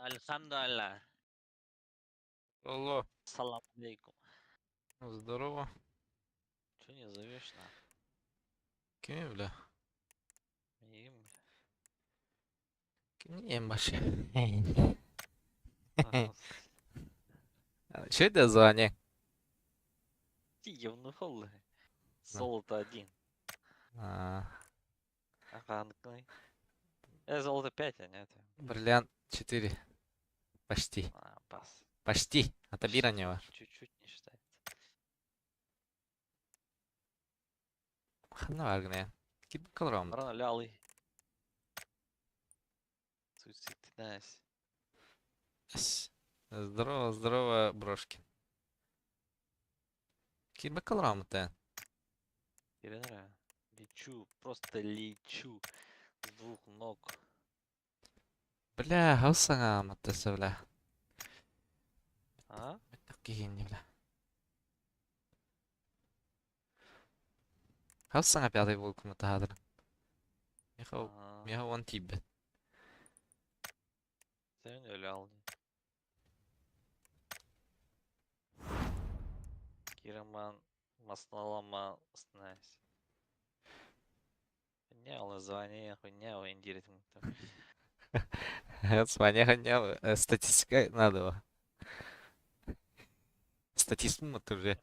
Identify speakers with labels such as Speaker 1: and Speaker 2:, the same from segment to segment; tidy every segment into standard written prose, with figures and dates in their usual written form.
Speaker 1: Альхамдулилля.
Speaker 2: Алло,
Speaker 1: Салам алейкум.
Speaker 2: Здорово.
Speaker 1: Че не зовешь нахуй?
Speaker 2: Кими бля?
Speaker 1: Им.
Speaker 2: Кими вообще? Что это за звание?
Speaker 1: Ты ебнулый. Золото один.
Speaker 2: А,
Speaker 1: Ага, золото 5, а нет.
Speaker 2: Бриллиант 4. Почти.
Speaker 1: А, пас.
Speaker 2: Почти. Отобира не ваш.
Speaker 1: Чуть-чуть не считается.
Speaker 2: Хана варгне. Кип колром.
Speaker 1: Рано лялый. Суицид, найс.
Speaker 2: Здорово, здорово, брошки. Кип колром те.
Speaker 1: Ирина, лечу, просто лечу. С двух ног.
Speaker 2: Бля, хавсаңа маттаса, бля.
Speaker 1: А?
Speaker 2: Такие бля. Хавсаңа пятый волк мутахадр. Михау, михау он тибет.
Speaker 1: Кираман масналама снайс. Не, название хуйня, индирит.
Speaker 2: Звание хуйня, статистика надо. Статистум это уже.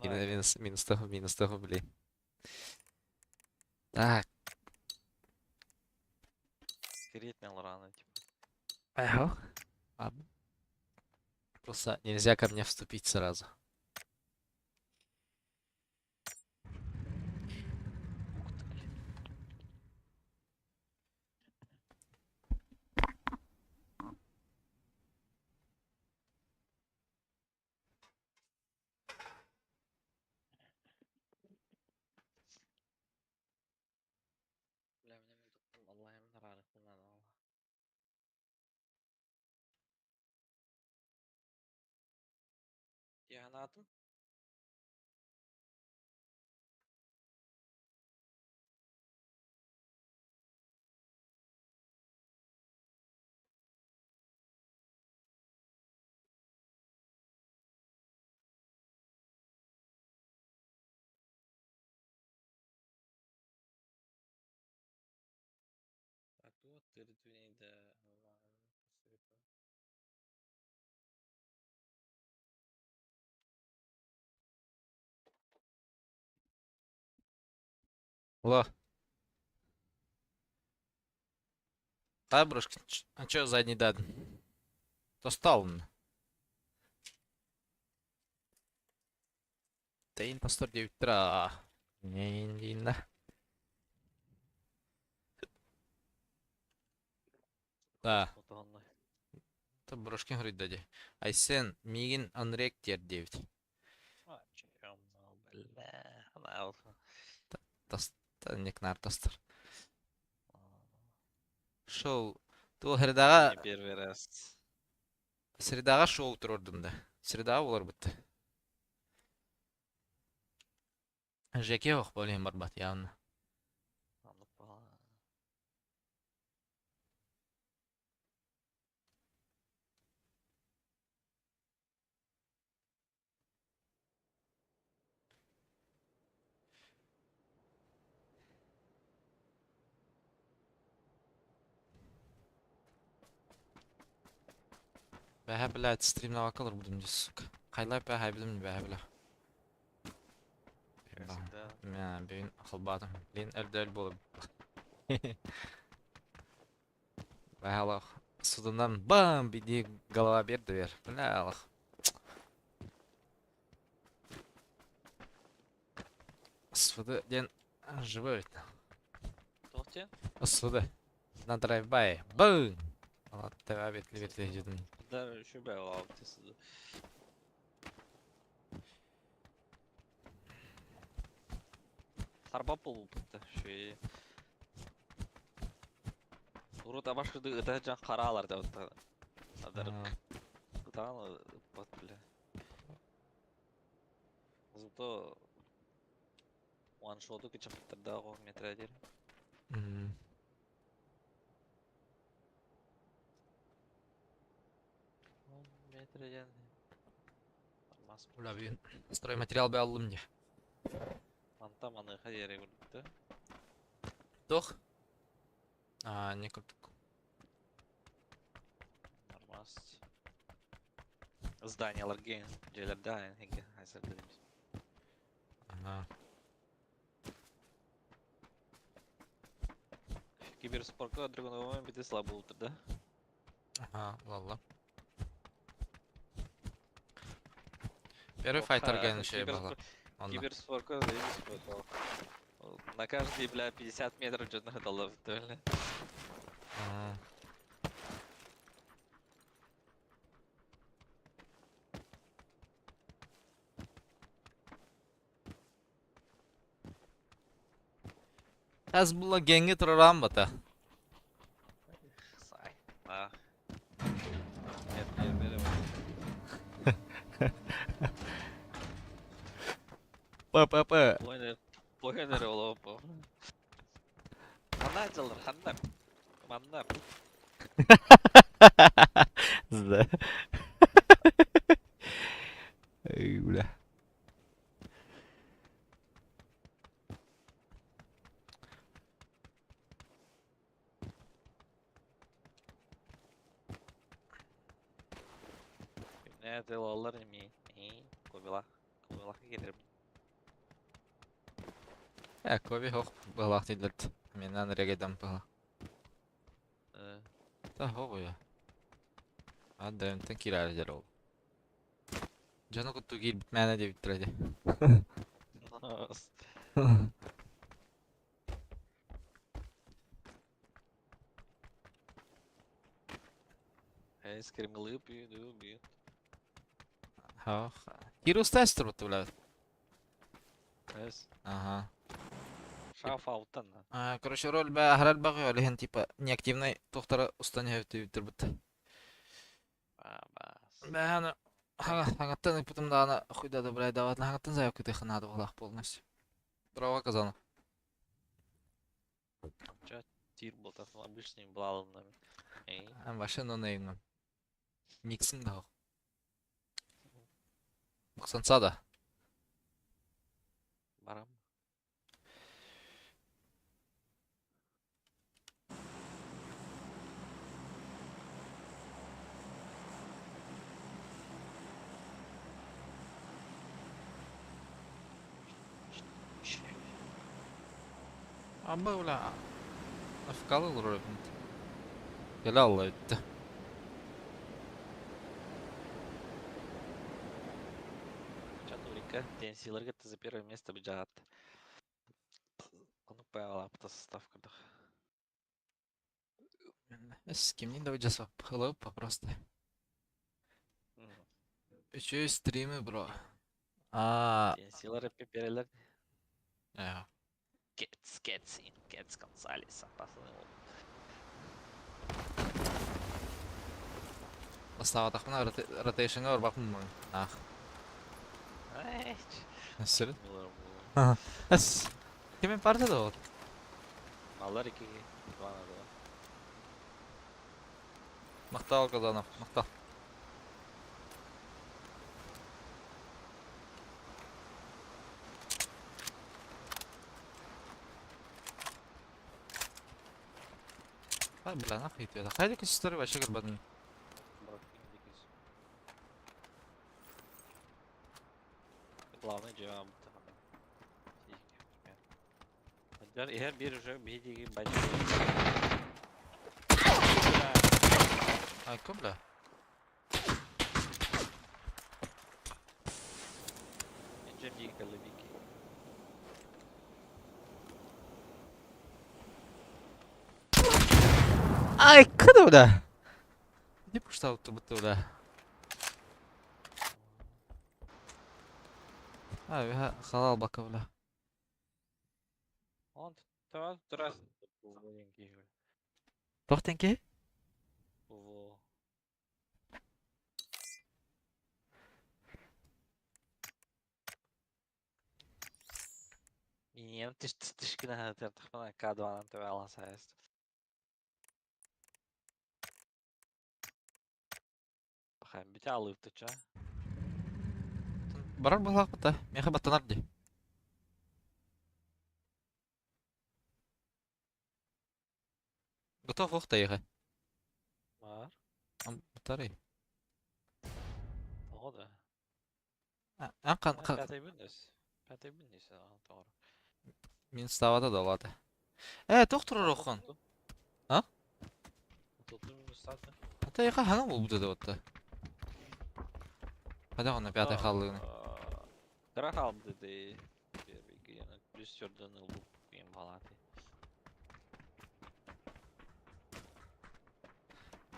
Speaker 2: Минус, минус 100, минус 100 рублей. Так.
Speaker 1: Рано, типа.
Speaker 2: Ага. Ладно. Просто нельзя ко мне вступить сразу.
Speaker 1: Ух ты, блин. Бля, мне онлайн рано надо. Я на? А тут ты
Speaker 2: Алло. Да, брошки, а чё задний дад? Достал он. Тейн по 109 тра. Не, не, не. Да. Та брошки говорит дади. Айсен, Мигин, Анрек, тер 9.
Speaker 1: Бля,
Speaker 2: Некнар тастар. Шоу. Тул средаға
Speaker 1: Не первый раз.
Speaker 2: Средаға шоу турордум да. Средаға болар бітті. Жеке ох болен барбат явно. Бәһә, блядь, стримна вакалар будем здесь, сука. Хайлай бәһә билим бәһә, бля. Мә, бин хылбадым. Блин, әлдәл булып. Бәһә Аллах. Судунан бам, биди голова берді бер. Бля, Аллах. Суды ден живой.
Speaker 1: Тоқте?
Speaker 2: Суды. На драйв-бай. Бум! Ала тәвә бетле бетле жедім.
Speaker 1: Да, еще бә сюда. Харба болупты шүй. Урут абашкыды ыта жан каралар да вот. Адар ытаан бат бля. Зато ваншоту кычаптырда го метродер. Метр диэн мас.
Speaker 2: Бля, бүгүн стройматериал бааллым дии.
Speaker 1: Мантан маныаха диэри курдук.
Speaker 2: Туох? А, не курдук.
Speaker 1: Нормас. Зданияларга, дьиэлэргэ эһиги хайсардырым.
Speaker 2: Ага.
Speaker 1: Киберспортка Драгоновым бити слабо ултыр да.
Speaker 2: Ага, ладно. Первый файтер ген еще было.
Speaker 1: Киберспортка на каждые, бля, 50 метров что-то дало, бля.
Speaker 2: Хезбулла генги тураран бата.
Speaker 1: Сай. А. Нет, нет, нет.
Speaker 2: ППП.
Speaker 1: Понял. Понял, олопо. Манна дьыллар, ханна. Манна.
Speaker 2: Да. Эй, бля.
Speaker 1: Ne дылалар ми. Кобила. Кобила кедерим.
Speaker 2: Э, кови хох былах дилерт. Менен регедем была. Та хого я. А дэмтен кирәр ол. Жаны кутту киир битмәне деп биттереди.
Speaker 1: Э, скримлы пью, бью.
Speaker 2: Хох. Кирус тестер бутты бля.
Speaker 1: Эс.
Speaker 2: Ага.
Speaker 1: Шаф ауттан.
Speaker 2: Короче, роль ба харал багы олиһин типа неактивный тохтара устан хэвти биттер бутты.
Speaker 1: Бас.
Speaker 2: Бәһәне хаңаттан ыпытым даана хуйда да бля дават хаңаттан заявка ты ханады булах полностью. Дрова казана.
Speaker 1: Тир был там обычный баллом. Эй.
Speaker 2: Ам вообще но неймн. Никсин да. Муксанца да.
Speaker 1: Барам.
Speaker 2: Аба бля. Афкалы роль. Гәлә алла итте.
Speaker 1: Чатурика, Тенсилер это за первое место бежат. Ну, правила состав курдук.
Speaker 2: С кем не давай жасап хылып просто. Үчөө стримы бро. А,
Speaker 1: Тенсилер пеперелер.
Speaker 2: э,
Speaker 1: Кетс, Кетс, Кетс Гонсалес.
Speaker 2: Бастабатахпына ротейшнга барбаппын Ах.
Speaker 1: Ай,
Speaker 2: Сөрүн. Эс. Кимин партияда ол?
Speaker 1: Маллар икиги, два на два.
Speaker 2: Мактал Казанов, мактал. Ай, бля, нахуй ты это. Хайди историю вообще горбатный.
Speaker 1: Главное, жевам. Иһэр бир уже биһиги бачы.
Speaker 2: Ай, ком, бля?
Speaker 1: Джем бики.
Speaker 2: Ай, куда, бля? Не пуштал будто, бля. Ай, халал бака, бля.
Speaker 1: Он раз.
Speaker 2: Тохтенки?
Speaker 1: Во. Ийэм түс түс гына сытыартахпына К2-нан төбө ала саас. Пахай бүтэ алыыптыча.
Speaker 2: Барар быһалаахпыт да, миэхэ баттанар дии. Готов ох тайыха.
Speaker 1: Бар.
Speaker 2: Батарей.
Speaker 1: Тоҕо да?
Speaker 2: А қан
Speaker 1: Пятый бүннүс. Пятый бүннүс тоҕор.
Speaker 2: Мин ставата да олата. Э, тох турар охон. А? Ата яха хана болбута да отта. Хада онна пятый халлыгны.
Speaker 1: Кыра халды ди. Первый гена плюс сөрдөн ылбып кем балаты.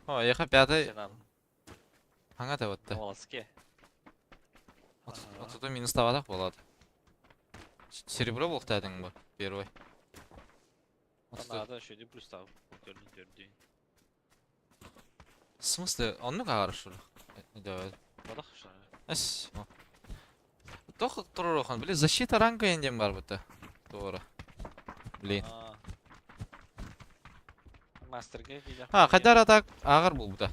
Speaker 2: О, яха пятый хаңа да отта.
Speaker 1: Волоске.
Speaker 2: Отута минус табатах болады. Серебро болықтадың ба? Первый.
Speaker 1: Надо еще плюс тав. Төрдүн төрдү.
Speaker 2: В смысле, оннук ағар шул. Да.
Speaker 1: Бодох что?
Speaker 2: Эс. Тох турурухан, блин, защита ранга енден бар бұта. Doğru. Блин.
Speaker 1: Мастерге киде.
Speaker 2: А, кайдар атак ағар бұл бұта.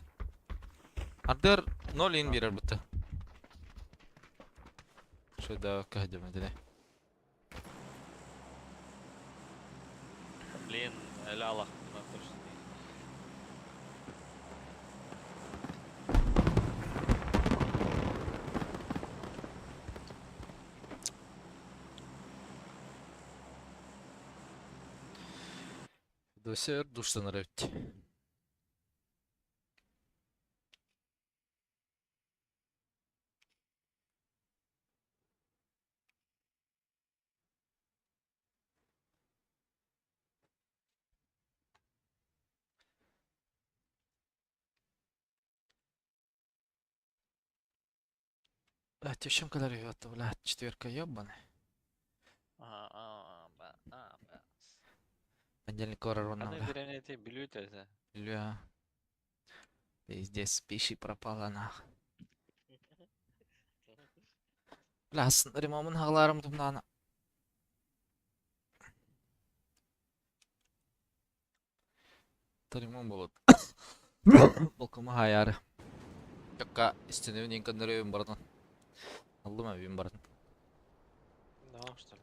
Speaker 2: Ардыр 0 ин берер бұта. Что да, кәдем дене.
Speaker 1: Блин, әлі Аллах мына точно.
Speaker 2: Досер душтан рәвт. Блядь, чем калорий это, блядь, четверка ебаная.
Speaker 1: А, а, а, а, а.
Speaker 2: Понедельник ровно,
Speaker 1: Аны
Speaker 2: бля.
Speaker 1: беренете билют это.
Speaker 2: Бля. Пиздец, пищи пропала нах. Бля, ремамын хагларым тумнана. Таримон болот. Болкума хаяры. Чакка истиневин инканнары бардан. Аллыма бин бардан.
Speaker 1: Да, что ли.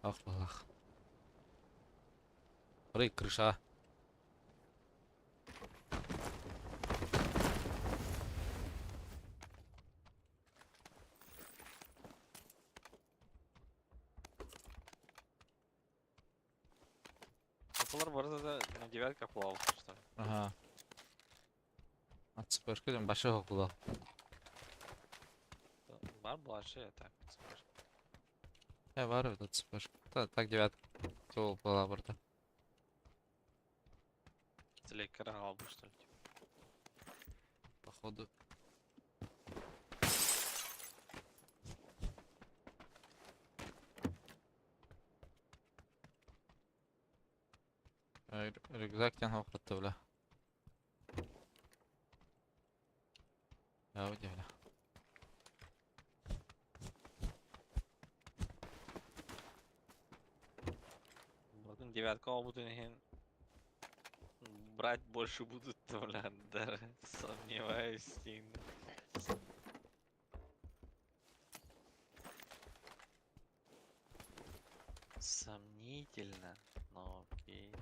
Speaker 2: Ах, балах. Рый, крыша.
Speaker 1: Олар барда да на девятках плавал, что ли.
Speaker 2: Ага. Ат башы хоқлы.
Speaker 1: Бар младший, так, скажем.
Speaker 2: Я бар этот ЦПшка. Та, так девятка. Сол была барда.
Speaker 1: Телекара алды, что ли.
Speaker 2: Походу. Рюкзак тен хоқытты, бля. Я бля.
Speaker 1: Бүгін девятка албытын екен. Брать больше будут, бля, даже сомневаюсь сильно. Сомнительно, но окей.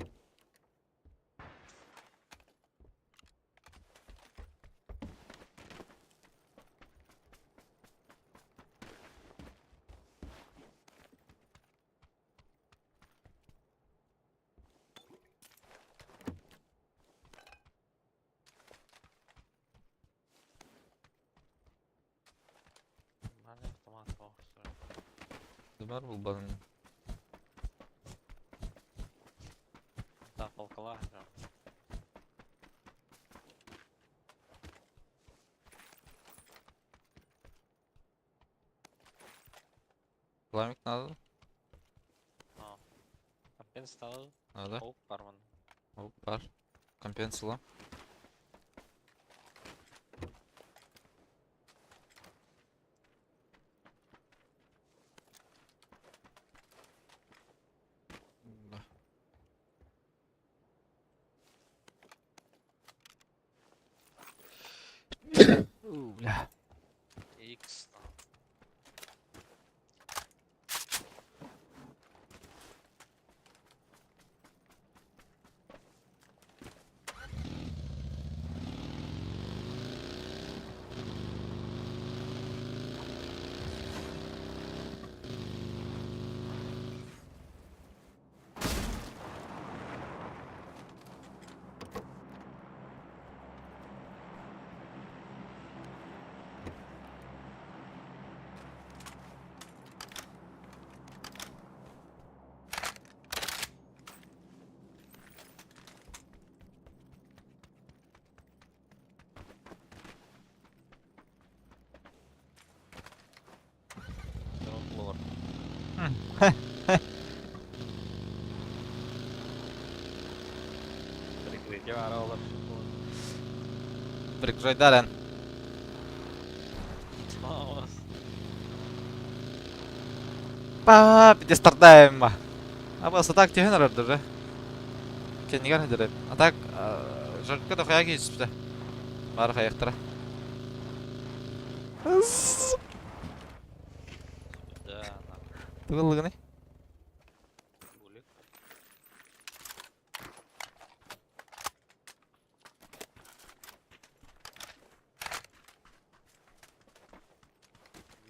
Speaker 1: Нормальный автомат, о, что ли.
Speaker 2: Дымар был бан.
Speaker 1: Да, полкала, да.
Speaker 2: Пламик надо?
Speaker 1: А. Компенс надо?
Speaker 2: Надо.
Speaker 1: Оп, барман.
Speaker 2: Оп, бар. Компенсила. Бля.
Speaker 1: X.
Speaker 2: Прикройдарен. Па, пидестардаем. Аба сатак түһэн эрэрдэр. Кэннигэр хадыры. А так жарко да хая киһиспитэ. Бары хайахтара. Тугуллугуный?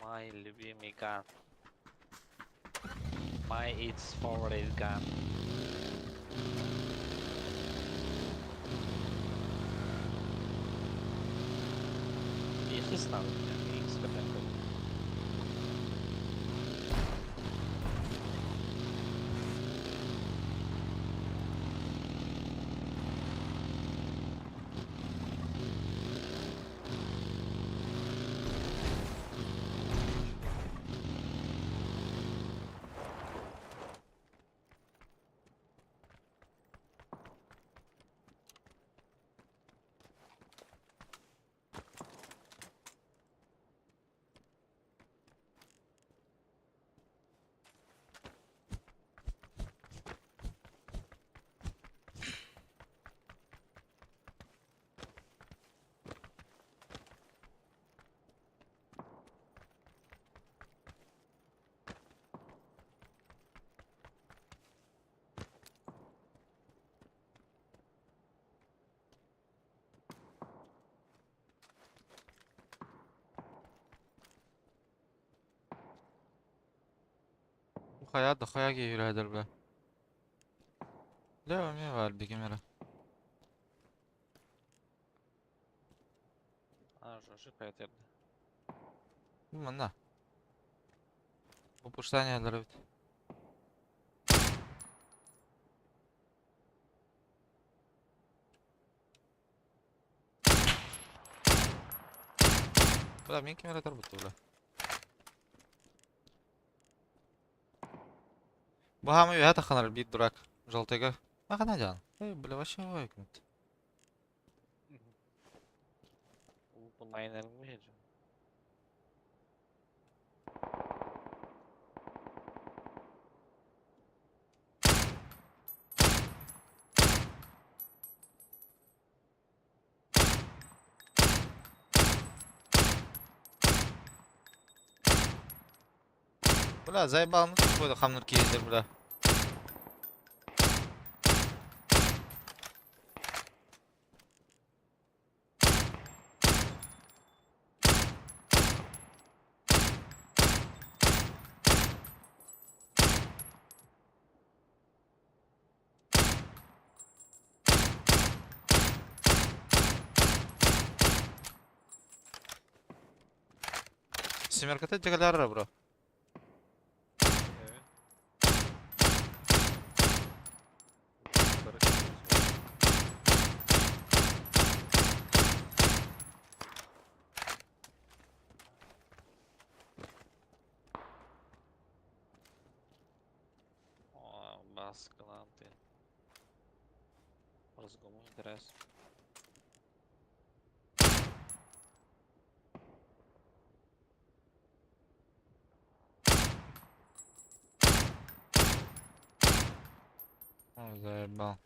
Speaker 1: My любимый gun. My its favorite gun. Их надо, X.
Speaker 2: Хайа да хайа киһирээдэр бля. Бля, эмиэ баар диким эрэ.
Speaker 1: А, жожи хайа
Speaker 2: Манна. Упуштание эбит. Бля, мин ким эрэ тарбытты бля. Баһаамы үөһэ тахханар биир дурак желтыйга. А хана дьаан. Эй, бля, вообще ой күнт.
Speaker 1: Майнер миһэр.
Speaker 2: Бля, заебал, ну какой-то хамныр киһилэр, бля. Семерката дьэгэлээр бро.
Speaker 1: Баскаланты. Разгому интерес.
Speaker 2: Ой, заебал.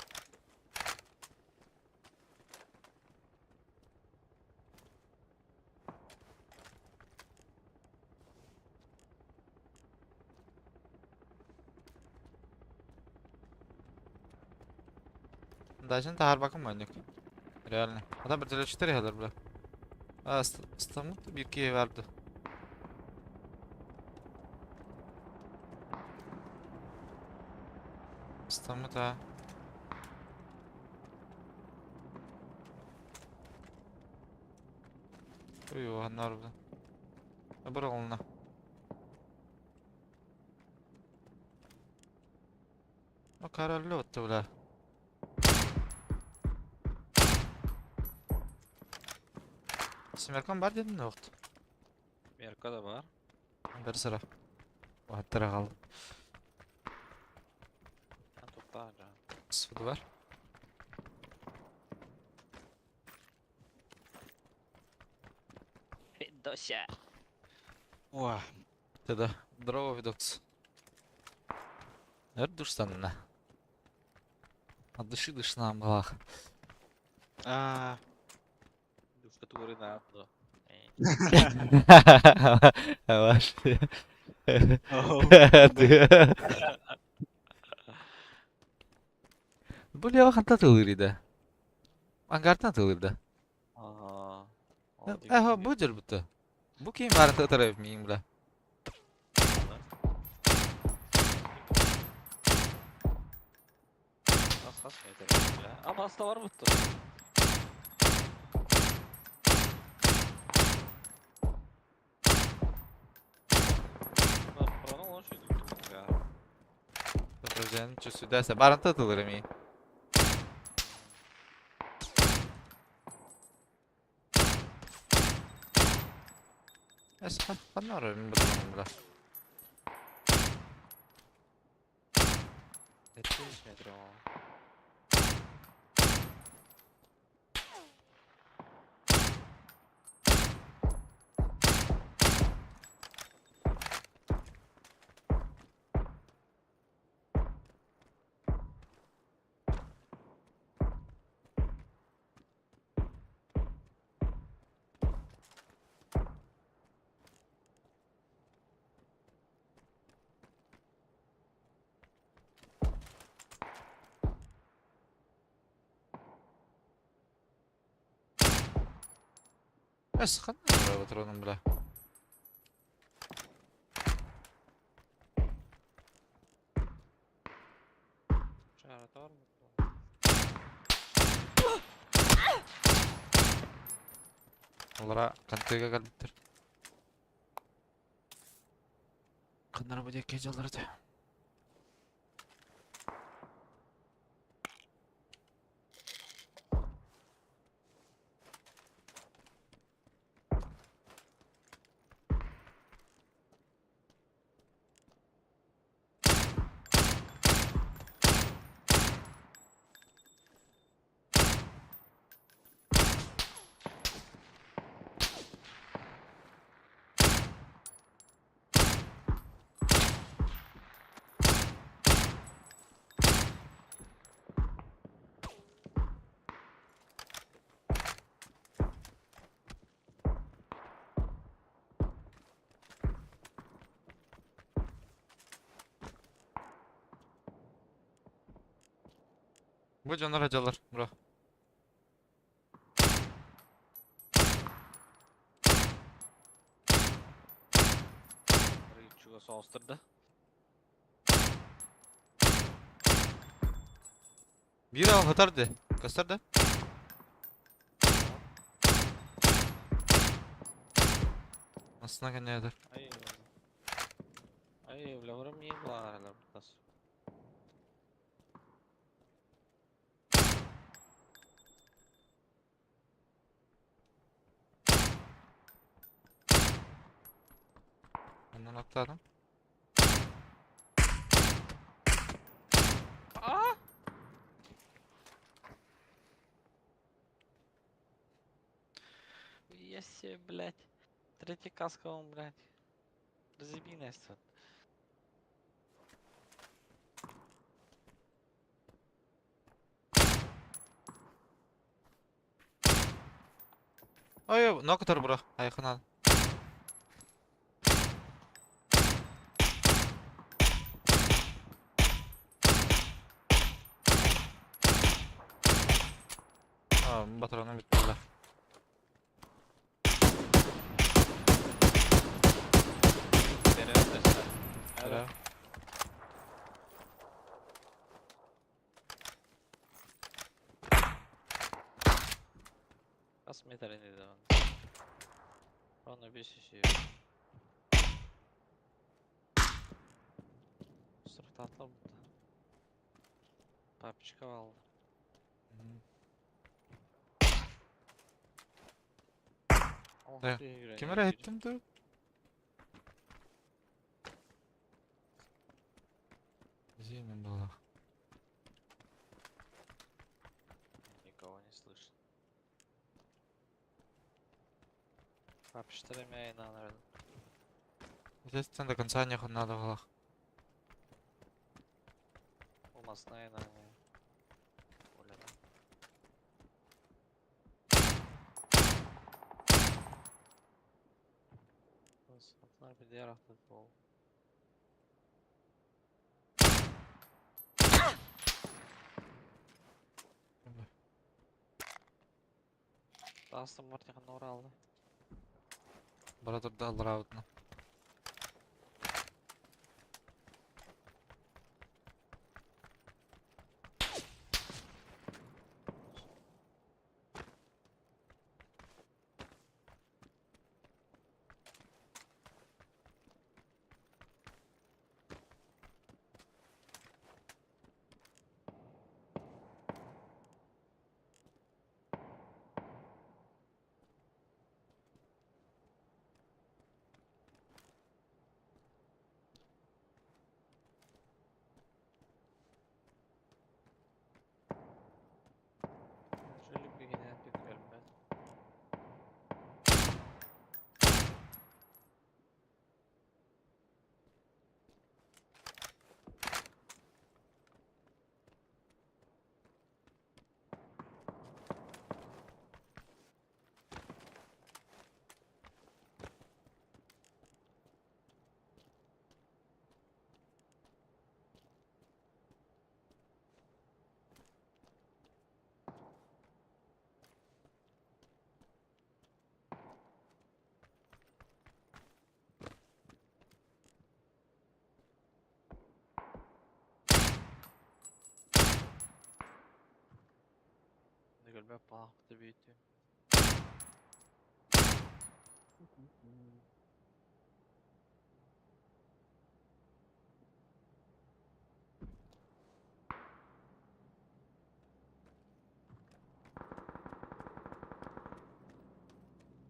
Speaker 2: Дальше таһаарбаккын манньык. Реально. Ата вертолетчиктар иһэлэр бля. А, стаммыт биир киһи барды. Стаммыт а. Ой, уһаннар бу. Быралына. Ну, королёт, бля. Семеркам бар дедин оҕут.
Speaker 1: Мерка да бар.
Speaker 2: Бір сыра. Уһаттара қалды.
Speaker 1: Тупа, да.
Speaker 2: Суды бар.
Speaker 1: Федося.
Speaker 3: Уа.
Speaker 2: Тогда здорово, видокс. Эр душтанна. От души душна млах.
Speaker 3: Аа.
Speaker 1: Душка тугурина.
Speaker 2: Ваш. Бу лева ханта тылыр иде. Ангартан тылыр да.
Speaker 1: Аа.
Speaker 2: Эхо, бу жер бутты. Бу кийин барын тытырып миң бля.
Speaker 1: Хас А баста бар бутты.
Speaker 2: Чүсүдәсә барын тытылыр ми. Эс ханнар мин бу бля.
Speaker 1: 70 метр.
Speaker 2: Эс ханнар отурдум бля.
Speaker 1: Чарата бар бутты.
Speaker 2: Олара кантыга калбиттер. Каннар бу декке жалларды. Бу дьоннор жаллар, бро.
Speaker 1: Чуга соғыстырды.
Speaker 2: Бир ал хатарды. Кастарды. Астына кәнедер.
Speaker 1: Ай, ай, бля, врам не было, нас.
Speaker 2: Ondan atladım.
Speaker 1: А! Я себе, блядь. Третий каска он, блядь. Разъеби нас тут.
Speaker 2: Ой, нокотор бро. Айханан. Батароным бүттүлэр. Эрэ.
Speaker 1: Хас метр ини да. Ровно 5 еще. Сұрақтатла бұнда. Папочка алды.
Speaker 2: Да. Ким эрэ иһиттим дуу? Зимин буоллах.
Speaker 1: Никого не слышно. Папочка эмээ наверное.
Speaker 2: Естественно, до конца не надо было.
Speaker 1: Алмазная, наверное. Оля. Bir diğer hafta bol. Астон Мартин алды.
Speaker 2: Бара турда аллараабытына.
Speaker 1: Şöyle bir yine bir gelmez. Көлбөк балақты бүйті.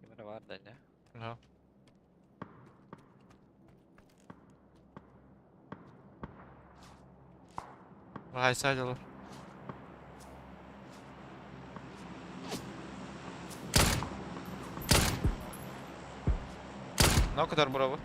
Speaker 1: Кемере бар да не?
Speaker 2: Да. Хайсадилар. Ne kadar bravo?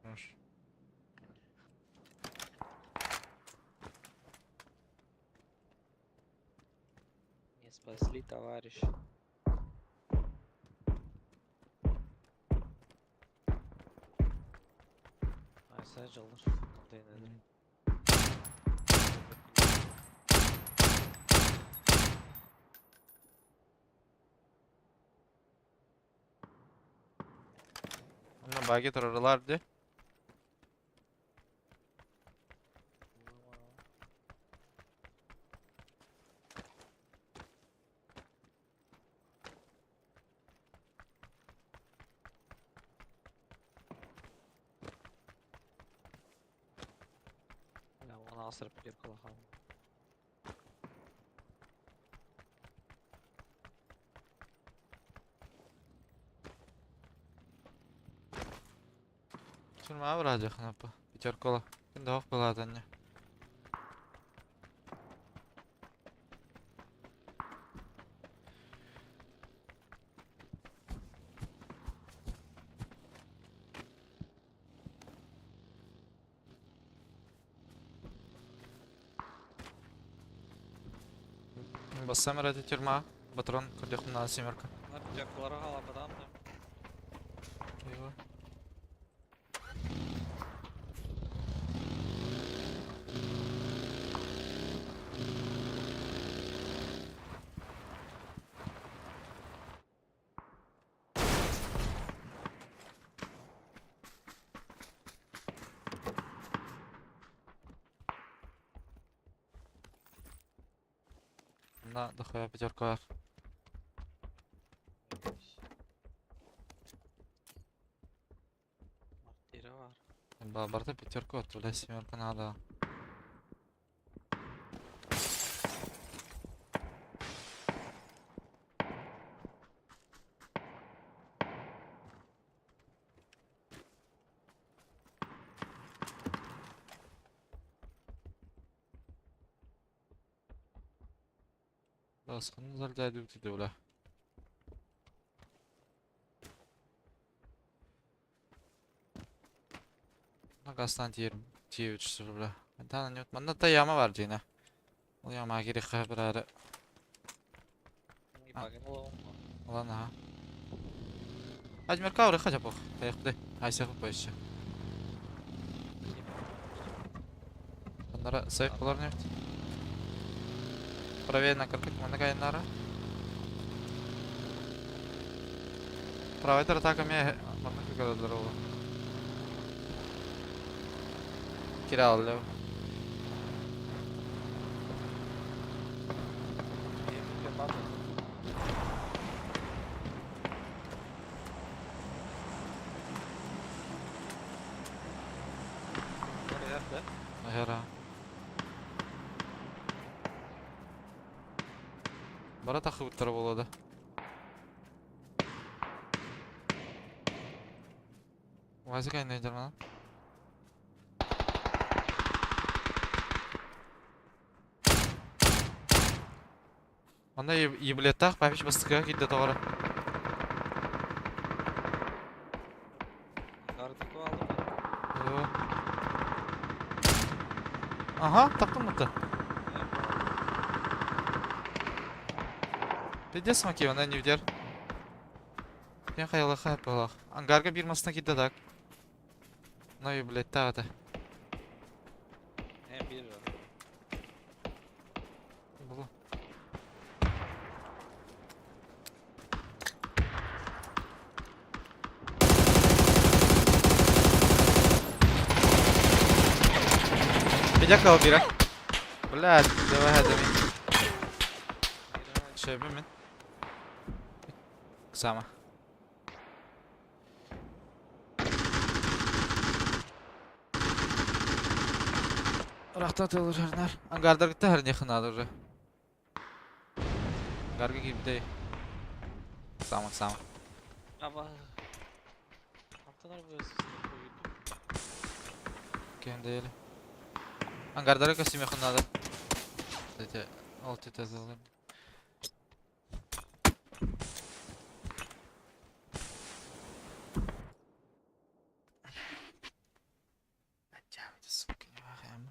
Speaker 2: Хорош.
Speaker 1: Не спасли, товарищ. Айсаджалар. Дейнедір.
Speaker 2: Онно баги турарылар ди.
Speaker 1: Я оны асырып келіп қалған.
Speaker 2: Сүрмә бара хнапа. Пятеркола. Кин дох была не. Бассам ради тюрьма. Патрон курдехна семерка.
Speaker 1: Манна пятеркалары хаалабатаҕым да.
Speaker 2: Его. На, дохуя пятерка бар.
Speaker 1: Мартира бар.
Speaker 2: Барда пятерка вот, бля, семерка надо. Басқын залдайды өтеді бля. Нагастан тиер түсір бля. Тана не Манда та яма бар дейін. Ол яма керек бір әрі. Ладно, ага. Адмирка уры хотя бы. Поехали. Айся еще. Оннара сейф болар не Правее на каркать, мана кайнара. Правый атака ме мана кагадалар ол. Кираллы. Хера. Бара тахыбыттар болады. Вазик айнай жармана. Анда еблеттах папич бастыка кидде тоғара. Ага, таптым мыты. Пиздец маки, она не вдер. Я хайла хайпалах. Ангарга бирмасына кидде так. Ну и блядь, та это. Было. Пидякал бира. Блядь, давай давай. Шөбі мен. Сама. Рахтат олur Ангардар gitti her yakın уже. Ангарга girdi. Сама, сама.
Speaker 1: Аба. Антонар
Speaker 2: Кем değil. Ангардара костюм yakın надо. Кстати, ол тетезілdim. Сука, не вахаем.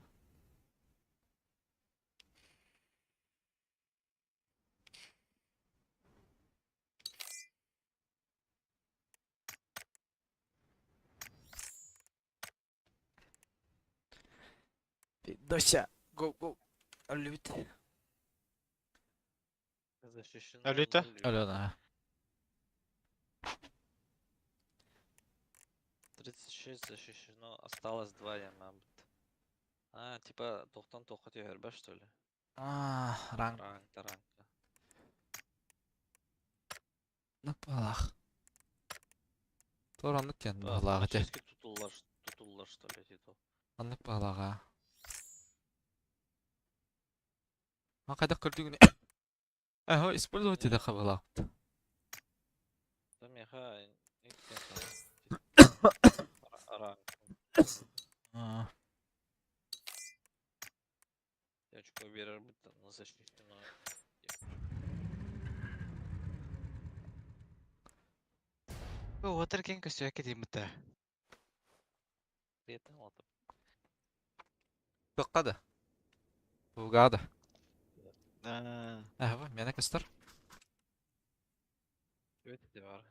Speaker 2: Дося, go, go. Өлүт.
Speaker 1: Защищено.
Speaker 3: Өлүтэ?
Speaker 2: Алло, да.
Speaker 1: 36 защищено, осталось 2 яма. А, типа, тохтан тоққа түйербе, что ли?
Speaker 2: А, ранг.
Speaker 1: Ранг, ранг.
Speaker 2: Напалах. Тораннык кен бағлаға те.
Speaker 1: Тутуллар, тутуллар, что ли, титул.
Speaker 2: Аннык бағлаға. А қайда көрдігіне? Ага, использовать это хабала.
Speaker 1: Да меха, ранг.
Speaker 2: А,
Speaker 1: Очко берер бит, на защищено.
Speaker 3: Отыр кен көстүөкке деймит.
Speaker 1: Бетен алып.
Speaker 2: Тоққады. Бугады.
Speaker 3: Аа.
Speaker 2: Ага, мені кыстыр.
Speaker 1: Өтө бар.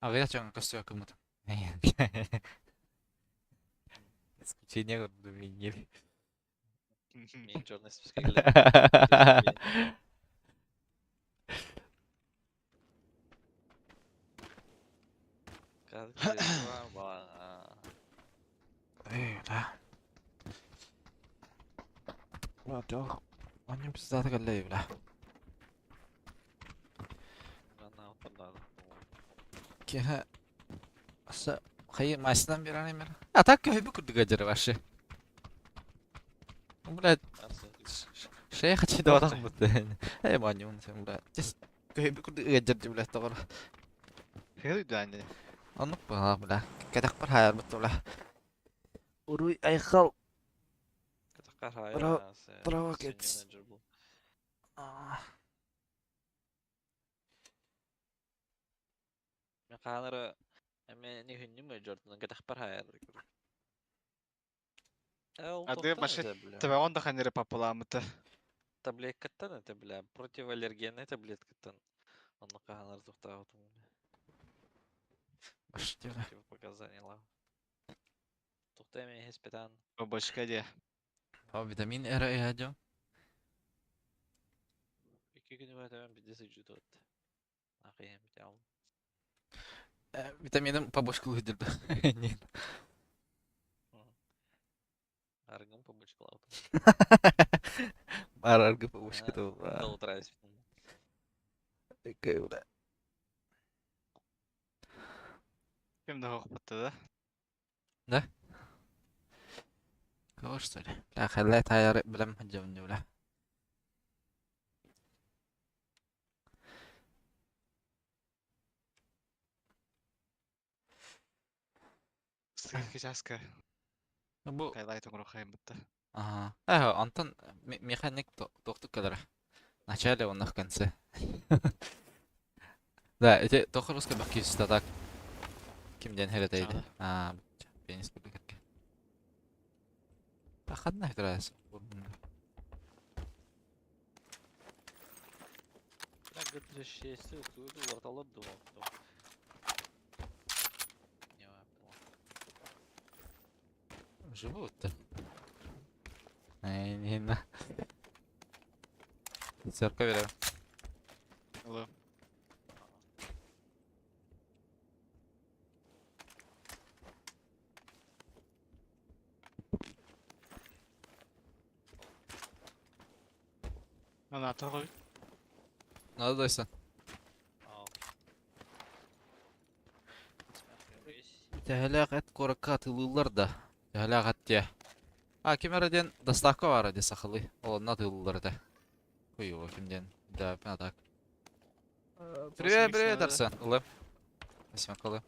Speaker 2: Аҕыйах дьоҥҥо көстүө кыммытым. Исключение курдук минньир.
Speaker 1: Мин черный списка кэлэр.
Speaker 2: Эй, да. Бля, Анньым пиздата кэллэ, бля. Киһи хайы машинам беран эмер. А так көһүбү курдук адьыры вообще. Блядь, шея хочу даватах бутты. Эй, маньюн, блядь. Көһүбү курдук ыадьырды, блядь, тоҕор.
Speaker 3: Хэл дани.
Speaker 2: Оннук баҕа, бля. Кэтэхпэр хаайарбыт, бля. Уруй айхал. Браво, кец.
Speaker 1: Мен хаанары эме нихүннүм жортунан кэтэхпэр хаайар.
Speaker 3: Ады машин Төбөҕөн да ханнары папаламыта.
Speaker 1: Таблеткаттан это, бля, противоаллергенный таблеткаттан. Онно хаанар тухтаабытым. Противопоказания лав. Тухта эме хеспетан.
Speaker 3: Бабочка де.
Speaker 2: О, витамин Р и адё.
Speaker 1: Икки күнү баатабан бидде сыдьытыат. Ахыйам битаал.
Speaker 2: Витаминым побочку выдерді. Нет.
Speaker 1: Аргым побочкалаабыт.
Speaker 2: Бар аргы побочка
Speaker 1: До утра испитим.
Speaker 3: Ким да хохпатта да?
Speaker 2: Да? Кого что ли? Бля, хайлайт хайар билем хаджабын бля.
Speaker 3: Сыгы часка.
Speaker 2: Бу
Speaker 3: Хайлайт оҥоро хайыммытта.
Speaker 2: Ага. Э, Антон механик тохтук кэлэр. Вначале он в конце. Да, эти тохо русский бакиста так. Ким ден херетейди. А, пенис курдук. Таханна хитрас.
Speaker 1: Так, это шести, тут вертолет думал.
Speaker 2: Живут-то. Не, не. Церковь верю.
Speaker 3: Алло. Ана тоҕой.
Speaker 2: Надо дойса. Төһөлөөх эт куоракка атыылыыллар да? Төһөлөөх эт диэ? А, ким эрэ диэн доставка баара дии сахалыы. Ол онно атыылыыллар этэ. Хуево, ким диэн. Да, так. Привет, привет, Арсен. Улы. Спасибо, колы.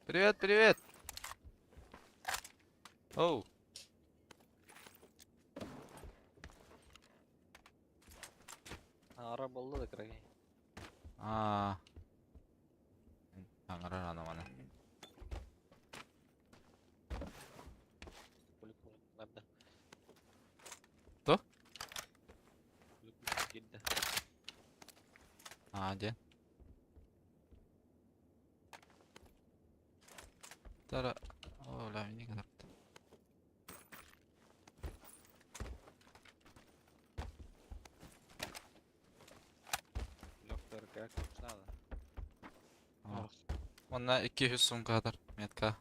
Speaker 2: Привет, привет. Оу.
Speaker 1: Ара болду да кырагай.
Speaker 2: А. Аңарар ана мана. То? А, где? Тара. О, ля, не Онна 200 сум кадр метка.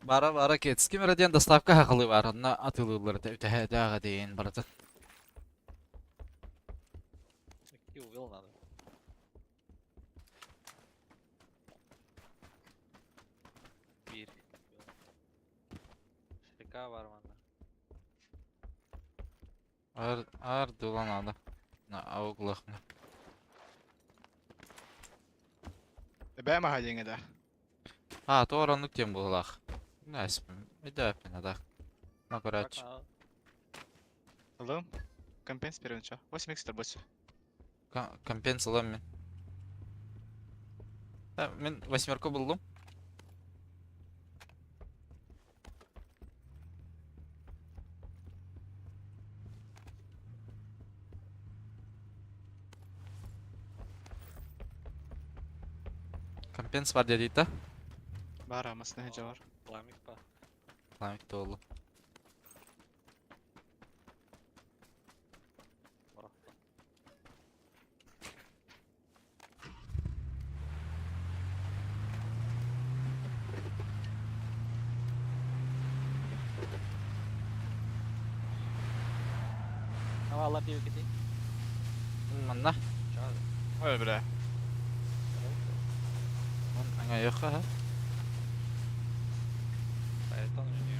Speaker 2: Бара бара кет. Ким эрэ диэн доставка хахылы бар. Онна атылыыллар үтэһэ диэн барытын.
Speaker 1: Убил надо. Бир. Шрика бар манна.
Speaker 2: Ар ар дула надо. На ауглах.
Speaker 3: Эбээ маһа да.
Speaker 2: А, то оронук тем булах. Найс. Ида пена да. Ну, короче.
Speaker 3: Алло. Компенс первенча. 8 х торбос.
Speaker 2: Компенс алам мен. Мен восьмерку булдум. Пенс бар диэдиитэ.
Speaker 3: Баар масына хеджа бар.
Speaker 1: Пламик па.
Speaker 2: Пламик туолу.
Speaker 1: Барахта. Хавалар диэбиккитий?
Speaker 2: Манна.
Speaker 1: Чаҕа.
Speaker 3: Ой, бля.
Speaker 2: Аңайыққа, ха?
Speaker 1: Хайаттан үнүр.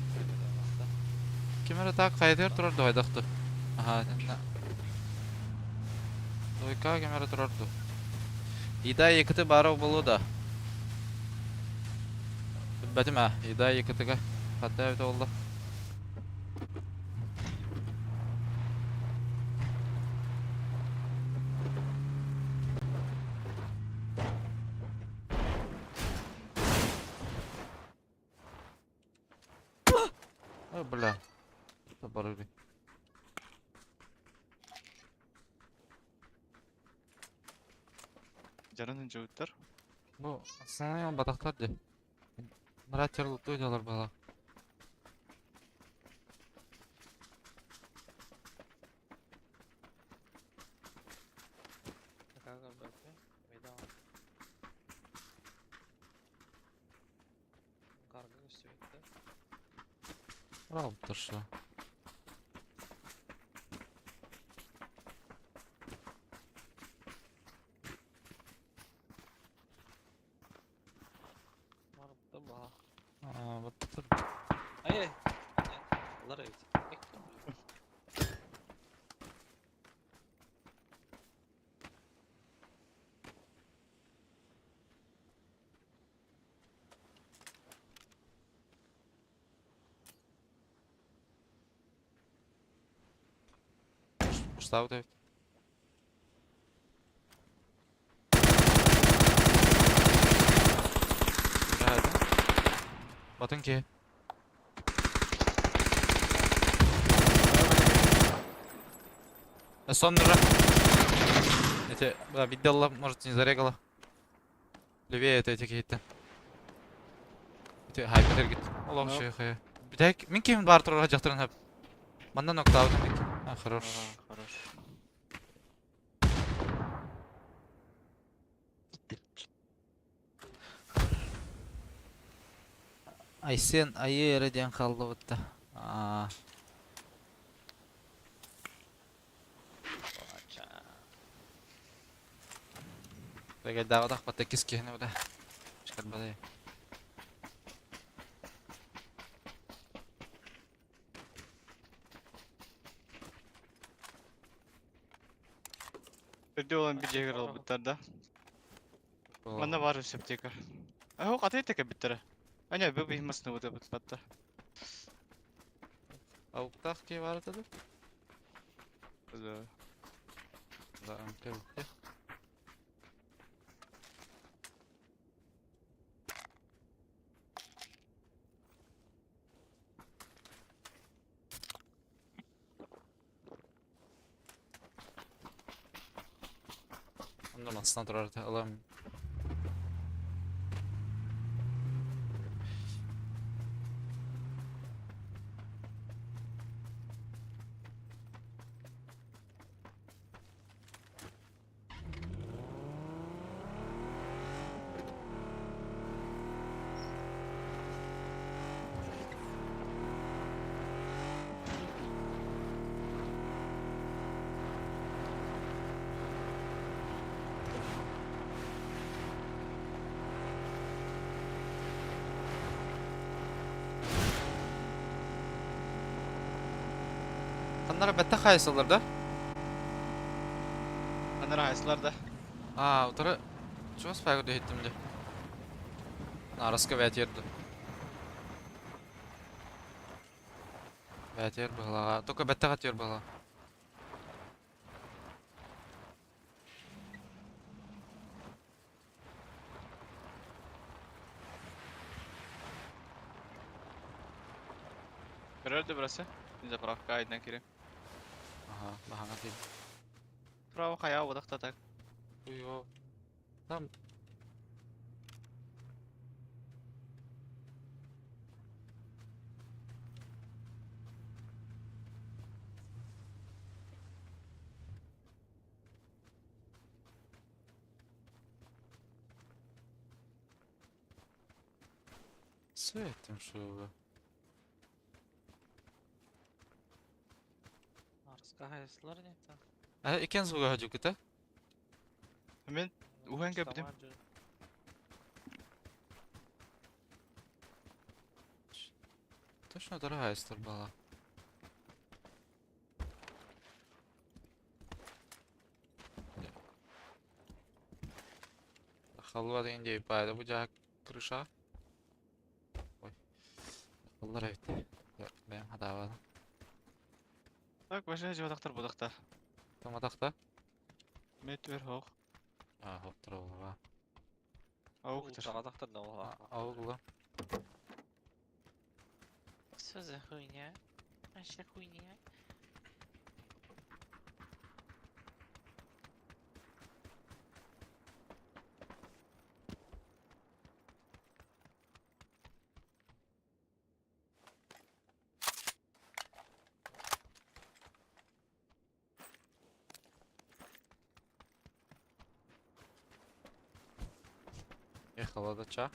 Speaker 2: Ким эрэ так хайатыгар турар дуо хайдах дуу? Аһаа, итиннэ. Двойка ким эрэ турар дуу? Еда ЕКТ баара буолуо да? Билбэтим ээ, еда ЕКТ-га ханна эбитэ буолла? Ой, бля. Барыгы.
Speaker 3: Дьонун дьуутар.
Speaker 2: Бу основной батахтар дии. Мрачер лутуй дьалар была. Рауптер что? А, вот тут.
Speaker 1: Ай, Алар эбит.
Speaker 2: Устав эбит. Батын ки. Соннура. Эти, да, видела, может, не зарегала. Левее это эти какие-то. Эти хайпер гит. Олох шей хая. Битек, мин ким бар турар жактырын хап. Манна ноктаут. А, хорош.
Speaker 3: Ага, хорош.
Speaker 2: Айсен айы эрэ диэн хааллыбытта. Аа. Бэгэйдээҕитэх батта иккис киһини бile. Чыкарбадай.
Speaker 3: Үрдү olan bir жегер албыттар да. Манна бар өсөптека. А хок аты тека биттер. Аня бу бих масны бу бут батта.
Speaker 2: Ауктах ки бар этэ
Speaker 3: Да.
Speaker 2: Да, кэлбитте. Онно мастан турар ылам. Ханнара бэтте хайсалар да?
Speaker 3: Анара хайсылар да.
Speaker 2: Аа, утары чугас файгыр иһиттим дии. Нараска бээтиэрди. Бээтиэр быһылаҕа. Только бэттэҕэ түөр быһыла.
Speaker 3: Көрөрдө burası. Заправка айдан кире.
Speaker 2: Ага, баһаҥа тиийдим.
Speaker 3: Право хая бодахта так.
Speaker 2: Уйо. Там. С этим что?
Speaker 1: Арскахайсылар не та.
Speaker 2: А икен звуга гадюката?
Speaker 3: Мен уһан кэбитим.
Speaker 2: Точно дорогая была. Халва деген дей пайда бу жақ крыша. Ой. Халлар эбит. Бэм хатаабадым.
Speaker 3: Так, башына жыбатактар будакта.
Speaker 2: Томатакта?
Speaker 3: Мет өр хоқ.
Speaker 2: А, хоптор болуга.
Speaker 3: Ауктыр.
Speaker 1: Саҕатахтар да ол.
Speaker 2: Аугула.
Speaker 1: Что за хуйня? Вообще хуйня.
Speaker 2: Ехала дача.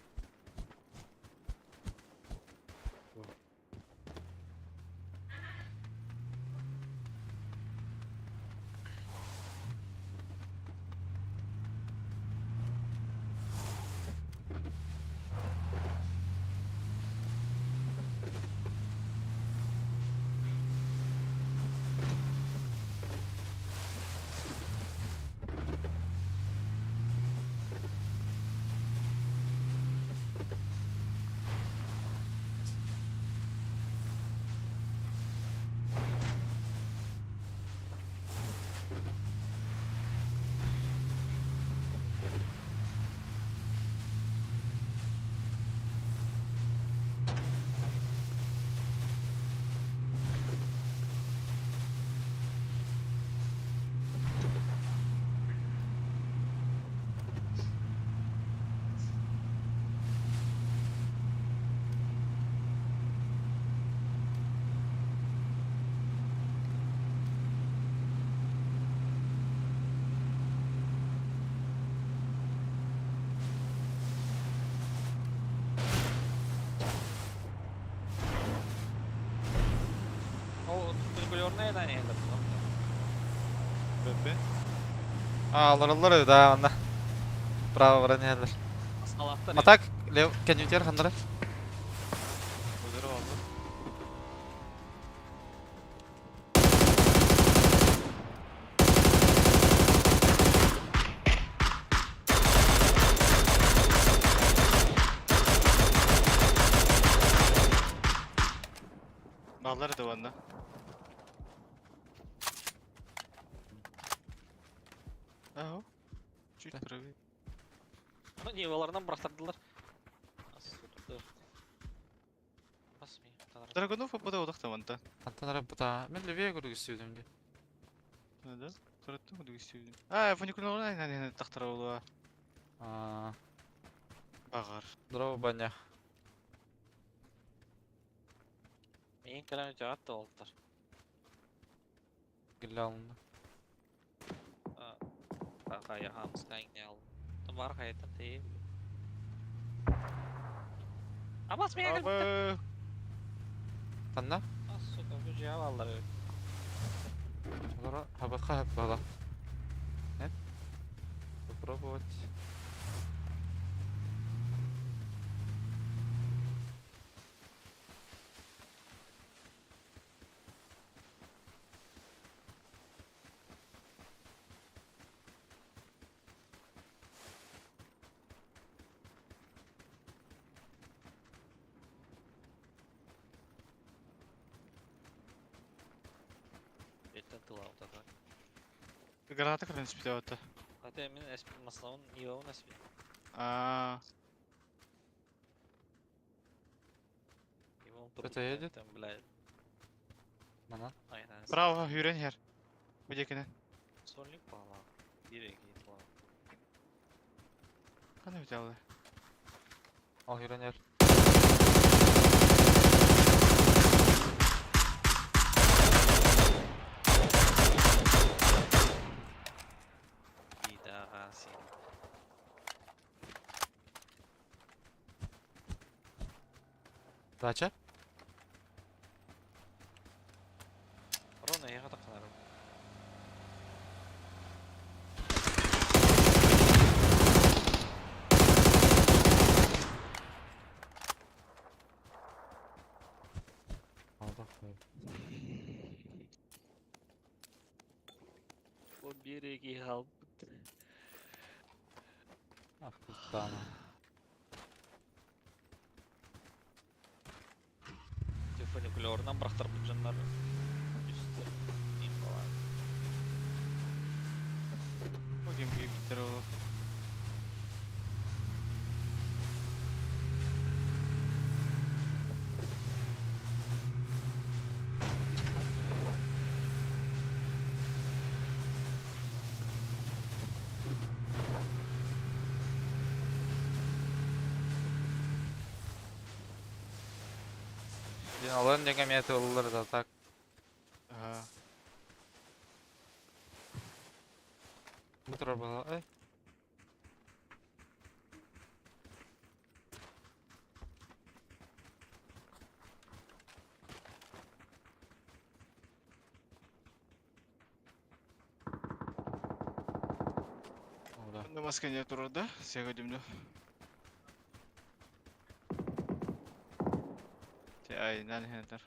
Speaker 1: Ол фольклорная да не это.
Speaker 3: Бөппе.
Speaker 2: А, алар да, анда. Право бронялар.
Speaker 1: Асқалақтар.
Speaker 2: Атак, лев, кенютер хандара.
Speaker 3: Өдөрү алды. Баллар да ванна. Ага. Чуть
Speaker 2: Да.
Speaker 3: правее.
Speaker 1: Не, олардан бұрақтардылар.
Speaker 3: Драгунов попада одақта ванта.
Speaker 2: Антанара бута. Мен левее көргүсүдүм ди.
Speaker 3: Да? Тұраттым күдігісі. А, фуникулер не тақтара олуа.
Speaker 2: А,
Speaker 3: Бағар.
Speaker 2: здорово, баня.
Speaker 1: Мен кәләм жағат та олдылар.
Speaker 2: Гиле алынды.
Speaker 1: Қая хамысқа ине алды. Бар қайтан тейіп. Абас мен кәләм.
Speaker 3: Абы.
Speaker 2: Ханна?
Speaker 1: Сука, bu cevap aldılar.
Speaker 2: Олара хабатка хап бала. Нет? Попробовать.
Speaker 1: Еттен тыла утата.
Speaker 3: Граната кырын спите ота.
Speaker 1: Хата мен әспін маслауын, ивауын әспін.
Speaker 3: А,
Speaker 1: Ивауын
Speaker 2: Кто-то едет?
Speaker 1: Бля,
Speaker 2: Мана.
Speaker 1: айна.
Speaker 3: браво, хүрен хер. Бүдекіне.
Speaker 1: Сонлик бала. Бир эки тыла.
Speaker 3: Қаны өте алды.
Speaker 2: Ал юренер.
Speaker 1: Пидорасы.
Speaker 2: Дача?
Speaker 1: Рона эйиэхэ тахханарым.
Speaker 2: Алда кой.
Speaker 1: Бу биэриги хаалбыт.
Speaker 2: Ах, куттаана.
Speaker 1: Фуникулерынан бырахтарбыт дьоннор үстэр имбалаан.
Speaker 3: Бу ким киирбиттэр ол?
Speaker 2: Дин алын деген мен тылылар да так.
Speaker 3: Аа.
Speaker 2: Бу турар була. Эй. Ода.
Speaker 3: Онно маска не турар да? Сиэгэ димду. Те айынан хэнтэр.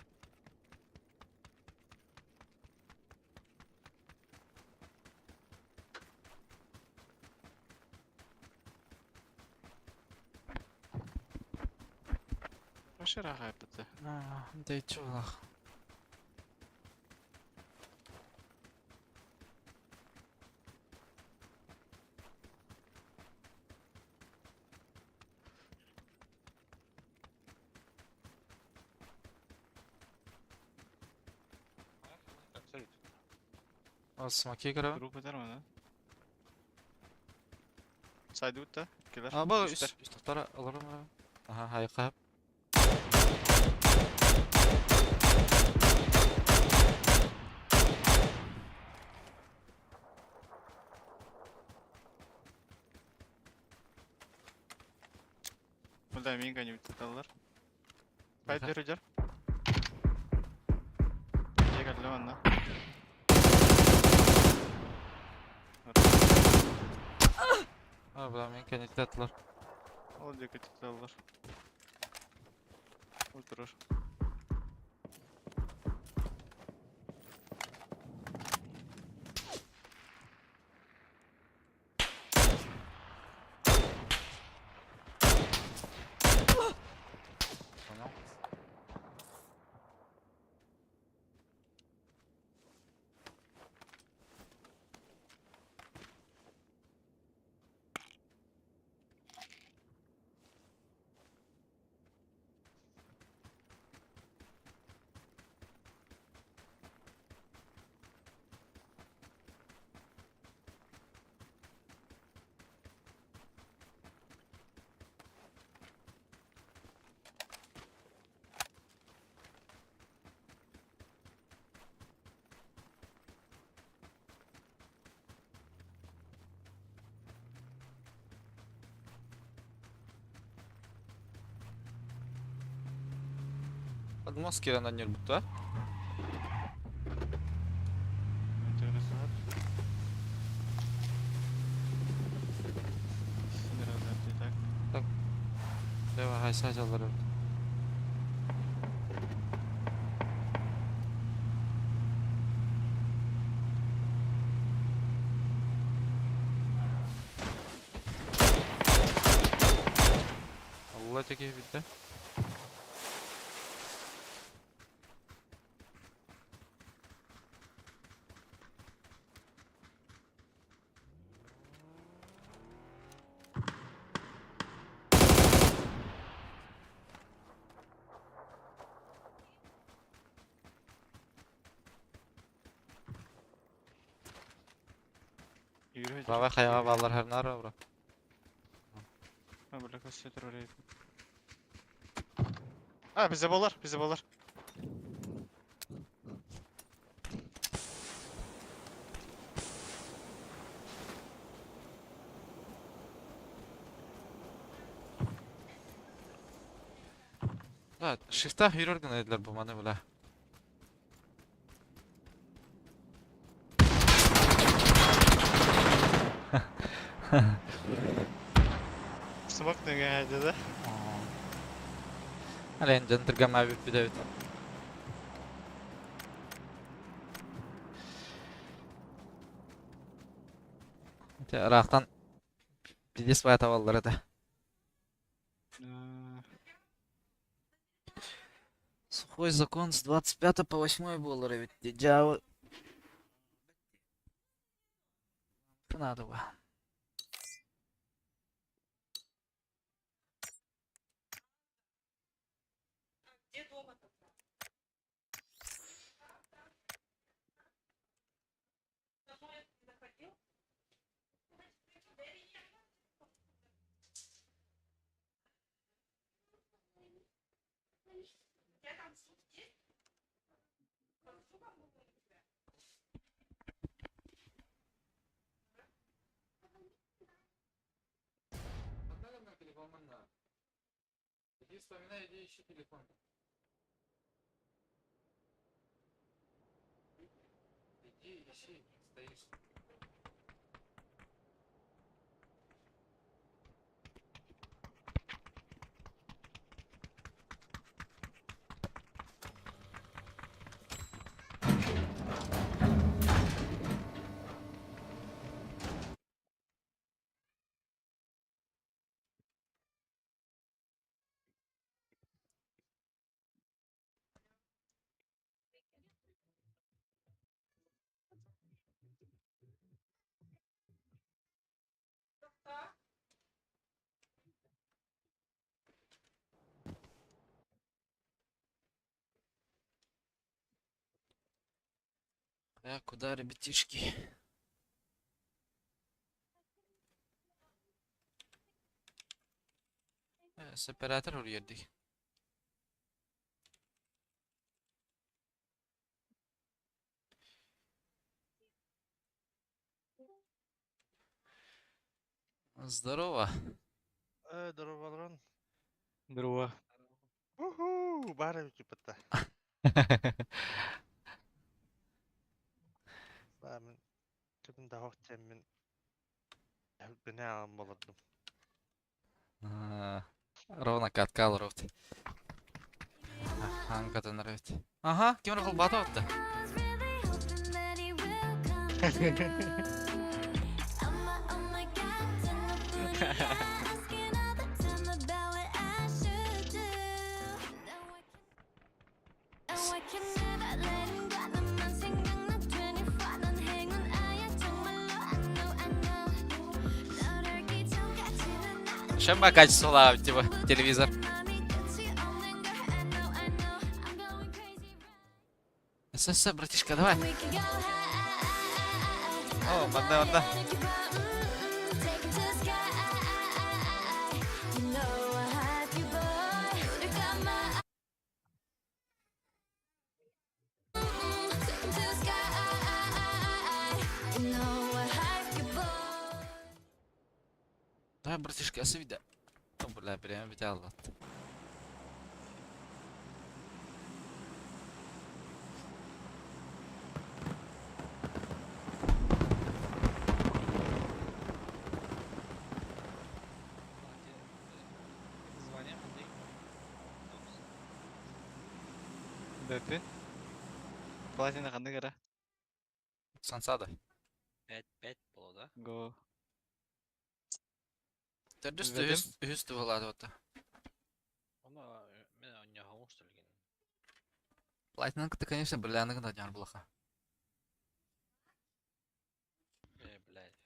Speaker 3: Машира хайпыты.
Speaker 2: Дейчи булах. Смоки көрөбүн.
Speaker 3: Группа бар да? Сайдут да? Келер.
Speaker 2: А бу
Speaker 3: Үстер.
Speaker 2: үс тохтара олорум. Аха, хайка.
Speaker 3: Мында минга не биталар. Пайдер үдер. Жеге леванна.
Speaker 2: А, бу мен кенетте атлар.
Speaker 3: Ол жеке титалар. Отырыр.
Speaker 2: Понял. Подмост кирен аннер бутта.
Speaker 3: Так.
Speaker 2: Дева хайса жаллар. Allah teki bitti.
Speaker 3: Yürü.
Speaker 2: Баба хаяга баллар her nara bura.
Speaker 3: Ha burada kasıyor oraya. Ha bize bolar, bize bolar.
Speaker 2: Да, шифтах юрөр гына эдилер бу маны бля.
Speaker 3: Смок нөҥө да.
Speaker 2: Ален дьон түргэмэ бүппүт эбит. Ити ыраахтан пиздец баайа табаллар этэ. Сухой закон с 25 по 8 буолар эбит дии. Дьаабы надо бы. Иди вспоминай, иди ищи телефон. Иди ищи, стоишь. А куда, ребятишки? Сепаратор уруйдик. Здорово.
Speaker 4: Здорово,
Speaker 3: Здорово.
Speaker 4: Уху, баар эбит типа. Мин түбүн да мин бine алам болордум.
Speaker 2: Ровно катка алыр. Ханкатын нравится. Ага, ким рахыл бата отты. Шема качество типа телевизор. Все, братишка, давай.
Speaker 3: О, манна, манна.
Speaker 2: Давай, братишка, я О, бля, прямо бит аллат.
Speaker 1: Звание ханнык?
Speaker 3: Бөпүн. Платина ханнык эрэ?
Speaker 2: Сансада.
Speaker 1: 5-5 боло да?
Speaker 3: Го.
Speaker 2: Төрдүс
Speaker 3: Ведем.
Speaker 2: үһүс үһүс туһалааты отта.
Speaker 1: Оны мен оñоһоҥ төлген.
Speaker 2: Платинан кытта, конечно, бриллианты да жар булаха.
Speaker 1: Э, блядь.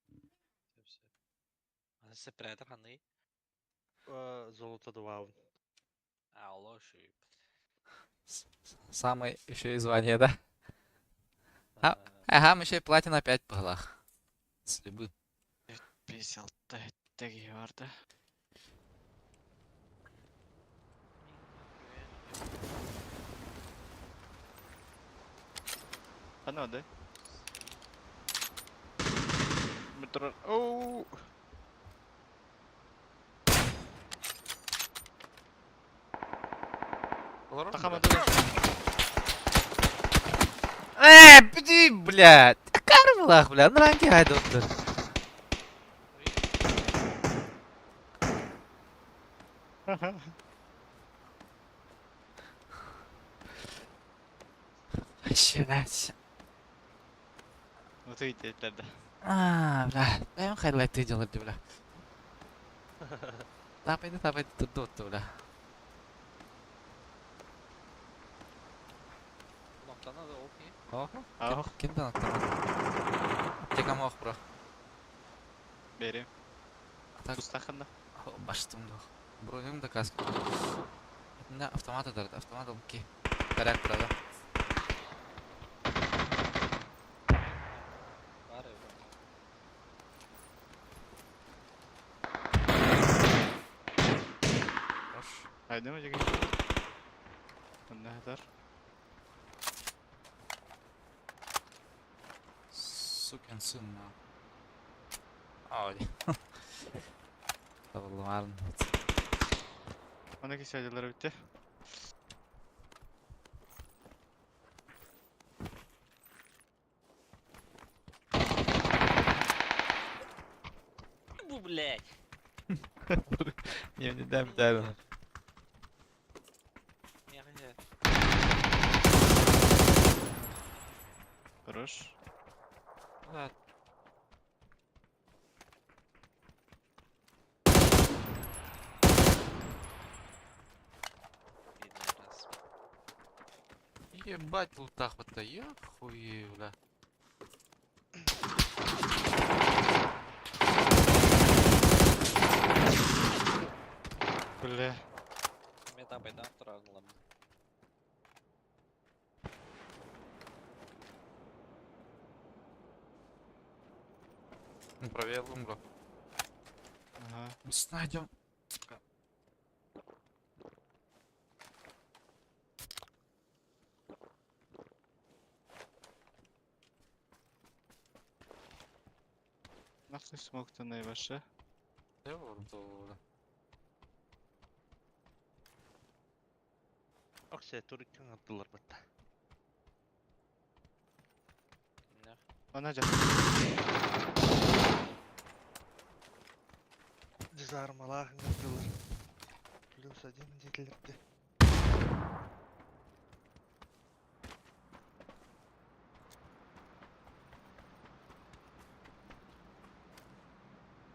Speaker 1: Сөп, сөп. Аны сепаратор ханныгый?
Speaker 4: Золото два.
Speaker 1: А, оло шу.
Speaker 2: Самый еще и звание, да? А, ага, мы еще и платина 5 пыглах. Слебы.
Speaker 3: 56 тэги бар да. Ханна да? Метро. Оу.
Speaker 2: Олорор
Speaker 3: Тахама
Speaker 2: бля.
Speaker 3: да.
Speaker 2: Э, блядь. Кармалах, бля, нранки хайдоттар. Блядь.
Speaker 3: Вот видите, да.
Speaker 2: А, бля. Бэйэм хайлайт делать, бля. Тапайды, тапайды, тут, бля.
Speaker 1: Ноктана да окей.
Speaker 2: Охо.
Speaker 3: Ах,
Speaker 2: Кимден аттамады? Аптекам ох, бро.
Speaker 3: бери.
Speaker 2: Так.
Speaker 3: Пустаханда.
Speaker 2: Баштым да. Бронюм да каска. Не, автомат дар, автомат алки. Коряк, правда.
Speaker 1: Бар эбит.
Speaker 2: Хорош.
Speaker 3: Haydi mi acaba? Ne kadar?
Speaker 2: Сукин сын, на. Ой. Табылмарын.
Speaker 3: Ondaki sayıları bitti.
Speaker 1: Бу, блядь.
Speaker 2: Не, не дай, дай.
Speaker 1: Не, не.
Speaker 3: Хорош.
Speaker 2: Да.
Speaker 1: Пидорас.
Speaker 2: Ебать, лутах вот я хуй, бля.
Speaker 3: Бля.
Speaker 1: Мен табайдан туран ылам.
Speaker 2: Ну, проверил, бро.
Speaker 3: Ага.
Speaker 2: Мы найдем.
Speaker 3: Nasıl smoke'tan ne başı?
Speaker 2: Я вон
Speaker 4: Оксе, туриккан аттылар бытта.
Speaker 1: Не.
Speaker 3: Ona can.
Speaker 4: Дизармалах аттылар. Плюс один детилерди.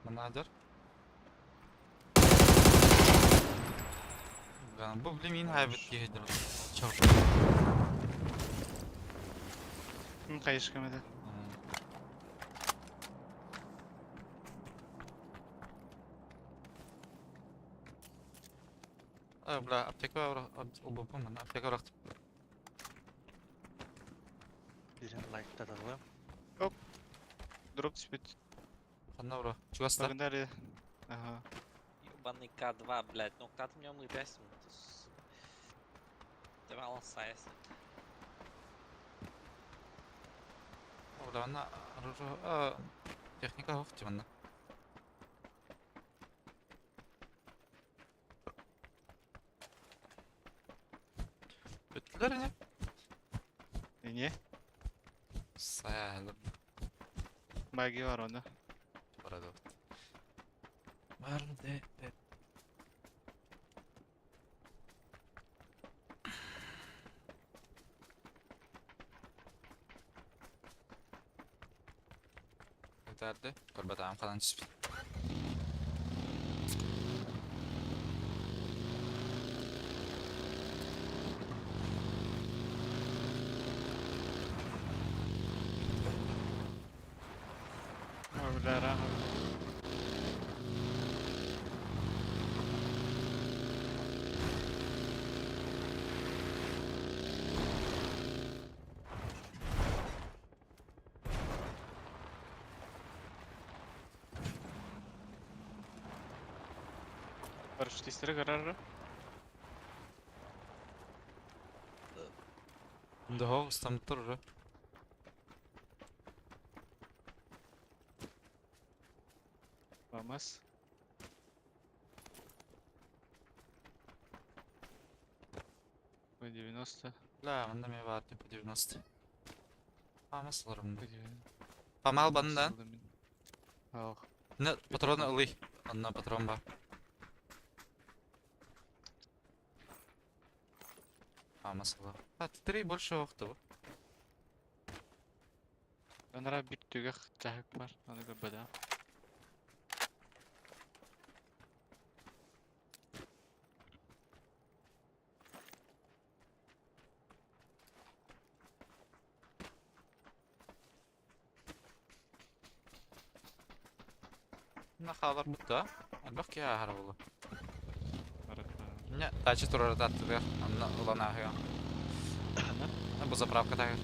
Speaker 2: Манадер. Бля, бу блин хайбит киһидер. Чор.
Speaker 3: Hı, kayış kemedi.
Speaker 2: А, бля, аптека убапым, аптека рахт.
Speaker 4: Бирин лайктадалым.
Speaker 3: Drop speed.
Speaker 2: Ханна бро. Чугаста.
Speaker 3: Багындар. Ага.
Speaker 1: Ебаный К2, блядь. Ну, ты меня мы Ты алсайсың.
Speaker 2: Бля, она техника хох тиманна. Бүттүлөр не?
Speaker 3: Ne?
Speaker 2: Сайлым.
Speaker 3: Bagi var onda.
Speaker 2: Барады. Барды. Өтәрді. Көрбәтәм қалан түспей.
Speaker 3: Бля, рано. Парашютисттері карары.
Speaker 2: Да, стам тоже.
Speaker 3: Бамас. P90.
Speaker 2: Бля, манна эмиэ баар типа 90. Хаама сыларым.
Speaker 3: P90.
Speaker 2: Памал бандан.
Speaker 3: Ох.
Speaker 2: Не, патроны ылый. Онно патрон бар. Хаама сыла. А, три больше охту.
Speaker 3: Анара бит түгэх чаһык бар. Аны көрбөдө.
Speaker 2: На халар бутта. Альбах ки ахар болу. Не, тачы турар таттыгар. Анна улан ахыга. Бу заправка тагыр.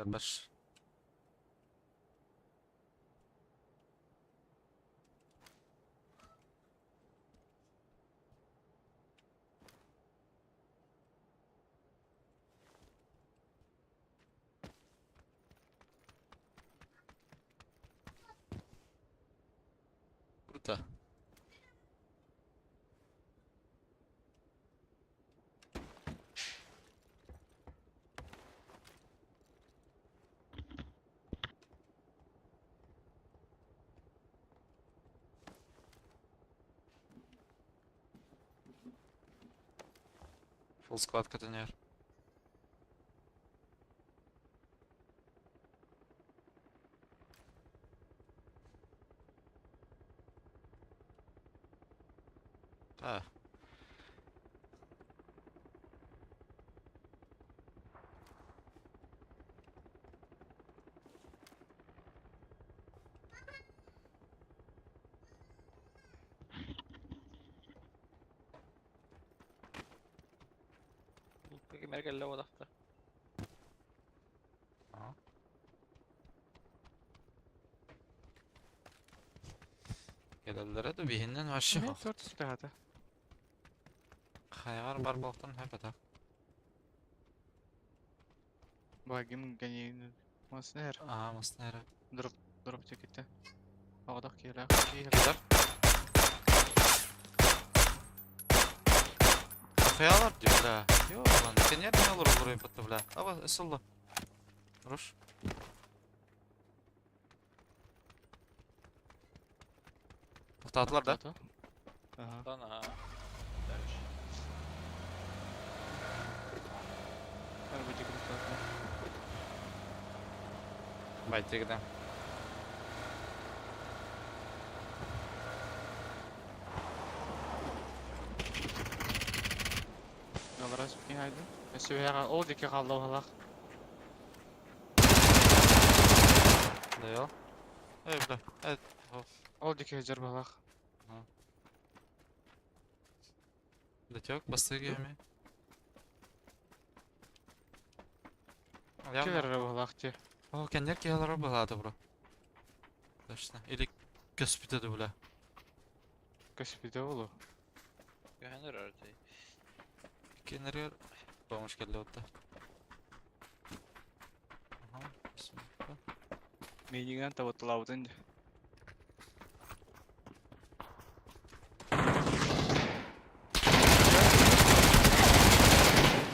Speaker 2: Баш. Круто. Full squad контейнер. А.
Speaker 1: Ким эрэ кэллэ буолахта.
Speaker 2: Кэлэллэрэ да биһиннен вообще.
Speaker 3: Төрт түстэ.
Speaker 2: Хайгар бар болтон хэпата.
Speaker 3: Багим гани маснер.
Speaker 2: Аа, маснер.
Speaker 3: Дроп дроп текете. Ағдақ келе.
Speaker 2: Кидар. Хыялар ди, бля. Йо, лан, сенер не olur olur yapıttı, бля. Аба, ысылды. Руш. Тоқтатылар да?
Speaker 3: Ага.
Speaker 1: Тана.
Speaker 3: Арба текете.
Speaker 2: Байтегіде.
Speaker 3: Аларас бикин хайдым. Өссө ол диэки хаалла баһалаах.
Speaker 2: Да Эй, бля. Эй,
Speaker 3: Ол диэки сылдьар баһалаах.
Speaker 2: Дотек, бастыгы эми.
Speaker 3: Килер эрэ баһалаах дии.
Speaker 2: О, кеннер киһалары баһаата, бро. Точно. Или көспүтэ да, бля.
Speaker 3: Көспүтэ болу.
Speaker 1: Көһөнөр өртөй.
Speaker 2: Кеннер помощь келди отта. Ага, бисмилла.
Speaker 3: Миинигэн табытталаабытын.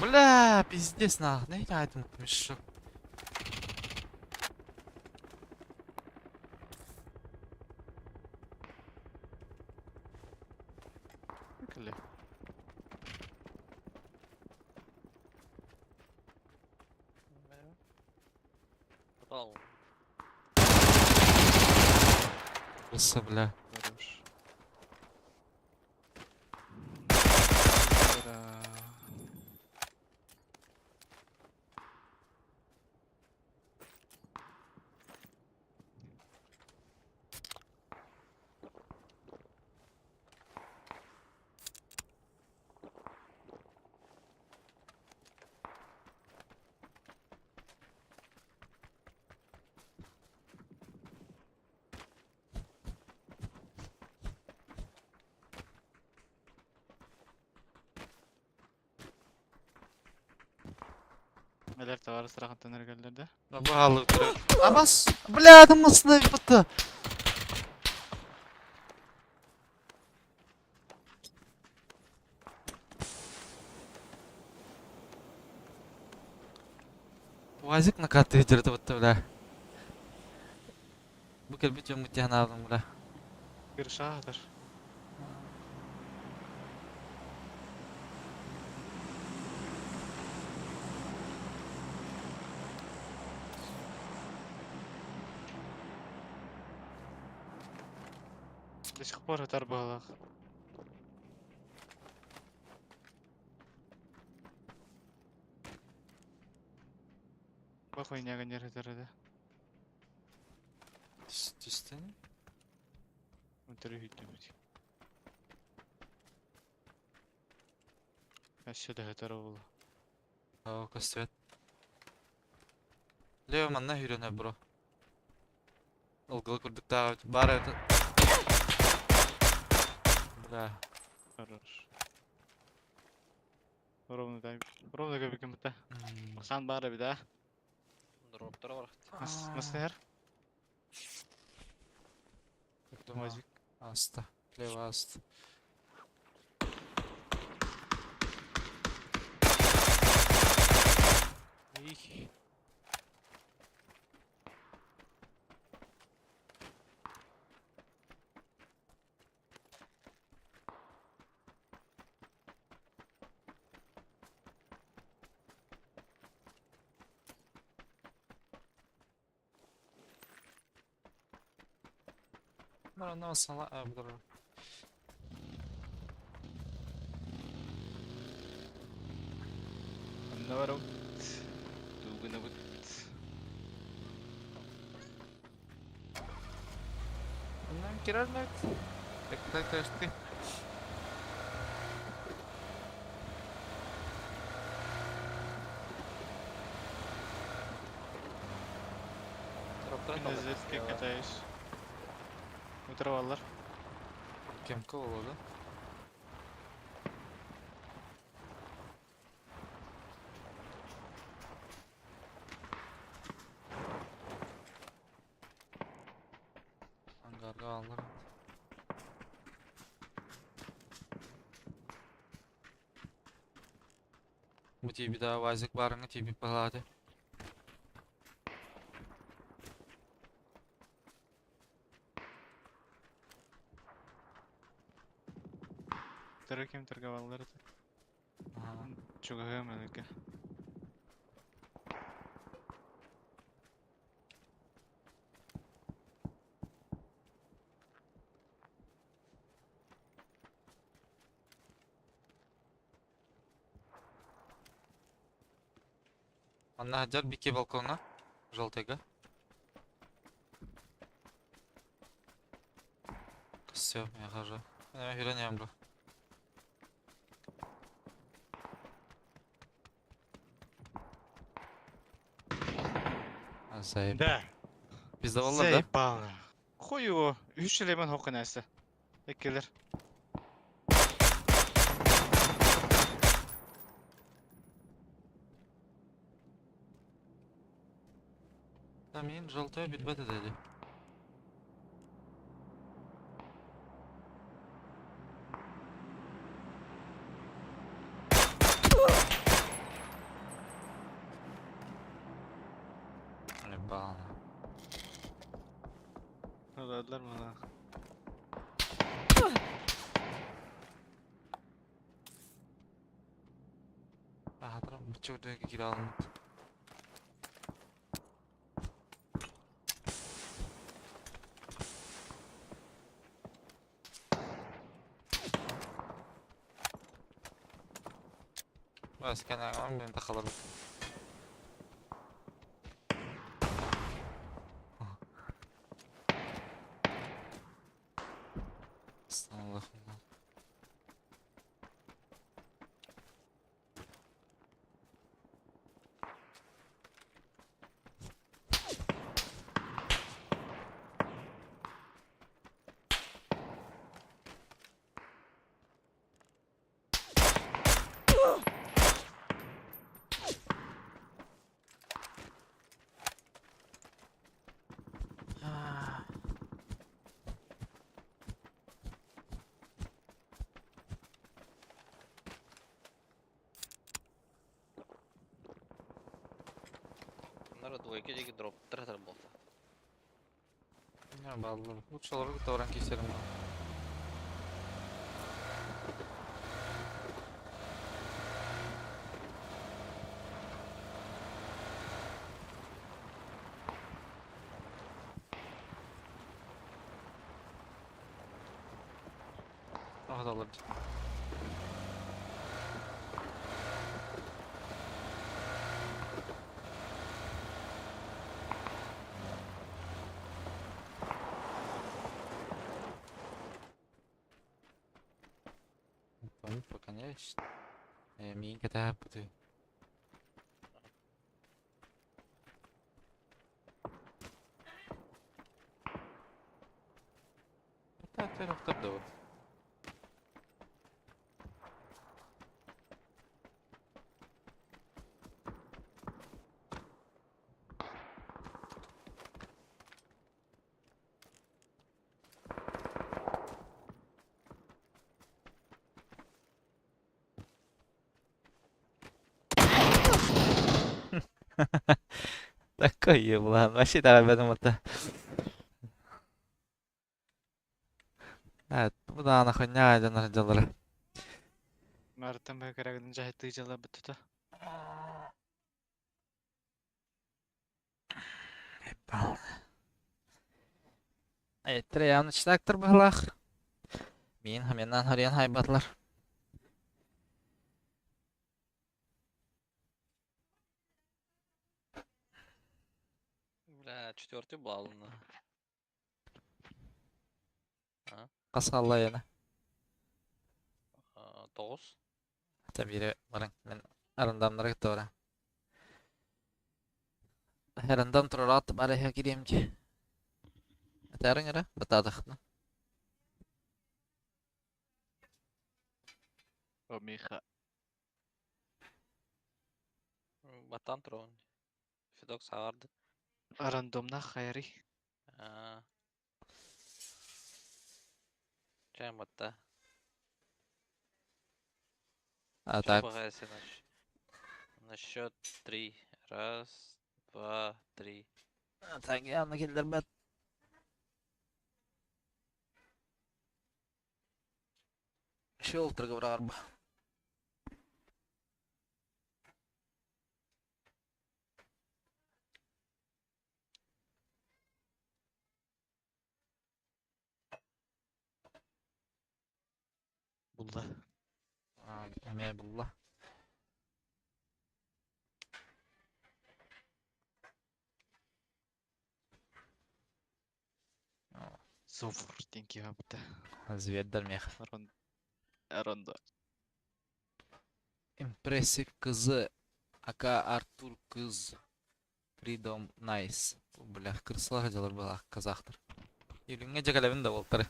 Speaker 2: Бля, пиздец нах, не айтым мешок.
Speaker 3: Кэллэ.
Speaker 1: Ал.
Speaker 2: Бысса, бля.
Speaker 3: Хорош. Ура. Элер товар страхаттан эргеллерде.
Speaker 2: Баалы. Абас, бля, там масына бітті. Уазик накаты жерді бітті, бля. Бу келбит жөн мутян алдым, бля.
Speaker 3: Bir шаатыр. До сих пор атар балах. Бахуйняга не да.
Speaker 2: Түстен.
Speaker 3: Өтөрү хүйтүмүт. Өссө да өтөр болу.
Speaker 2: О, көстүбэт. Лео манна хүрөнө, бро. Ылгыл курдук тағы бар это. Бля.
Speaker 3: Хорош. Ровно дай. Ровно көбүкүм бутта. Хан бары бит, а.
Speaker 1: Дроптар бар.
Speaker 3: Мастер.
Speaker 2: Думаю, Аста. Лево аста. Их. Ну, сала, а, бро.
Speaker 3: Анна Тугуна бут.
Speaker 2: Ну, киральнет. Так, так, так, ты.
Speaker 1: Дроптар
Speaker 3: Мен зетке катаюсь. Утырып алар.
Speaker 2: Кемка болду? Ангарга алыр. Бу тибида вазик барыңы тиби палады.
Speaker 3: Төрө кем төргө баллар.
Speaker 2: Ага.
Speaker 3: Чугага менеке.
Speaker 2: Манна сылдьар бики балкоҥҥа, желтыйга. Все, я хожу. Я херня бро. Заеб.
Speaker 3: Да.
Speaker 2: Пиздоваллар да?
Speaker 3: Заебал. Хуй его. Үс элемент хокын әсі. Эккелер.
Speaker 2: Там мин желтая билбэт этэ дии. Ебало.
Speaker 3: Алладылар мана.
Speaker 2: Аһатырам быччык үрдүгэр киирэ аламмыт. Бас кэнэҕин мин тахаларбыт. Аллахым.
Speaker 1: Bunlara двойка диэки дроптар этэр буолта.
Speaker 2: Не баллар. Лучше олору кытта баран киирсэрим. Тоҕо да олордо. Конечно. Миин кэтэһэппытый. Это да. Такой еблан. Вообще давай в это. Бу даҕаны хонньоҕо дьоннор дьаллара.
Speaker 3: Мартан бэкэрэгин дьаһайты дьала бүттүтэ.
Speaker 2: Эттер явнычтаактар быһылаах. Миин хаменнан харыйан хайбатылар.
Speaker 1: Бля, четвертый балл.
Speaker 2: Хас хаалла айана?
Speaker 1: Тоҕус.
Speaker 2: Та биири баран мин арындамнары кытта баран. Арындам турар бары кириэм дии. Этээриҥ эрэ бытаатахтына.
Speaker 3: Миха.
Speaker 1: Батан турон. Федок саҕарды.
Speaker 3: Рандомна хайрый.
Speaker 1: Чэм батта.
Speaker 2: А так.
Speaker 1: На счет три. Раз, два, три.
Speaker 2: Так, явно киллэрбэт. Шелтерга быраарба.
Speaker 3: Булла.
Speaker 2: Эмиэ булла.
Speaker 3: Зовр диэн киһи баабыта.
Speaker 2: Звердер мех.
Speaker 3: Арон Арондо.
Speaker 2: Impressive кызы. Ака Артур кыз. Freedom Nice. Бля, крысалар дьалар была казахтар. Илиҥҥэ дьэгэлэбин да буолтары.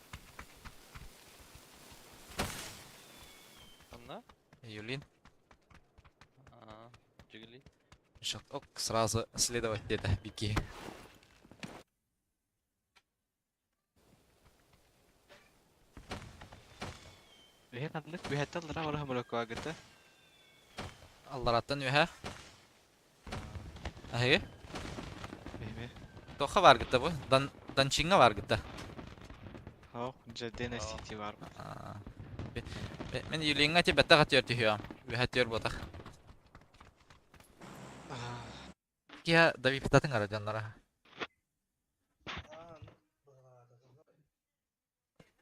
Speaker 1: Онно?
Speaker 2: Юлин.
Speaker 1: Аа, Жигули.
Speaker 2: Ок, сразу следовать где-то, беги.
Speaker 3: Эһэ ханнык үһэттэн аллараа бараһа молокуагыта.
Speaker 2: Аллараттан үөһэ. Аһыгы?
Speaker 3: Эһиме.
Speaker 2: Тоха бар гытта бу? Дан Данчиҥҥа бар гытта.
Speaker 3: Хоох, Джадена Сити бар.
Speaker 2: Мен Юлиҥҥа ти бэттэх атыар түһүөм. Үөһэ түөр буотах. Киһа давиптатын ара дьоннора.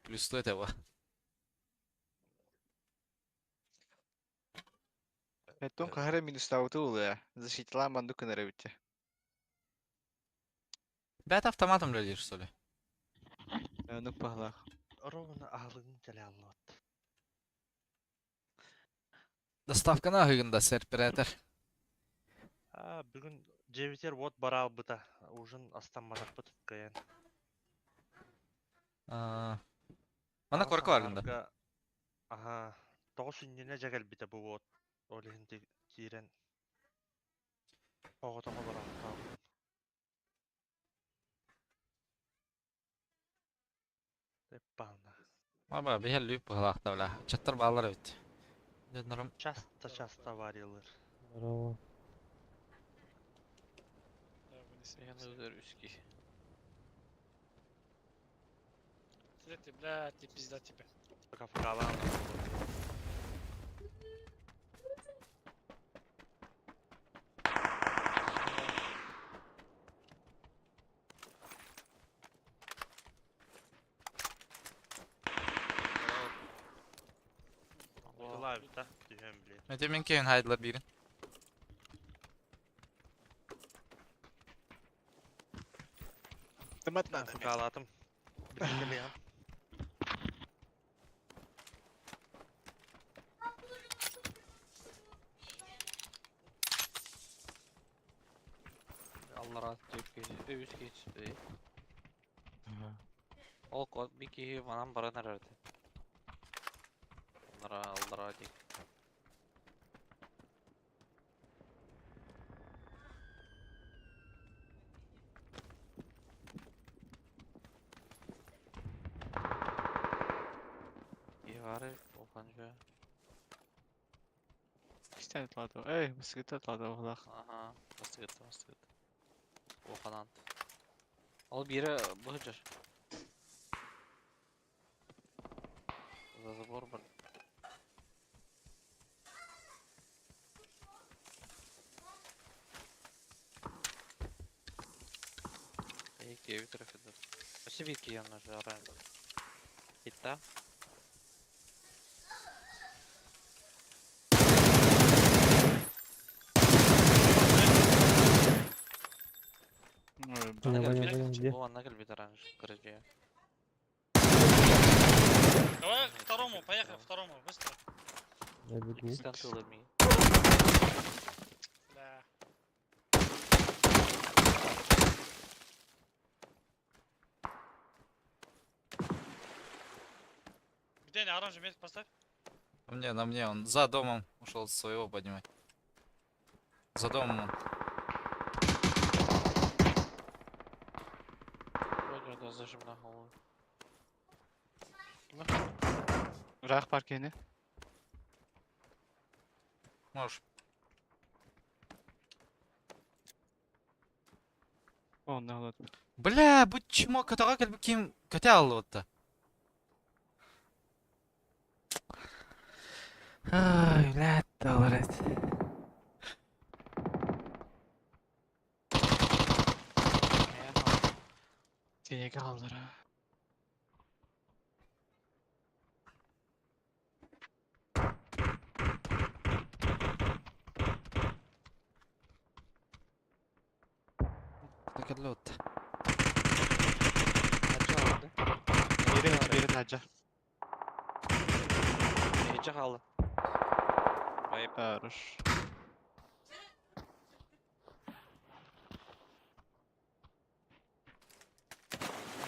Speaker 2: Плюс это его.
Speaker 3: Эттон хаһара минустаабыты улуя. Защитилаан маннык гынар эбит.
Speaker 2: Бэт автоматом үлэлиир, что ли?
Speaker 3: Оннук баһылаах.
Speaker 4: Ровно аһылыгын кэлэ аллыбат.
Speaker 2: Доставканы аһыгын да серперэтер.
Speaker 4: А, бүгүн дьиэбитигэр уот бараалбыта. Ужин астамматахпыт кыайан.
Speaker 2: Мана
Speaker 4: Аҕыс
Speaker 2: корка баргын да.
Speaker 4: аҥаарга аһаа, тоҕус иннинэ дьэ кэлбитэ бу уот. Ол иһин киирэн оҕотох олорон хаалбытым. Эппаана.
Speaker 2: Аба биһэл лүп быһалаахта бля. Чаттар баалар эбит. Дьоннорум
Speaker 4: Часто-часто авариялар.
Speaker 5: Здорово.
Speaker 6: Да, вынесли.
Speaker 1: Эһэн ылар үс киһи.
Speaker 6: Смотри, блядь, и пизда тебе.
Speaker 4: Кафкалаан. Тылаабыта түһэн блин.
Speaker 2: Мете мен кейин хайдылар биирин.
Speaker 3: Тымат надо.
Speaker 4: Кафкалаатым. Билин кэлиэҕим.
Speaker 1: Аллараа түөрт киһи, үс киһи түспүт. Ол кот bir киһи манан баран эрэр этэ. Аллараа, аллараа диэки. Киһи баар эбит, улахан.
Speaker 3: Кистэн тлады. Эй, мысыгыта тлады баһылаах.
Speaker 1: Аха, бастыгытта, бастыгытта. Улахан Ол биирэ быһыдьар. За забор бар. Эй, киэби тарафыдар. Өссө биир киһи онно арайын. Хитта.
Speaker 5: Понял, понял, понял, где?
Speaker 1: Бу анна кэлбит аранж кырдьыйа.
Speaker 6: Давай к второму, поехали к второму, быстро.
Speaker 5: Я бегу.
Speaker 1: Иккистэн тылы ми.
Speaker 6: Бля. Где они? Оранжевый метку поставь.
Speaker 2: На мне, на мне, он за домом ушел своего поднимать. За домом он.
Speaker 1: Вроде да зажим на голову.
Speaker 3: Ыраах бар киһини.
Speaker 2: Можешь.
Speaker 3: Онно алат.
Speaker 2: Бля, бу чмо көтөҕө кэлбит ким көтө аллыбытта. Ай, блядь, доллар.
Speaker 3: Тиэгэ хааллара.
Speaker 2: Көтө кэллибитта.
Speaker 1: Ача алды.
Speaker 3: таһырдьа.
Speaker 1: Иһирдьэ хаалла. Вайп.
Speaker 3: Хорош.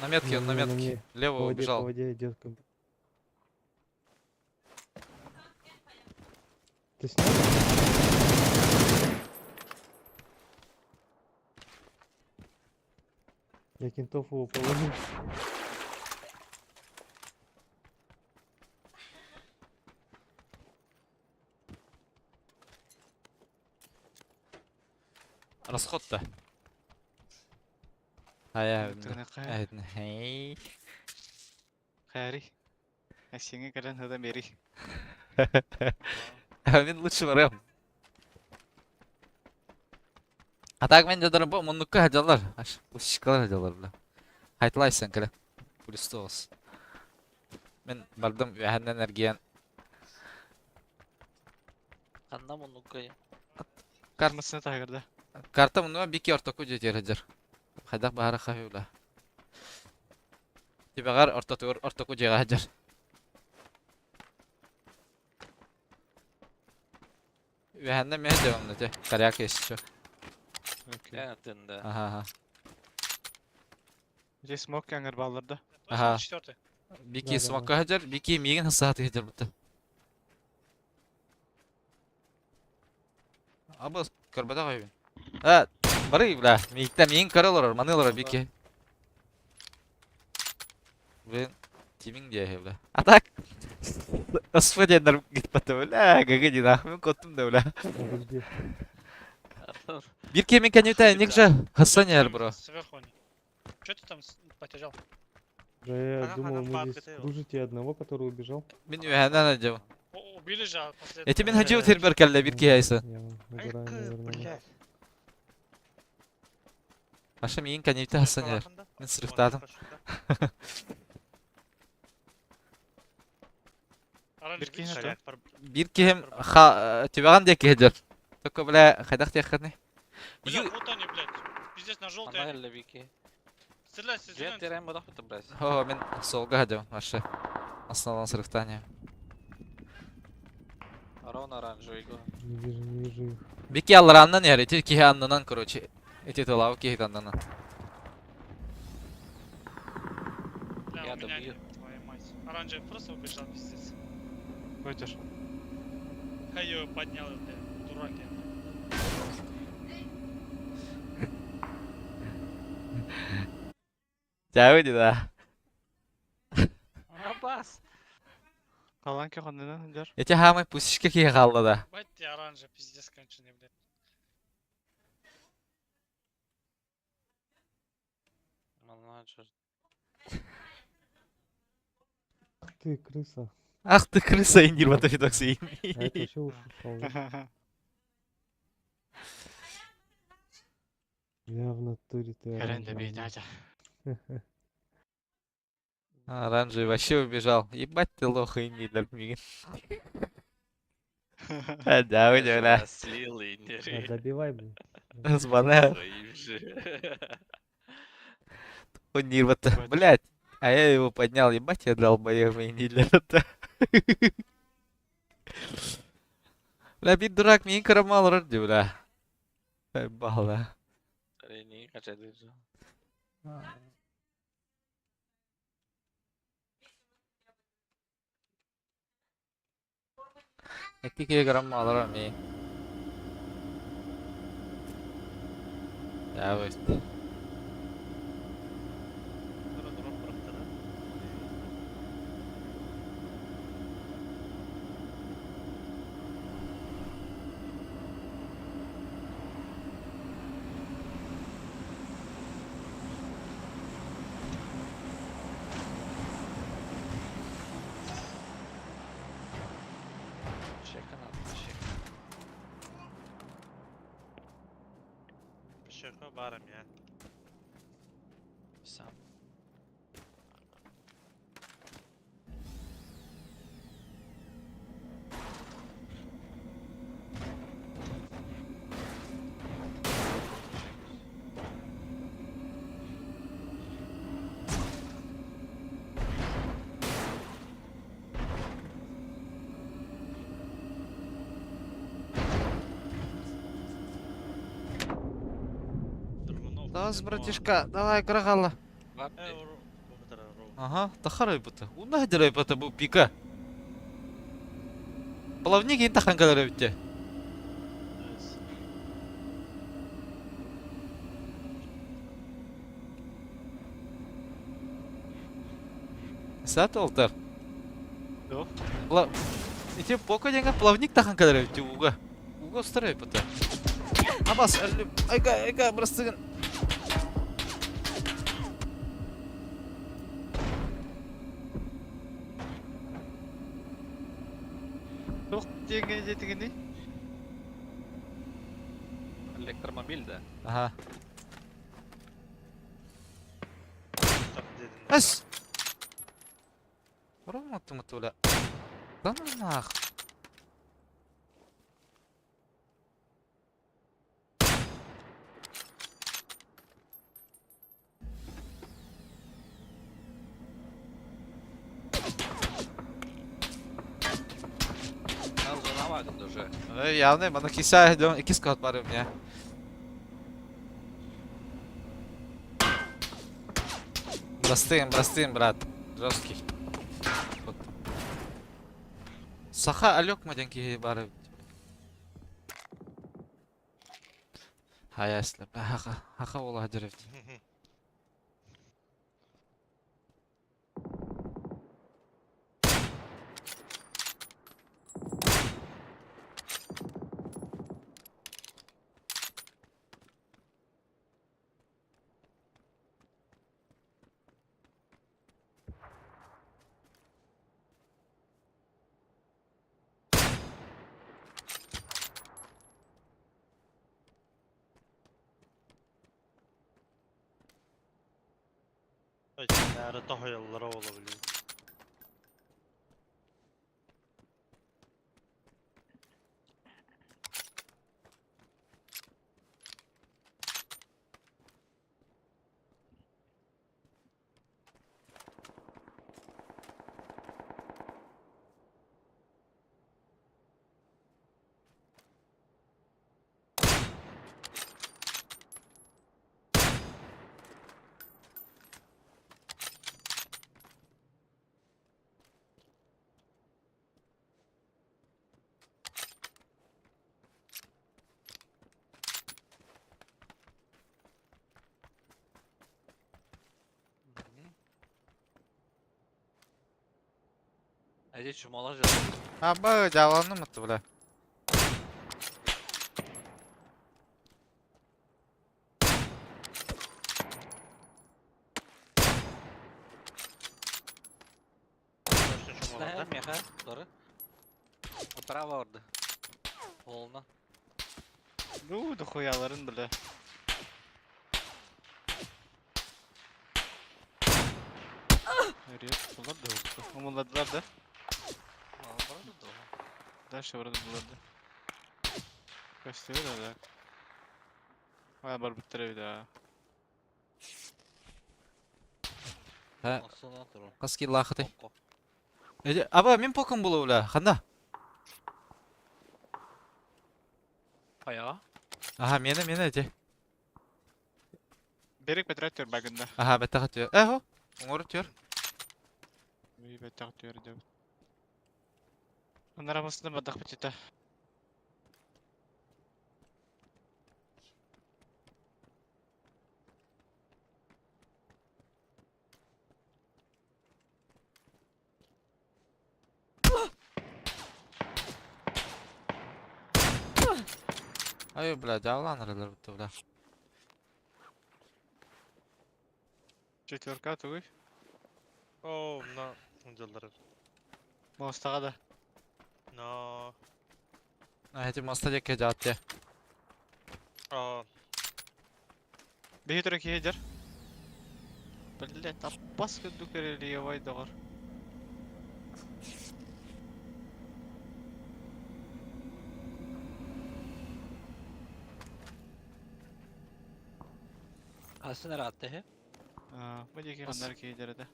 Speaker 2: На метке, на
Speaker 5: Не, на
Speaker 2: метке.
Speaker 5: мне.
Speaker 2: Лево
Speaker 5: По воде, по
Speaker 2: убежал.
Speaker 5: воде идет. как будто. Ты снял? Я кентов его положил.
Speaker 2: Расход-то. А я...
Speaker 3: Тыгына кай.
Speaker 2: Хей.
Speaker 3: Хайри. Сиңе кэлэн хыда бери.
Speaker 2: Мин лучше барам. А так мен дедер бу муннукка хадалар. Аш пушкалар хадалар бля. Хайтлайсың кэлэ. Плюс тоғыз. Мен бардым үһәннән эргиэн.
Speaker 1: Ханна муннукка.
Speaker 3: Кармасына таһырда.
Speaker 2: Карта мунуа бики ортоку жетер хадер. Хайдах баһара хахыла. Тибагар ортотугар ортоку жега хадер. Үһәннән мен дәвамны те. Коряк еще.
Speaker 3: Окей.
Speaker 1: Я тында.
Speaker 2: Ага, ага.
Speaker 3: Здесь смок яңыр балларда.
Speaker 6: Точно
Speaker 2: Ага.
Speaker 6: четвертый.
Speaker 2: Бики
Speaker 5: Да, да,
Speaker 2: смокка хадер, бики миген хасаты хадер бутта. Абы көрбөтө койбун. А, бары бля, миикте миин көрө олорор, маны олорор бики. Блин, тимиң дие бля. А так Оспа диэннэр гитпатта бля, гагэ ди нах, мен коттум да бля.
Speaker 5: А вы где?
Speaker 2: Бир кемин кәнүтә ник же хассан яр бро.
Speaker 6: Сверху они. Че ты там потерял?
Speaker 5: Да я
Speaker 4: Ага,
Speaker 5: думал,
Speaker 4: ага,
Speaker 5: мы
Speaker 4: папка,
Speaker 5: здесь
Speaker 4: ты его.
Speaker 5: кружите одного, который убежал.
Speaker 2: Мин үһәннән адьым.
Speaker 6: Убили же, а после
Speaker 2: Эти мин
Speaker 6: этого-
Speaker 2: хаҗы үтер кәллә бир кияйсы.
Speaker 5: Я выбираю,
Speaker 4: Айкы,
Speaker 5: наверное.
Speaker 4: блядь.
Speaker 2: Аша миин кәнүтә хассан яр. Мин сырыктадым.
Speaker 6: Оранжевый,
Speaker 3: Бир киһи
Speaker 6: видишь?
Speaker 3: то.
Speaker 2: Бир киһим ха түбәгән диye киһдер. Только бля хайдах тиэххәни.
Speaker 6: Бля, вот они, блядь. Пиздец, на желтый.
Speaker 1: Ханна
Speaker 6: они.
Speaker 1: элле бики.
Speaker 6: Стреляй,
Speaker 1: Жет
Speaker 6: стреляй.
Speaker 1: терен бодох бутта блядь.
Speaker 2: О, мин солга хадым вообще. Основан сырыктания.
Speaker 1: Ровно оранжевый го.
Speaker 5: Не вижу, не вижу их.
Speaker 2: Бики аллараннан яр, эти киһи аннынан, короче. Эти тылау киһи аннынан.
Speaker 6: Бля,
Speaker 1: Я
Speaker 6: у меня
Speaker 1: добью.
Speaker 6: они, твою мать. Оранжевый просто убежал, пиздец.
Speaker 3: Көтөр.
Speaker 6: Я ее поднял, бля, дурак я.
Speaker 2: Дәү да.
Speaker 1: Абас.
Speaker 3: Калан ки хоннан дер.
Speaker 2: Эти хамай пусишке киһи халла да.
Speaker 6: Бать ты оранжевый, пиздец конченый, блядь.
Speaker 1: Манна чёрт.
Speaker 5: Ах Ты крыса.
Speaker 2: Ах ты крыса индир батафидокси.
Speaker 5: А это вообще ушел. да? Я в натуре ты
Speaker 3: Кэлэн да
Speaker 5: оранжевый.
Speaker 3: бей дядя.
Speaker 2: Оранжевый вообще убежал. Ебать ты лох индир мигин. Дәү бля.
Speaker 1: Слил
Speaker 5: Да,
Speaker 1: индир.
Speaker 5: добивай, блин.
Speaker 2: Звона.
Speaker 1: Своим же.
Speaker 2: Он нирвата. Блять. А я его поднял, ебать, я долбоеб, индир. Бля, бит дурак, мин карамал роди, бля. Бала.
Speaker 1: Не качай же.
Speaker 2: Икки килограмм алар ми. Я вот.
Speaker 4: Дроп бырахтара.
Speaker 1: Чека надо, чека.
Speaker 4: Пешеко барым я.
Speaker 1: Сам.
Speaker 2: Давай, братишка, давай, кырахалла.
Speaker 1: Бар
Speaker 4: Э,
Speaker 1: дии.
Speaker 4: бу бытара ру.
Speaker 2: Ага, тахар айбыта. Уна хадыр айбыта бу пика. Плавник ин тахан калар эбитте.
Speaker 4: Найс.
Speaker 2: Сат олтар.
Speaker 3: Yok.
Speaker 2: Пла... Ити пока деньга плавник тахан калар эбитте уга. Уга устар айбыта. Абас, әлі, айга, айга, бырастыгын.
Speaker 3: Yok diye jetигини.
Speaker 1: Электромобиль да.
Speaker 2: Ага.
Speaker 4: Так дедин.
Speaker 2: Эс! Рома туматуля. Да ну нах.
Speaker 1: Нас жена вагон уже.
Speaker 2: Явный, мана киса, икис кат бар мне. Простым, простым, брат. Жесткий. Вот. Саха алек маденки бары. Хаяслы, хаха, хаха ола деревти.
Speaker 4: Ай, Nära tohjallara olabilir.
Speaker 1: А здесь чумала же.
Speaker 2: Аба, жаланным это, бля.
Speaker 4: Точно чумалар да?
Speaker 1: Меха, doğru. Право orada. Полно.
Speaker 3: Ну, дохуяларын бile. Nereye tuttular da yoktu. Umuladılar da. Дальше вроде было да. Көстүбүт да. Ай бар биттер да.
Speaker 2: Ха, каски лахты. Аба, мен поком было, бля. Ханда.
Speaker 1: Ая.
Speaker 2: Ага, мені, мені эти.
Speaker 3: Берек бетрет багында.
Speaker 2: Ага, беттага төр. Эхо. Оңор төр.
Speaker 3: Ви беттак төр деп. Анар арасында бадак битете.
Speaker 2: Ай, бля, жалан аралар битте, бля.
Speaker 3: Четверка тугуй.
Speaker 4: О, мына дьаллар.
Speaker 3: Мостага да.
Speaker 4: Но.
Speaker 2: А, эти моста деке жаатте.
Speaker 4: А,
Speaker 3: Беги туры киһидер. Блять, аппас күндүк рельевай догор.
Speaker 1: Хасен ратте хе.
Speaker 3: А, бу диэки
Speaker 2: Бас.
Speaker 3: ханнар киһидер да.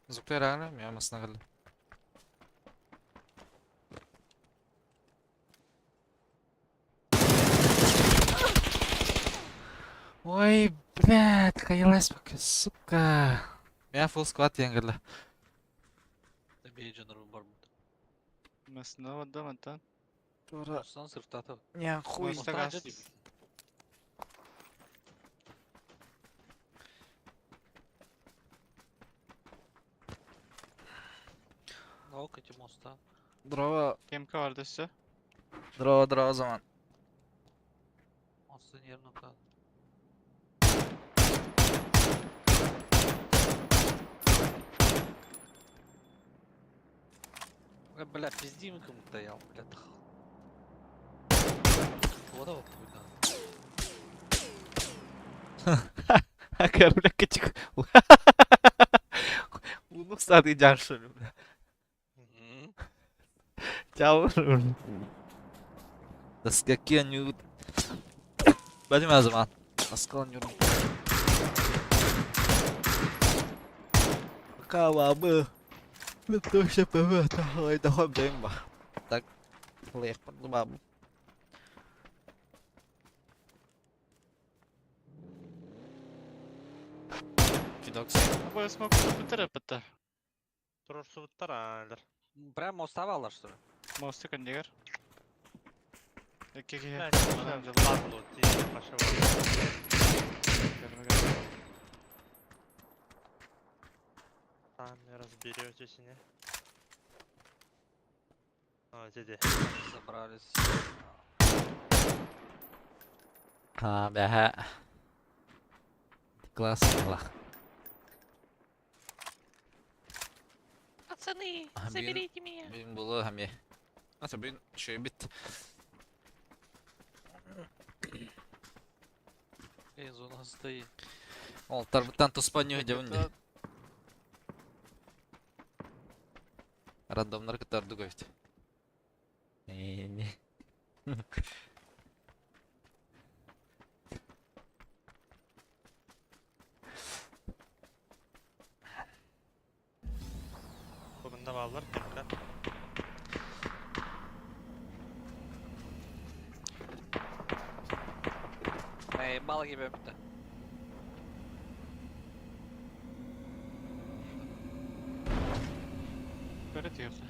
Speaker 2: Зуктар аны, мен масына калды. Ой, Блядь, хаялась пока, сука. Меня full squad диэн кэллэ.
Speaker 1: Бей дьоннорбун барбыт.
Speaker 3: Масына барда мантан.
Speaker 2: Тура.
Speaker 1: Осон сыртаты.
Speaker 2: Не хуй.
Speaker 3: Моста газ.
Speaker 1: Наука эти моста.
Speaker 2: Дрова,
Speaker 3: Кемка бар өссө.
Speaker 2: дрова, дрова zaman.
Speaker 1: Мостын yerin otan. Бля, пиздим кому-то я, бля, Вот вот
Speaker 2: Акар, бля, качик. Уну сады жаршы, бля. Чао. Да с какие они... Бадим азаман. Аскалан юрун. Кава бы. Точно ПВ, ой, давай бэмба. Так, лех, бабу. Фидокс.
Speaker 3: Бу смок битер битте.
Speaker 4: Турурсубуттар аалар.
Speaker 1: Прям моста алар что ли?
Speaker 3: Мосты кандигер. Икки киһи.
Speaker 4: Бар болот, баша бар. Сами разберетесь, не? А, деде.
Speaker 1: Забрались.
Speaker 2: А, бля. Класс, Аллах.
Speaker 1: Пацаны,
Speaker 2: А, блин.
Speaker 1: заберите меня.
Speaker 2: Блин, было хами. А, блин, еще и бит.
Speaker 1: Эй, зона стоит.
Speaker 2: Ол тарбыттан туспа нью дебин. Рандомнар кытарды көйт. Не.
Speaker 4: Bugün de varlar кемка.
Speaker 1: Эй, мало gibi bitti.
Speaker 3: Бары тиөхэ.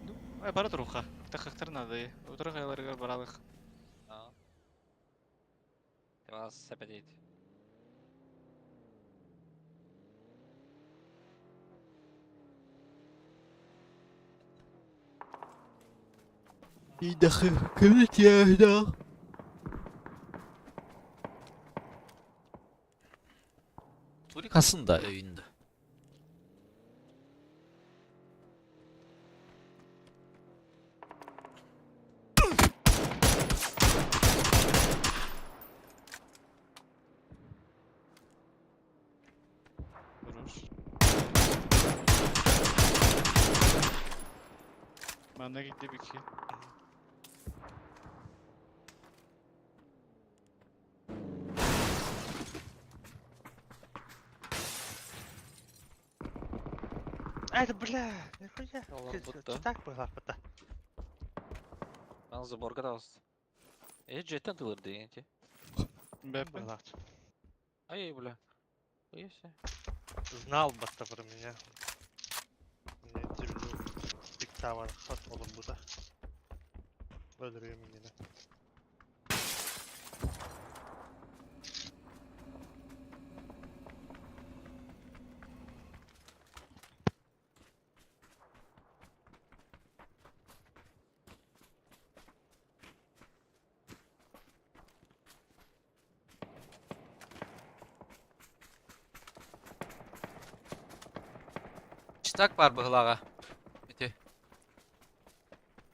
Speaker 3: Ну, ай бара туруха. Тахактар надо. Утра хайларыгар баралык.
Speaker 1: А. Ты вас опять.
Speaker 2: Турик aslında öyündü.
Speaker 3: Durur. Manna gitti bir ki.
Speaker 4: Это, бля, нихуя.
Speaker 1: Аллах
Speaker 4: Ты-
Speaker 1: будто.
Speaker 4: ты Так была, бата.
Speaker 1: Ben заборга да olsun. E jetten tılır deyince.
Speaker 3: Бэп.
Speaker 4: Была.
Speaker 1: Ай, бля. Ой, все.
Speaker 4: Знал бата про меня. Не терплю. Диктаван хат олым bu da. Öldürüyor yine.
Speaker 2: Читак бар быһылаҕа. Ити.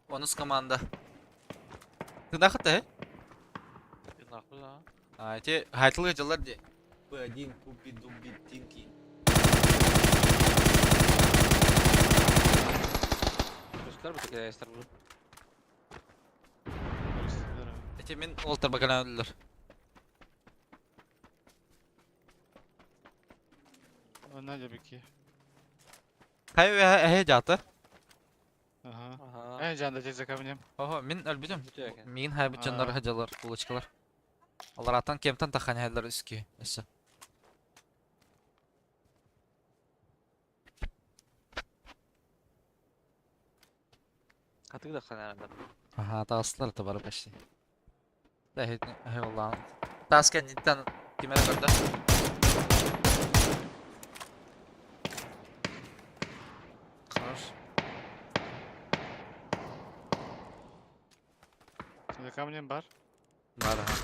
Speaker 2: Онус команда. Тынахыта, э?
Speaker 1: Нахуй, а?
Speaker 2: А, эти хайтылга жыллар де. Б1, купи, дуби, тинки.
Speaker 1: Göster bu tekrar ister bu.
Speaker 2: Эти мен олтар бакалан өлдүлөр.
Speaker 3: Она да бики.
Speaker 2: Хай э жаты.
Speaker 3: Ага.
Speaker 1: Ага.
Speaker 3: Э, жанда тез камнем.
Speaker 2: Ого, мен өлбүтүм.
Speaker 1: Бүтү экен.
Speaker 2: Мигин хай бут жаннар
Speaker 3: А.
Speaker 2: хажалар, булочкалар. Алларааттан кемтан таххан иһэллэр үс киһи өссө.
Speaker 1: Хатыы да ханардар.
Speaker 2: Аха, таҕыстылар да бары почти. Да, эһи Таас кэнниттэн ким эрэ көрдө. Хорош.
Speaker 3: За камнем бар.
Speaker 2: Бар, аха.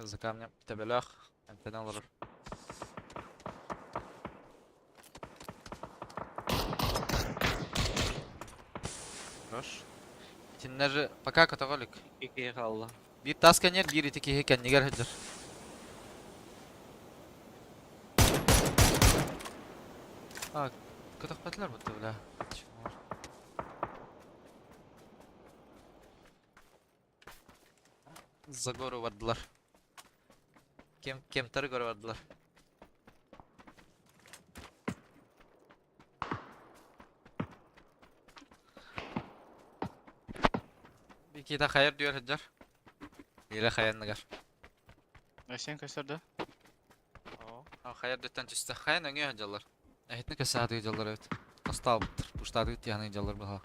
Speaker 2: За камнем төбөлөөх эмтэнэ олорор. Хорош. Итиннэр пока көтөҕө илик.
Speaker 1: Икки хаалла.
Speaker 2: Биир таас кэннигэр, биир ити киһи кэннигэр сылдьар. А, көтөхпөтүлэр будто, бля. Чего? За гору бардылар. Кем, кемтары көрө бардылар. Бикита хайар дүйөр сылдьар. Илэ хайанныгар.
Speaker 3: Айсен көстөр да?
Speaker 1: Оо.
Speaker 2: Хайар дөттөн түстэ. Хайан өҥө сылдьаллар. Эһитини көссө саатыы дьаллар эбит. Остаабыттар. Пуштаатыы тиһаны дьаллар быһа.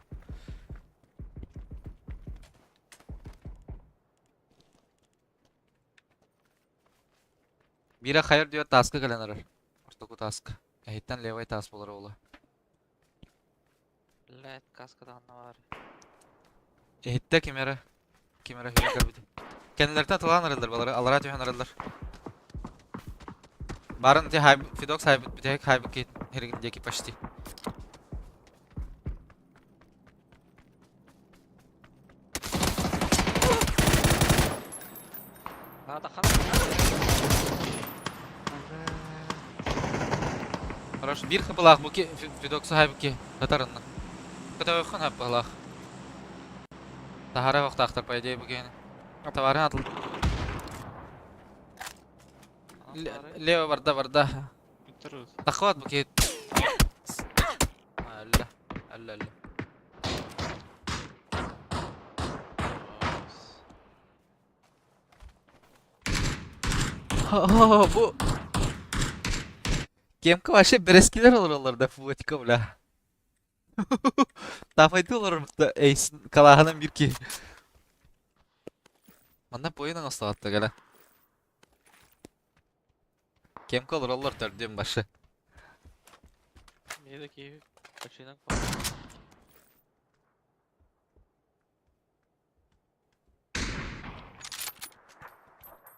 Speaker 2: Биирэ хайар дүйөр тааска кэлэн эрэр. Ортоку тааска. Эһиттэн левай таас буолар оҕоло.
Speaker 1: Блядь, каска даҕаны бар.
Speaker 2: Иһиттэ ким эрэ. Ким эрэ хүлэн көрбүт. Кэннилэриттэн атылаан арыллар балары, аллараа түһэн арыллар. Барын ити хайб, Фидокс хайбыт, бүтэһик хайбыт киһи һиригин диэки почти.
Speaker 1: Надо хан.
Speaker 2: Хорош, биир хапылаах бу ки Фидокса хайбыт киһи. Татарынна. Көтөөххүн хаппылаах. Таһара охтаахтар по идее бу киһини. Товарын атыл. Лево барда барда. Тахват бу киһи. Алла. Алла алла. Бу Кемка вообще бэрэскилэр олороллор да футика бля. Тафайды олорор да эйсин калааһынан биир киһи. Манна поинан оставатта кэлэ. Кемка олороллор төрдүөн башы.
Speaker 1: Миэдэ киһи починок.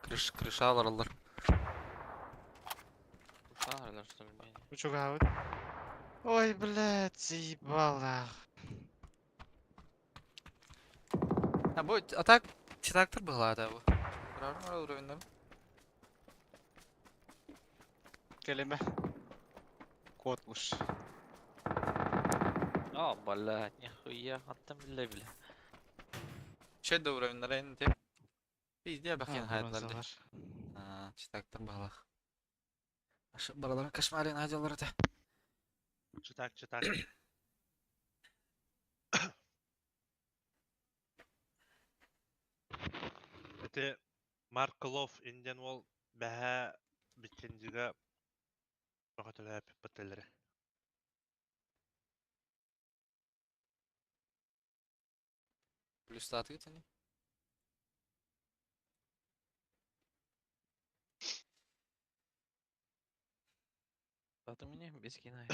Speaker 2: Крыш, крыша олороллор.
Speaker 1: Ушла, что ли, меня?
Speaker 3: Учугаабыт. Ой, блядь, заебало.
Speaker 2: А бу а так трактор быһылаата бу. Правильно уровеньнар.
Speaker 3: Кэлимэ. Кот уж.
Speaker 1: О, блядь, нихуя, аттан биллэ бile.
Speaker 2: Че да уровеньнар эн те. Везде бахен хайдылар де. А, читактор быһылаах. Бараларын кошмарин адьалар этэ.
Speaker 4: Читак, читак. Это Марк Лов инден ол бәһә битчинжига бөҕөтөлөөп баттеллere.
Speaker 2: Плюс статуя не?
Speaker 1: Зато меня без кино.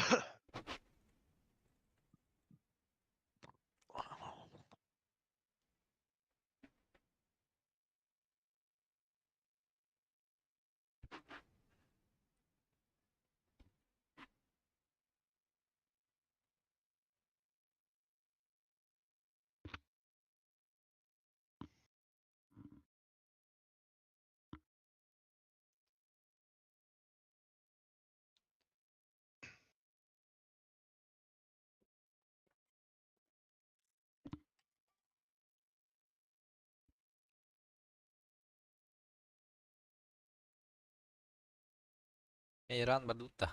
Speaker 2: Иран Бадута.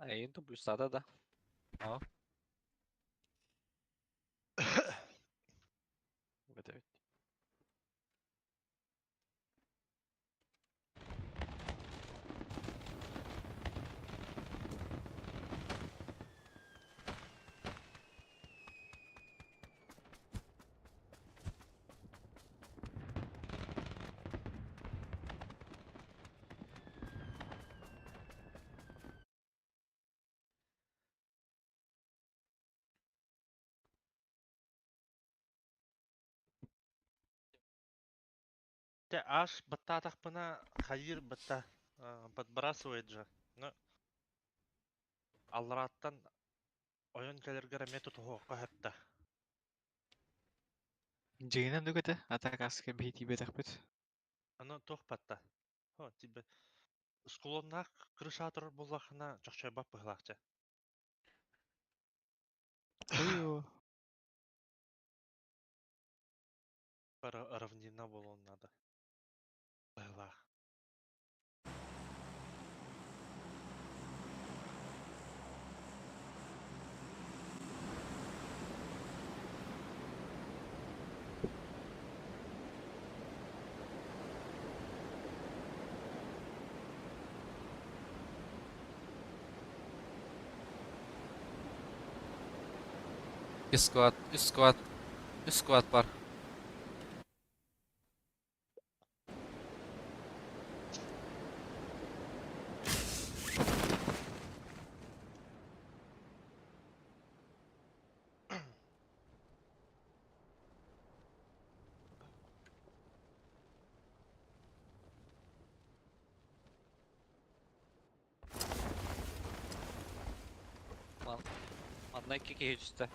Speaker 1: Эйин тупустата да.
Speaker 2: Aa.
Speaker 1: Evet evet.
Speaker 4: Те аж баттаатахпына хайыр батта подбрасывает же. Но алларааттан ойон кэлэргэр эмиэ тутуһуохха сөптө.
Speaker 3: Дьиҥинэн дук этэ, а так аска биһи тиийбэтэхпит.
Speaker 4: Аны туох батта? Хо, тибе склоннаах крыша турар буоллаххына чохчойбот быһыылаах дьэ.
Speaker 3: Ой-о.
Speaker 4: Равнина буолуон наада. Быһыылаах.
Speaker 2: Үс squad, үс squad, үс squad бар.
Speaker 1: Манна икки киһи түстэ.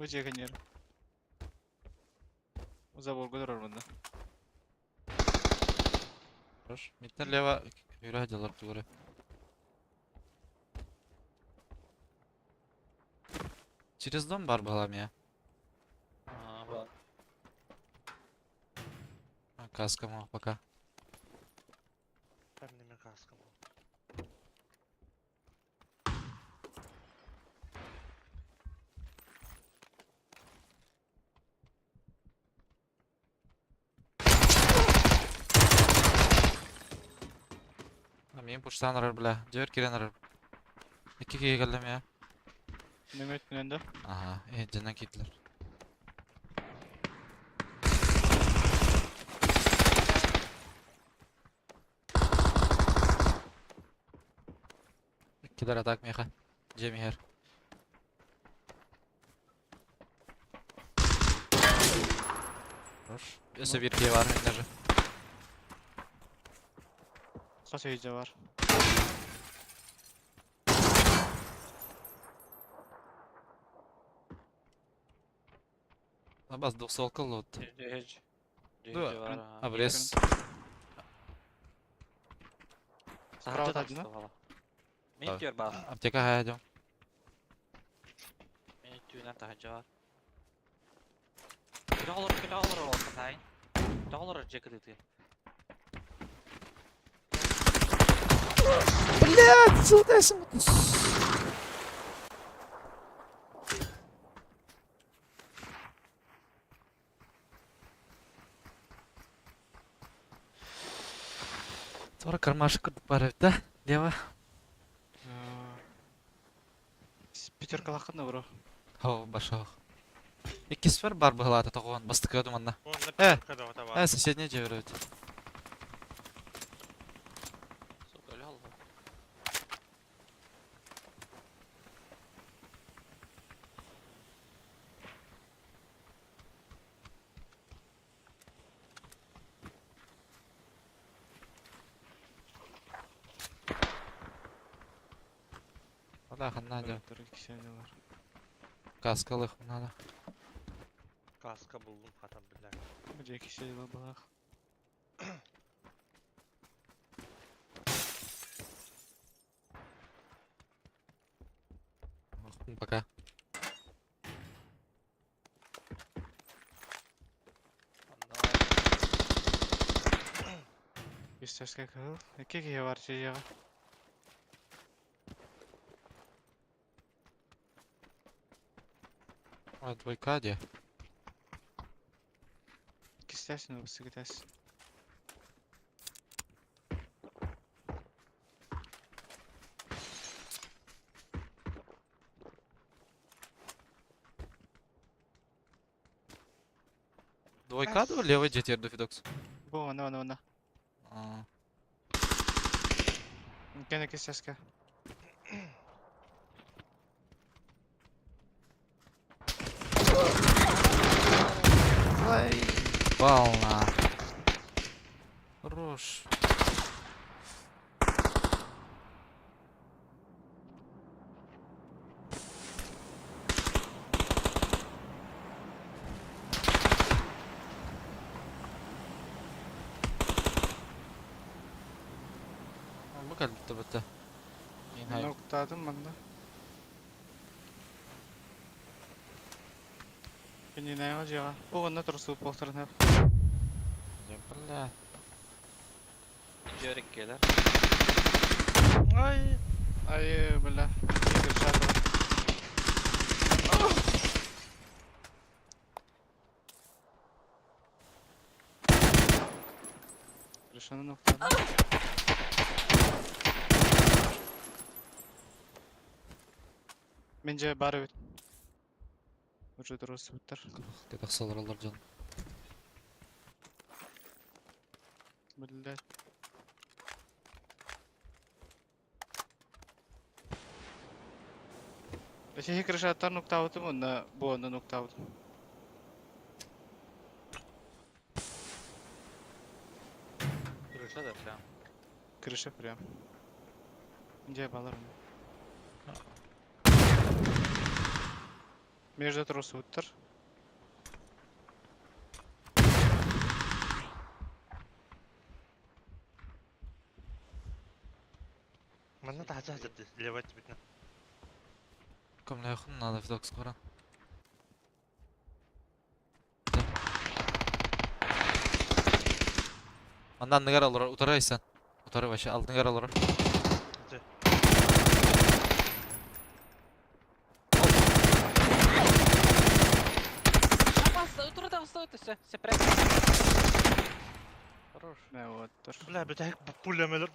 Speaker 3: Бу дьиэ кэннигэр. Заборга турар манна.
Speaker 2: Хорош. Миттен лево юра делар тугары. Через дом бар была меня.
Speaker 1: Аа, бар.
Speaker 2: А, Каска мог пока.
Speaker 4: Кэнними кааскам.
Speaker 2: А мен пуштан арар, бля. Дёр кирен арар. Икки киһи кэллим я.
Speaker 3: Нөҥүө өттүнэн да.
Speaker 2: Ага, э, дьэнэн киирдилэр. Иккилэр атак миэхэ. Дьиэм иһэр. Хорош. Өссө биир киһи баар даже.
Speaker 3: Хас өйдө бар.
Speaker 2: Бас двухсолка лут.
Speaker 1: Дьүһүж.
Speaker 2: Дуо?
Speaker 1: Дьүһүж бар. аа.
Speaker 2: Обрез.
Speaker 1: Саһарчы
Speaker 3: Справа
Speaker 1: тахса
Speaker 3: да?
Speaker 1: бала. Мин түөр баар.
Speaker 2: Аптека хайа
Speaker 1: Мин түүнэн таһырдьа бар. Күтэ олорор, күтэ олорор ол сатаайын. Күтэ олорор дьиэ кытыытыгар.
Speaker 2: Блядь, сылтайсың. Тура кармашек бар эбит, да? Лево.
Speaker 3: Пятеркалааххын да бро.
Speaker 2: Хо, башах. Иккис бар бар быһылаата тоҕуон бастыкы думанна.
Speaker 4: Уонна
Speaker 2: Э,
Speaker 4: пятерка бөҕөтө баар.
Speaker 2: Э, соседний дьиэ эбит.
Speaker 1: Сука, өлө олорор.
Speaker 2: Бля, надо.
Speaker 3: Кисәнеләр.
Speaker 2: Каскалых надо.
Speaker 4: Каска булдым хатам, бля.
Speaker 3: Бу кисәнеләр балах.
Speaker 2: Пока.
Speaker 3: Истәскә кыл. Ике киһи бар чыйыга.
Speaker 2: А, двойка где?
Speaker 3: Кистәсен үбесе китәс.
Speaker 2: Двойка да левый где теперь Фидокс?
Speaker 3: Бу ана ана ана.
Speaker 2: А,
Speaker 3: Кәне кистәскә.
Speaker 2: Волна. Хорош. Бу калбитте бітті.
Speaker 3: Ноктадым манда. Кенинәгә җыга. Бу ана торсу постарына.
Speaker 2: Бля.
Speaker 1: Жөрек келер.
Speaker 4: Ай!
Speaker 3: Ай, бля. Кишәтер. Решено ноктадым. Менже бар бит. Уже дұрыс буттар.
Speaker 2: Кетақ салыралар жан.
Speaker 3: Блядь. Эсеһи крышаттар нуктаутым, онна бу онна нуктаутым.
Speaker 1: Крыша да прям.
Speaker 3: Крыша прям. Где балар? Между тросуттар.
Speaker 4: Манна тахача хажарды, левать битна.
Speaker 2: Кымлайхын надо Фидокс көрін. Андан ныгар алыр, утарайсан. Утары вообще алдынгар алыр.
Speaker 1: Опасно, утро там стоит, все, все прям. Хорош.
Speaker 3: Мә вот тур.
Speaker 4: Бля, битәк пуля мөлөр.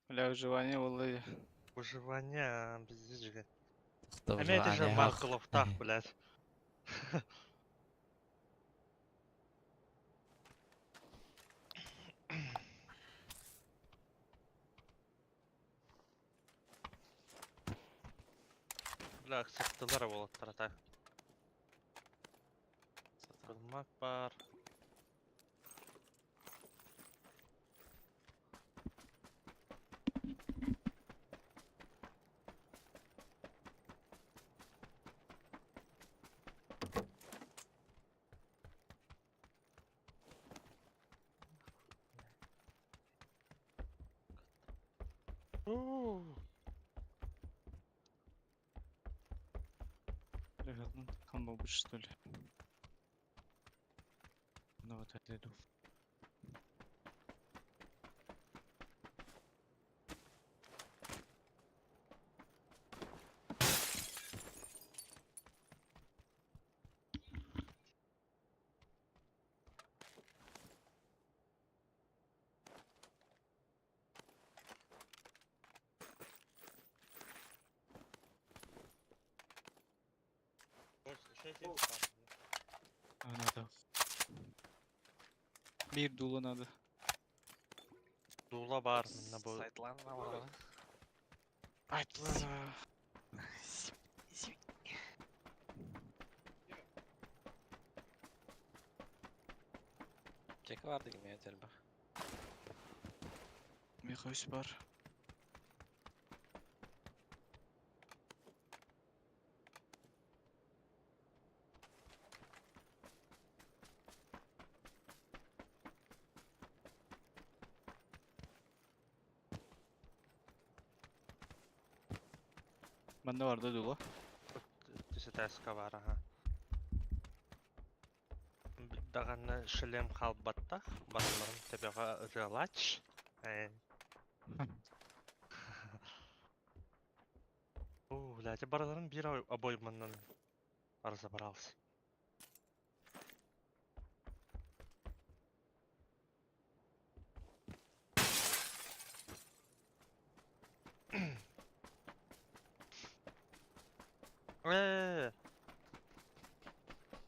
Speaker 3: Бля, выживание булды.
Speaker 4: Выживание, пиздец же.
Speaker 2: Да
Speaker 4: А меня это же
Speaker 2: выживание,
Speaker 4: марка
Speaker 2: ах.
Speaker 4: лофтах, блядь. Бля, сыктылар болоттар ата. Сатылмак бар. Уу.
Speaker 3: Бля, ну комбо больше что ли? Ну вот это иду. А, надо. Bir dulu надо.
Speaker 4: Дула бар, мына бу.
Speaker 1: Сайтлан бар.
Speaker 3: Айтлана.
Speaker 1: Чеки бар деген мен телбе.
Speaker 3: Михайс бар. Манна барда дула.
Speaker 4: Десятайска бар, ага. Даҕаны шлем хаалбаттах, барыларын төбөҕө ытыалаач. Оо, блядь, барыларын биир обойманнан разобрался.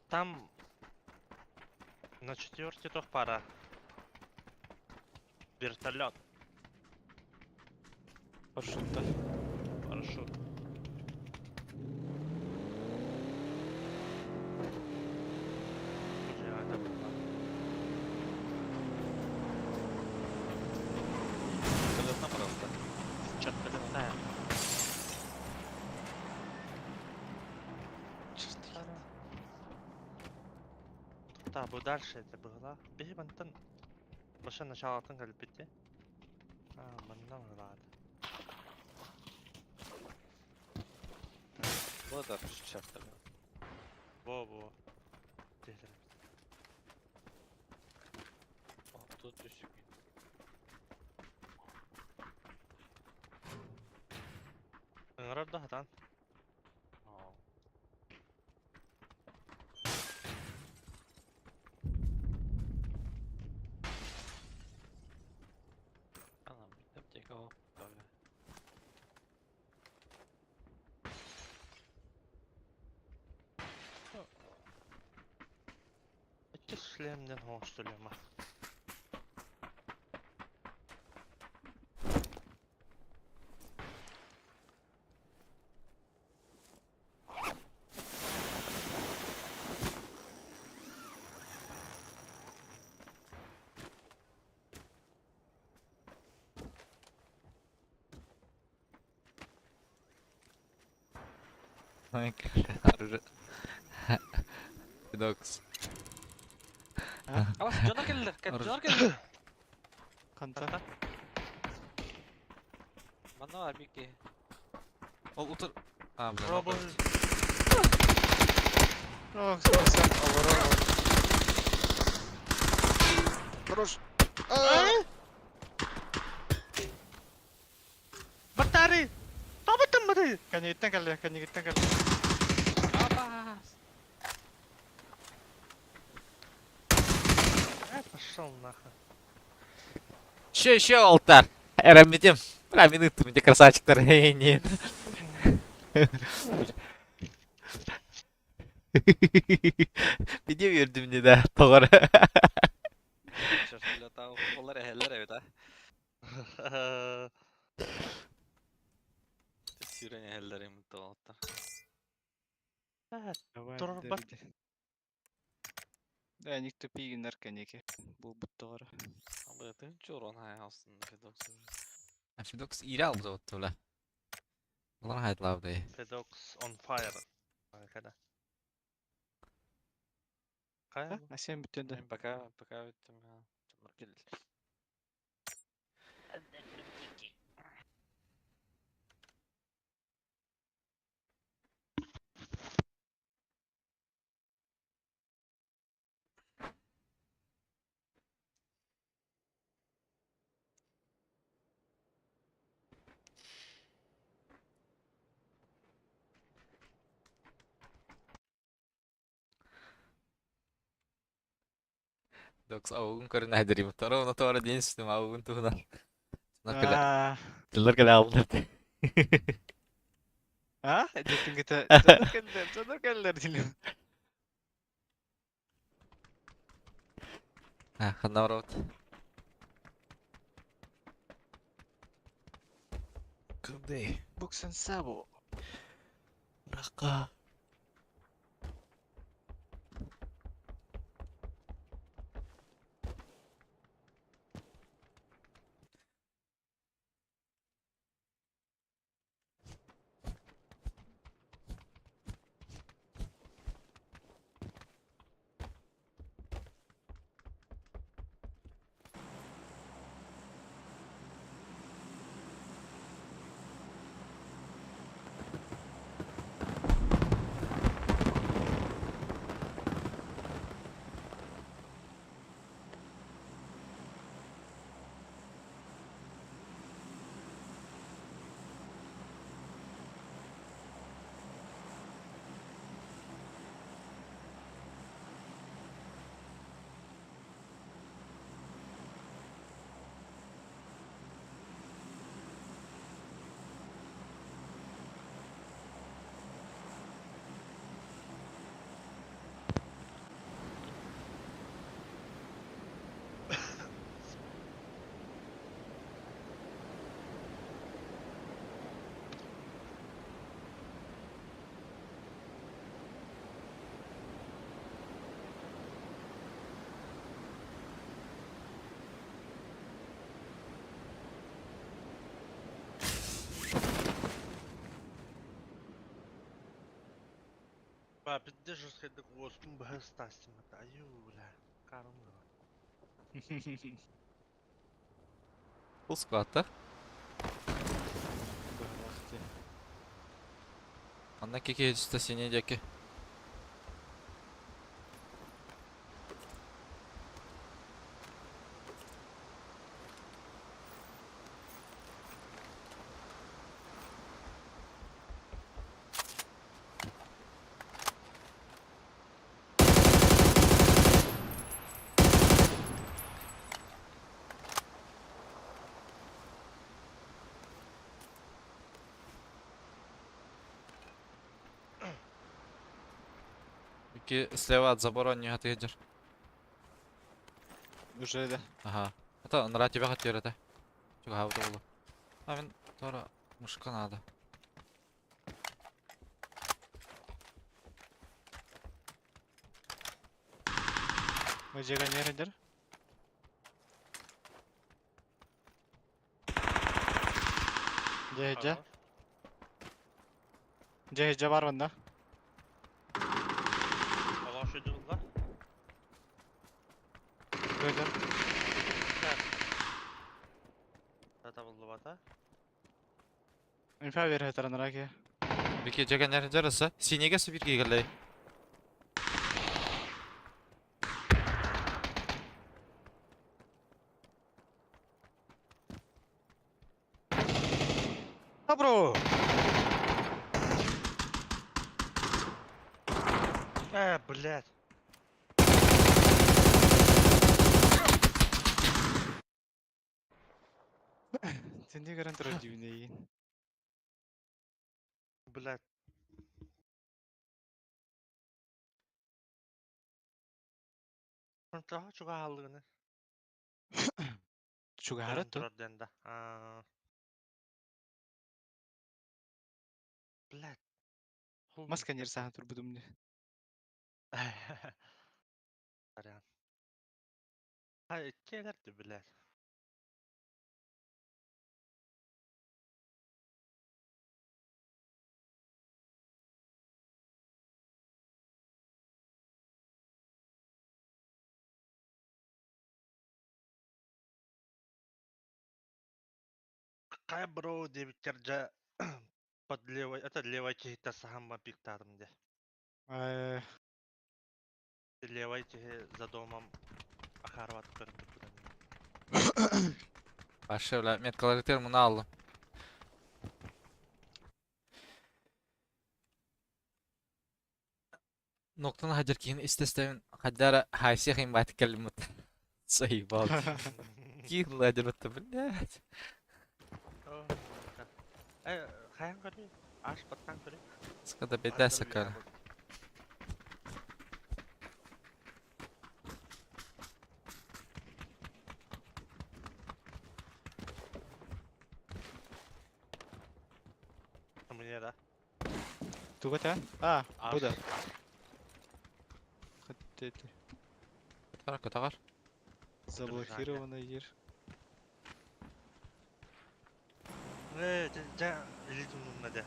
Speaker 4: Там на четверке тох пара. Вертолет.
Speaker 3: Парашютта.
Speaker 4: Парашют. Бля, это было.
Speaker 1: Вертолетна просто.
Speaker 4: Четко летает. Да, бу дальше это было. Беги мантан. Баша началатын кэлбити. А, манна ладно.
Speaker 1: Бу да вертолет.
Speaker 4: Во-во. Тихо.
Speaker 1: О, тут үсүк.
Speaker 4: Ыҥырар да хатан.
Speaker 1: О. Анам, аптека о, тоже.
Speaker 4: Эти шлемнен хоостулема.
Speaker 2: Оружие. Федокс.
Speaker 1: Абас, дьоннор кэллилэр, дьоннор кэллилэр.
Speaker 3: Ханта.
Speaker 1: Манна бар бикки.
Speaker 2: Ол утыр. А, бля.
Speaker 4: Пробуй.
Speaker 3: Ох, сен олорор.
Speaker 7: Хорош.
Speaker 4: Батары! Табытым бары!
Speaker 3: Кэнниттэн кэллэ, кэнниттэн кэллэ.
Speaker 1: Абас.
Speaker 4: Пошел нахуй.
Speaker 2: Еще, еще алтар. Эрамитим. Бля, минуту, где красавчиктар. Эй, нет. Видео бердим мне, да, тоғыр.
Speaker 1: Вертолет олар эһэллэр эбит, а. Сүүрэн эһэллэр им тоҕоттор.
Speaker 4: Турбат.
Speaker 3: Да, ник тупигиннер кэнники. Булбуттоҕор.
Speaker 1: Абы тынчы урон хай алсын Федокс.
Speaker 2: Федокс ире алды вот бля. Олар хайдлабды.
Speaker 4: Fedox on fire. Когда? Кая?
Speaker 3: А сен бүттен да.
Speaker 1: Мен пока пока бүттүм. Дьоннор кэллилэр.
Speaker 2: Федокс аугун көрүн айдырым. Тора оны тора дейін үстім аугун туһунан. Дьоннор кэлэ.
Speaker 3: А,
Speaker 2: Дьоннор кэлэ алдыр.
Speaker 3: а? Деттин кете. Дьоннор кэллэр, дьоннор кэллэр дилем.
Speaker 2: А, ханна барабыт. Кымды?
Speaker 3: Буксан сабо.
Speaker 2: Рака.
Speaker 4: Ба, пиздец жесткий уоспун быһа ыстаастым. Айуу, бля. Карым
Speaker 2: Full squad да.
Speaker 3: Быһылаах дии.
Speaker 2: Манна кики түстэ синий диэки. Ики слева от забора не отъедешь.
Speaker 3: Уже да.
Speaker 2: Ага. Это нара тебя хотел это. Чего было? А мен тора мушка надо.
Speaker 3: Мөдьэгэ нерендер? Дьэ, дьэ. Дьэ, дьэ бар манна.
Speaker 4: Алаш ödüldü.
Speaker 3: Көтөр.
Speaker 4: Тата булду бата.
Speaker 3: Инфа бере таранара ке.
Speaker 2: Бики жеген нерендер Синеге сибирге келей.
Speaker 3: Добро.
Speaker 4: Блядь.
Speaker 3: Сенде көрөн турар дибинейин.
Speaker 4: Блядь. Фронтаға чуга алдыгыны.
Speaker 3: Чугара ту.
Speaker 4: Турар ден да. Аа. Блядь.
Speaker 3: Маска нер сахан турбудум не.
Speaker 4: Сорян. Хай, келерди, блядь. Какая бро дебиттерджа под левой, это левой кихита сахамма пиктарым де. Левой кихи за домом ахарват көрүп турдан.
Speaker 2: Башы бля меткалар тер муну алды. Ноктаны хадер кийин истестен хадара хайси хим бат келмут. Заебал. Кийин ладер это, блядь.
Speaker 4: Хайан көрү, аш баттан көрү.
Speaker 2: Скада беда сакара.
Speaker 4: Мне да.
Speaker 3: Тугата? А, бу да. Хаттети.
Speaker 2: Тагар, тагар.
Speaker 3: Заблокированный ер.
Speaker 4: Жа, илитим нада.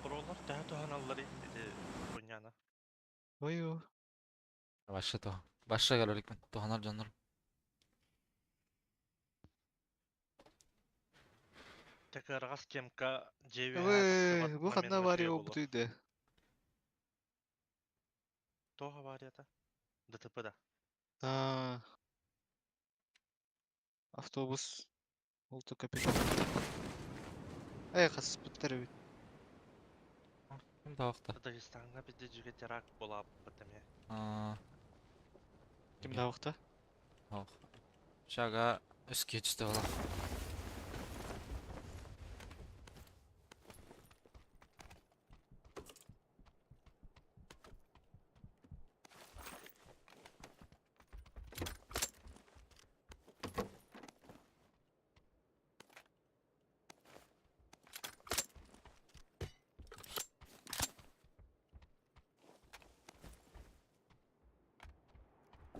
Speaker 4: Пролар daha туһаналлар ити хуйняна.
Speaker 3: Ой,
Speaker 2: Башы то. Башы келеликмин. Туханар жоннор.
Speaker 4: Текаргас кемка жеби
Speaker 3: Ой, бу ханна авария болбут.
Speaker 4: Тоға аварията. ДТП да.
Speaker 3: А. Автобус. Олту капитан. Эй, хас буттар бит.
Speaker 2: Ким табакта?
Speaker 4: Дагестанга бизде жиге теракт бола бітіме.
Speaker 2: Аа,
Speaker 3: Ким давыкта?
Speaker 2: ох. Шага үске түстө бала.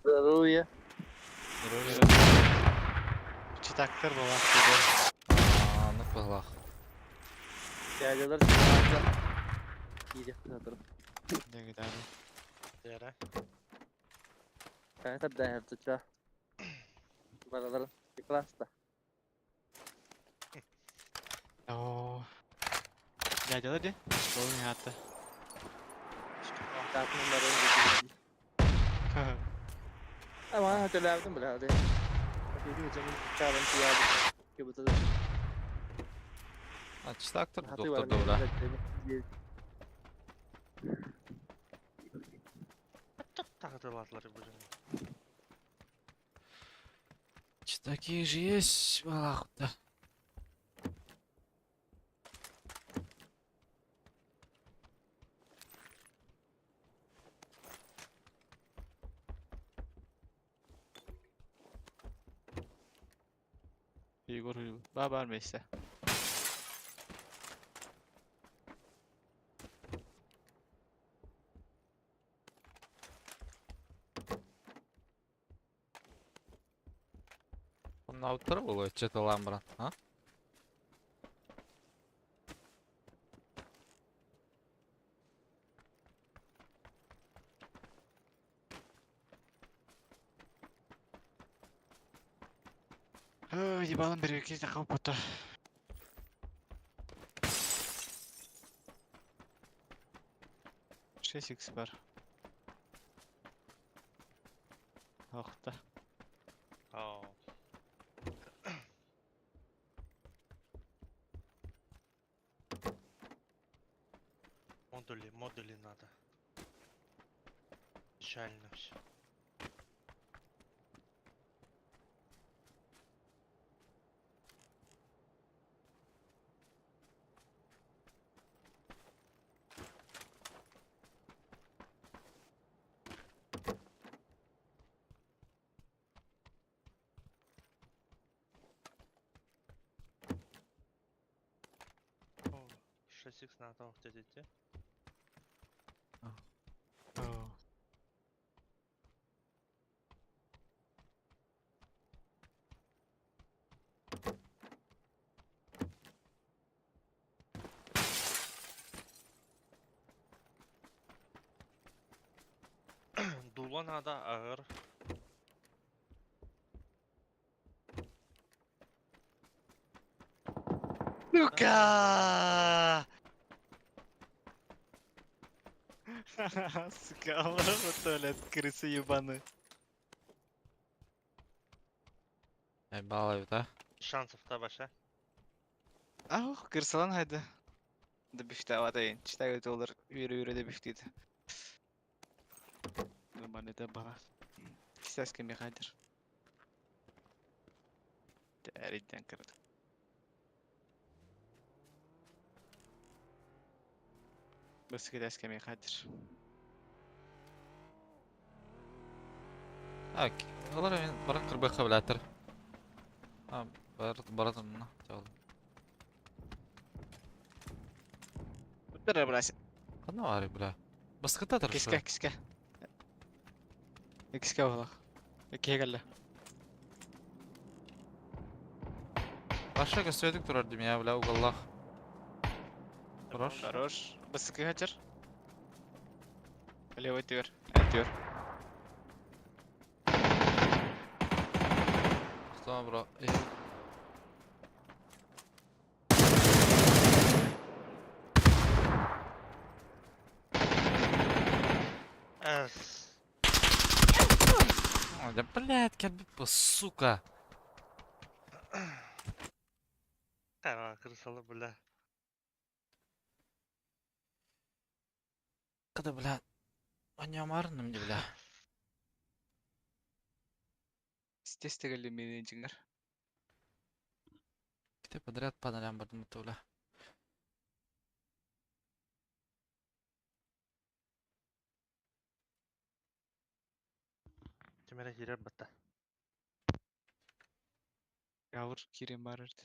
Speaker 7: Здоровья.
Speaker 2: Здоровья.
Speaker 3: Читактар была тебе.
Speaker 2: Аа, ну пылах.
Speaker 7: Дядялар читактар. Киирэх
Speaker 3: Не гидали.
Speaker 4: Дээрэ.
Speaker 7: Кайта дэхэртича. Баралар класста.
Speaker 3: Оо. Дядялар ди. Школа не хатта.
Speaker 7: Ama hatırladım bile hadi. Çağrın siyahı. Gibi
Speaker 2: А, читактар доктор да бля.
Speaker 4: Тағдыладылар бұл.
Speaker 2: Че такие же есть, балах, да.
Speaker 3: Егор Бабар месте.
Speaker 2: Он на утро было, что-то ламбран, а?
Speaker 3: Ебалым бір кезде қауіп бұта. Шесть икс бар. Охта.
Speaker 4: Ау. Модули, модули надо. Печально все. О, 6х надо где-то. Дула надо, ağır.
Speaker 3: Сука! Сука, вот туалет, крысы ебаные.
Speaker 2: Эй, балай, да?
Speaker 4: Шансов та баша.
Speaker 3: Ах, крысалан хайда. Да бифте аватайын. Читай олар үйрі үйрі де бифтейді. Нормально да бара. Кисәске мехадер. Тәридән кірді. Бس كده мехадер.
Speaker 2: Так, олар мен баран кырбай кабылатыр. А, бар баратым мына. Чал.
Speaker 3: Бер брась.
Speaker 2: Кана бар, бля. Баскыта тыр.
Speaker 3: Киске, киске. Киске болақ. Кие келді.
Speaker 2: Баша көсөдүк турар дим я, бля, уголлах. Хорош.
Speaker 3: Хорош. Баскы хачыр. Левый тюр. Тюр.
Speaker 2: Tamam bro. Ey.
Speaker 4: Эс.
Speaker 2: Ой, Да блядь, как бы, сука.
Speaker 4: Қара крысалы бля.
Speaker 2: Когда, бля, Анямарным не, бля.
Speaker 3: Стестегелі менен жіңір.
Speaker 2: Где подряд падалям бардым бля.
Speaker 4: Темере кирер бітті.
Speaker 3: Гавр кирен бар ерді.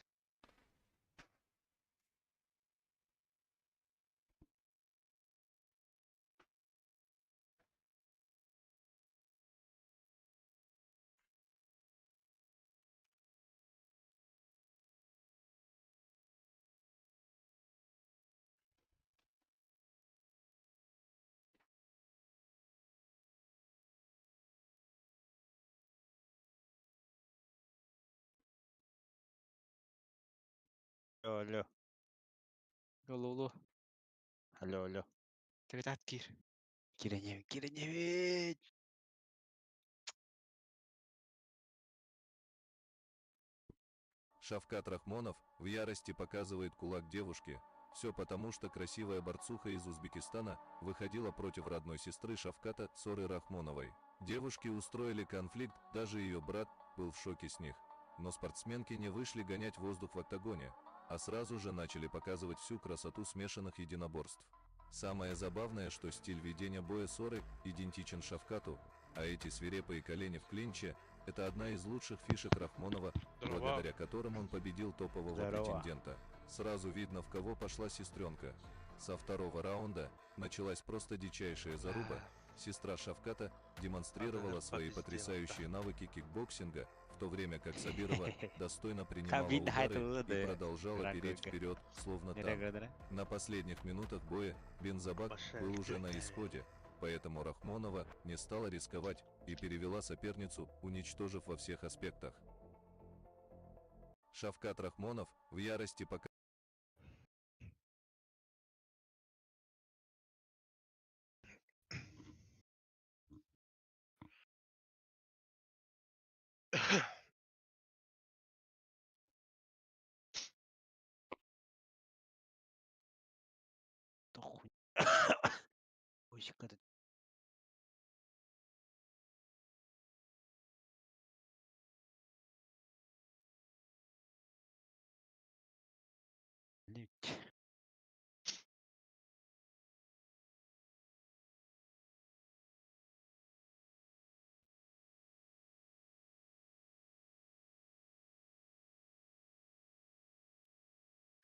Speaker 3: Алло,
Speaker 7: Алло, алло.
Speaker 3: алло, алло.
Speaker 7: Тегетат кир.
Speaker 3: Киреневич, Киреневич!
Speaker 8: Шавкат Рахмонов в ярости показывает кулак девушке. Все потому, что красивая борцуха из Узбекистана выходила против родной сестры Шавката Соры Рахмоновой. Девушки устроили конфликт, даже ее брат был в шоке с них. Но спортсменки не вышли гонять воздух в октагоне, а сразу же начали показывать всю красоту смешанных единоборств. Самое забавное, что стиль ведения боя Соры идентичен Шавкату, а эти свирепые колени в клинче – это одна из лучших фишек Рахмонова,
Speaker 6: Здорово.
Speaker 8: благодаря которым он победил топового
Speaker 3: Здорово.
Speaker 8: претендента. Сразу видно, в кого пошла сестренка. Со второго раунда началась просто дичайшая заруба. Сестра Шавката демонстрировала
Speaker 4: Надо
Speaker 8: свои
Speaker 4: попиздела, да.
Speaker 8: потрясающие навыки кикбоксинга, в то время как Сабирова достойно принимала
Speaker 3: Видно,
Speaker 8: удары
Speaker 3: это
Speaker 8: и
Speaker 3: да.
Speaker 8: продолжала переть
Speaker 3: Ракурка.
Speaker 8: вперед, словно танк. На последних минутах боя Бензабак
Speaker 4: Башек,
Speaker 8: был уже на
Speaker 4: ты.
Speaker 8: исходе, поэтому Рахмонова не стала рисковать и перевела соперницу, уничтожив во всех аспектах. Шавкат Рахмонов в ярости пока
Speaker 3: Ой, когда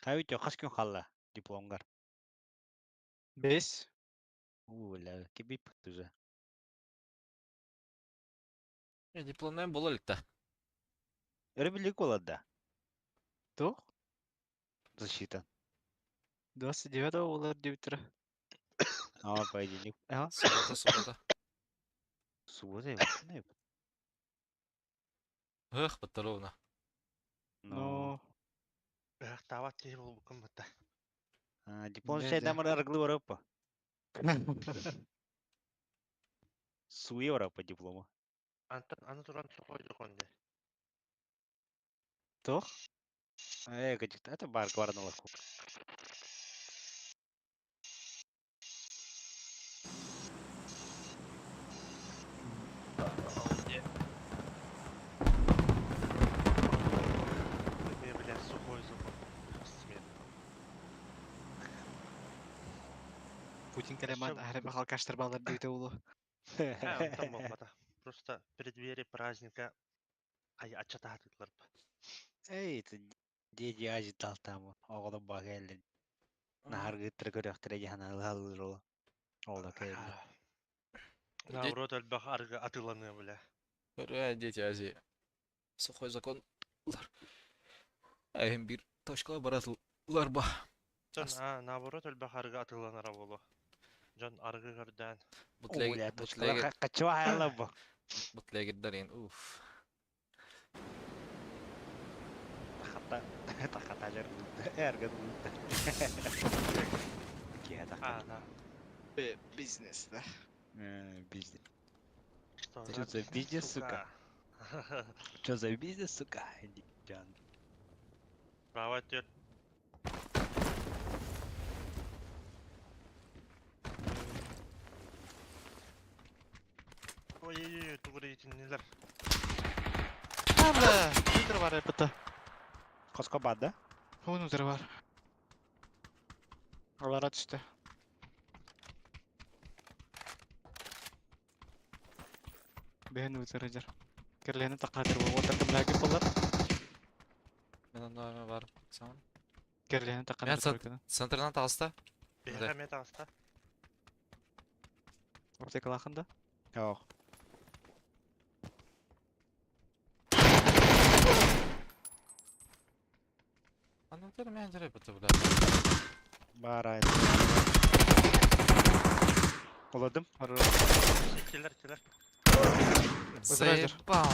Speaker 3: Хайы хас күн халла дипломгар.
Speaker 7: Бес.
Speaker 3: Уля, кибип уже.
Speaker 2: Э, дипломнан бола илик да.
Speaker 3: Өрөбүлүк болады да.
Speaker 7: Тух.
Speaker 3: Защита.
Speaker 7: 29 олар деп тұр.
Speaker 3: А, поединок. Ага.
Speaker 2: Суббота, суббота.
Speaker 3: Суббота, не.
Speaker 2: Эх, ровно.
Speaker 3: Ну.
Speaker 7: Ну,
Speaker 4: Эх, тават киһи буолбуккун бытта.
Speaker 3: Диплом
Speaker 7: Да,
Speaker 3: шайдан
Speaker 7: да.
Speaker 3: аргылы бараппа. Суе бараппа диплома.
Speaker 4: Антон, аны туран сухой дьокон дии.
Speaker 7: Тух.
Speaker 3: Э, это бар гварналар.
Speaker 4: Мне, бля, сухой закон. Смерть.
Speaker 7: Путин калеман ахры халкаштыр балар дейті улу.
Speaker 4: А, онтон буолбата. Просто в преддверии праздника ай ачатаатылар.
Speaker 3: Эй, это деди ази талтамы. Оғылы бағелі. Нахаргыттыр көрөктөр жана алыр ол. Ол да келди.
Speaker 4: Наоборот, элбэх аргы атыланы, бля.
Speaker 2: Көрө, дети Азии. Сухой закон. Лар. Эм бир точкала баратылар ба.
Speaker 4: Дьон,
Speaker 2: Ас-
Speaker 4: а, наоборот, элбэх аргы атыланара болу. Дьон аргы көрдөөн.
Speaker 2: Бутлег, бутлег,
Speaker 3: Качуа хайла бу.
Speaker 2: бутлегердер уф.
Speaker 3: Тахата, тахата жер. Эрген. Ке
Speaker 4: А, да.
Speaker 7: Бизнес, да.
Speaker 3: Бизнес.
Speaker 4: Что
Speaker 3: Что за бизнес, сука? Что за бизнес, сука? Жан.
Speaker 4: Права төр. Ой-ой-ой, тугура итиннилер.
Speaker 7: Бля, Твиттер бар это.
Speaker 3: Коско бар да?
Speaker 7: Внутрь бар. Олара түсті. Бен өтірі жер. Керлені тақатыр бол. Отырдым ләгі болар.
Speaker 2: Мен онда бар. Сам.
Speaker 7: Керлені
Speaker 2: Мен
Speaker 7: тақатыр.
Speaker 2: центрынан тағыста.
Speaker 4: Биһиэхэ эмиэ таҕыста.
Speaker 7: Аптека лақында.
Speaker 3: Жоқ.
Speaker 2: Аны өтер мен жере бітті бля.
Speaker 3: Бар ай. Оладым.
Speaker 4: Киллер, киллер.
Speaker 2: Заебал.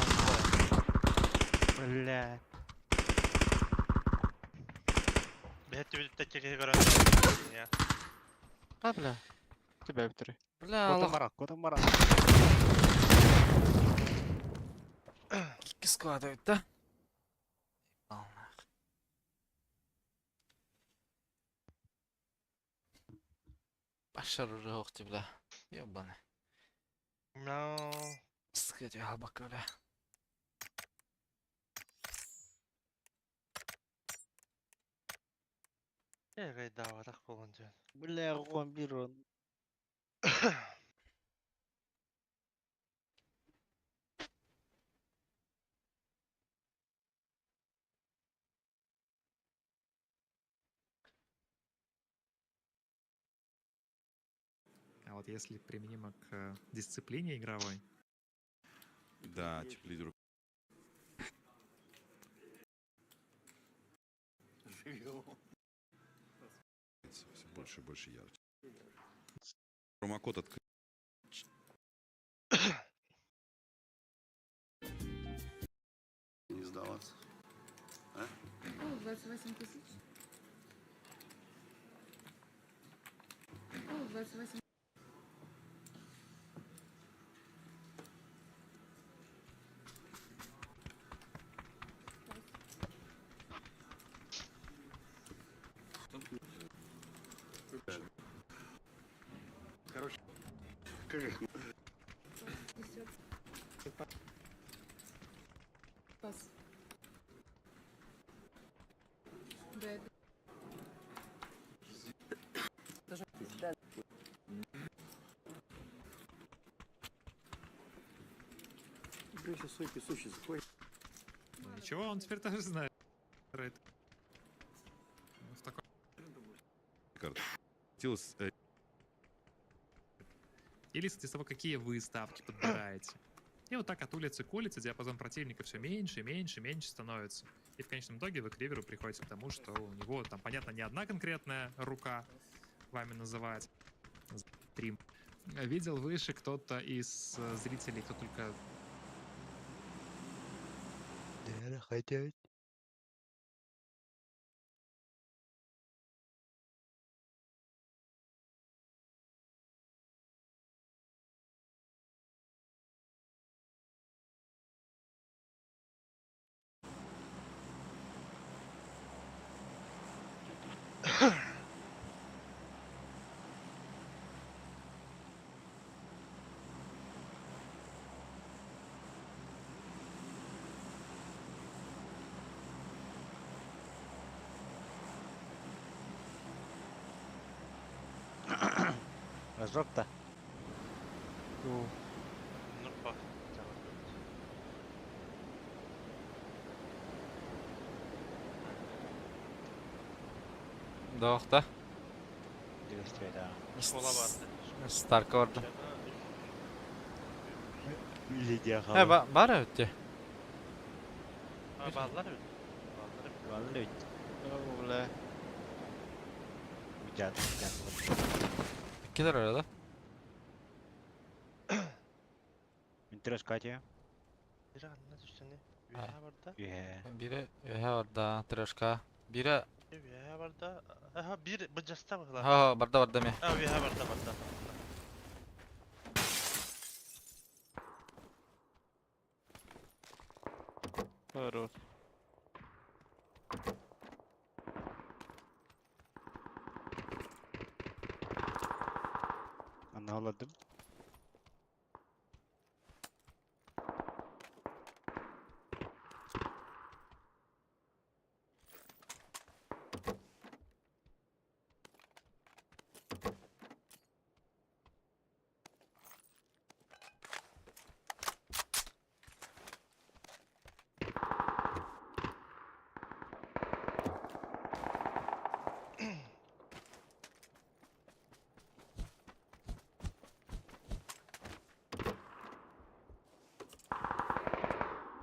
Speaker 3: Бля.
Speaker 4: Бэһэттибит текеһи көрөн.
Speaker 7: А, бля. Тебя битери.
Speaker 2: Бля,
Speaker 3: Котом
Speaker 2: Аллах.
Speaker 3: бара, котом бара.
Speaker 2: Икки склад эбит да? Аллах. Башар уже бля. Ебаный.
Speaker 4: No.
Speaker 2: Скажи, албака, бля.
Speaker 4: Эгэй дааватах болон дьон.
Speaker 3: Бля, он бир он.
Speaker 9: А вот если применимо к дисциплине игровой,
Speaker 10: Да, типа лидеру. Все больше и больше ярче. Промокод открыт.
Speaker 11: Не сдаваться. А?
Speaker 12: 28 тысяч. О, 28.
Speaker 11: Короче, как их?
Speaker 12: Пас. Да, это
Speaker 9: ничего, он теперь тоже знает. В таком
Speaker 10: Карта. Хотелось,
Speaker 9: Или из того, какие вы ставки подбираете. И вот так от улицы к улице диапазон противника все меньше, меньше, меньше становится. И в конечном итоге вы к Риверу приходите к тому, что у него там, понятно, не одна конкретная рука вами называть. Стрим. Видел выше кто-то из зрителей, кто только
Speaker 3: Да, хотят. Разок-то.
Speaker 4: Ну, па.
Speaker 2: Доқта.
Speaker 3: Да.
Speaker 4: Школа барды.
Speaker 2: Старка барды.
Speaker 3: Лидия
Speaker 2: Э, бар өтте.
Speaker 4: А, баллар бит. Баллар бит.
Speaker 3: Баллар бит.
Speaker 7: О, бля.
Speaker 3: Битят, битят.
Speaker 2: Килер öyle
Speaker 3: Интерес Катя.
Speaker 4: Biri анна түстүнэ. Үһэ барда.
Speaker 3: Үһэ.
Speaker 2: Бири үһэ барда, трешка. Бири
Speaker 4: Үһэ барда. Аха, бир быжаста быгла.
Speaker 2: Ha, барда барда ме.
Speaker 4: А, үһэ барда барда.
Speaker 7: Хорош.
Speaker 3: Anladım.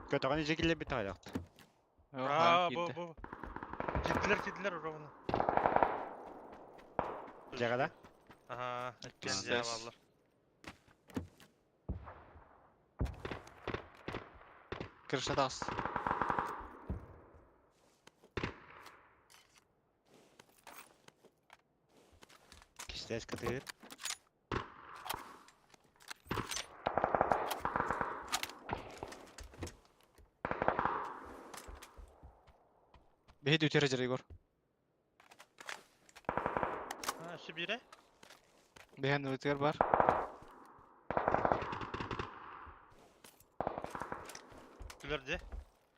Speaker 3: Көтөҕөн ижекилле бит аяқты.
Speaker 4: А, бу бу. Киттилер, киттилер ровно.
Speaker 3: Жагада?
Speaker 4: Ага, өткен
Speaker 7: Пиздец.
Speaker 4: баллар.
Speaker 7: Крыша тас.
Speaker 3: Связь кытыыр.
Speaker 7: Биһи дүтер жер Егор.
Speaker 4: А, Сибире?
Speaker 7: Биһэн үтер бар.
Speaker 4: Күлерде.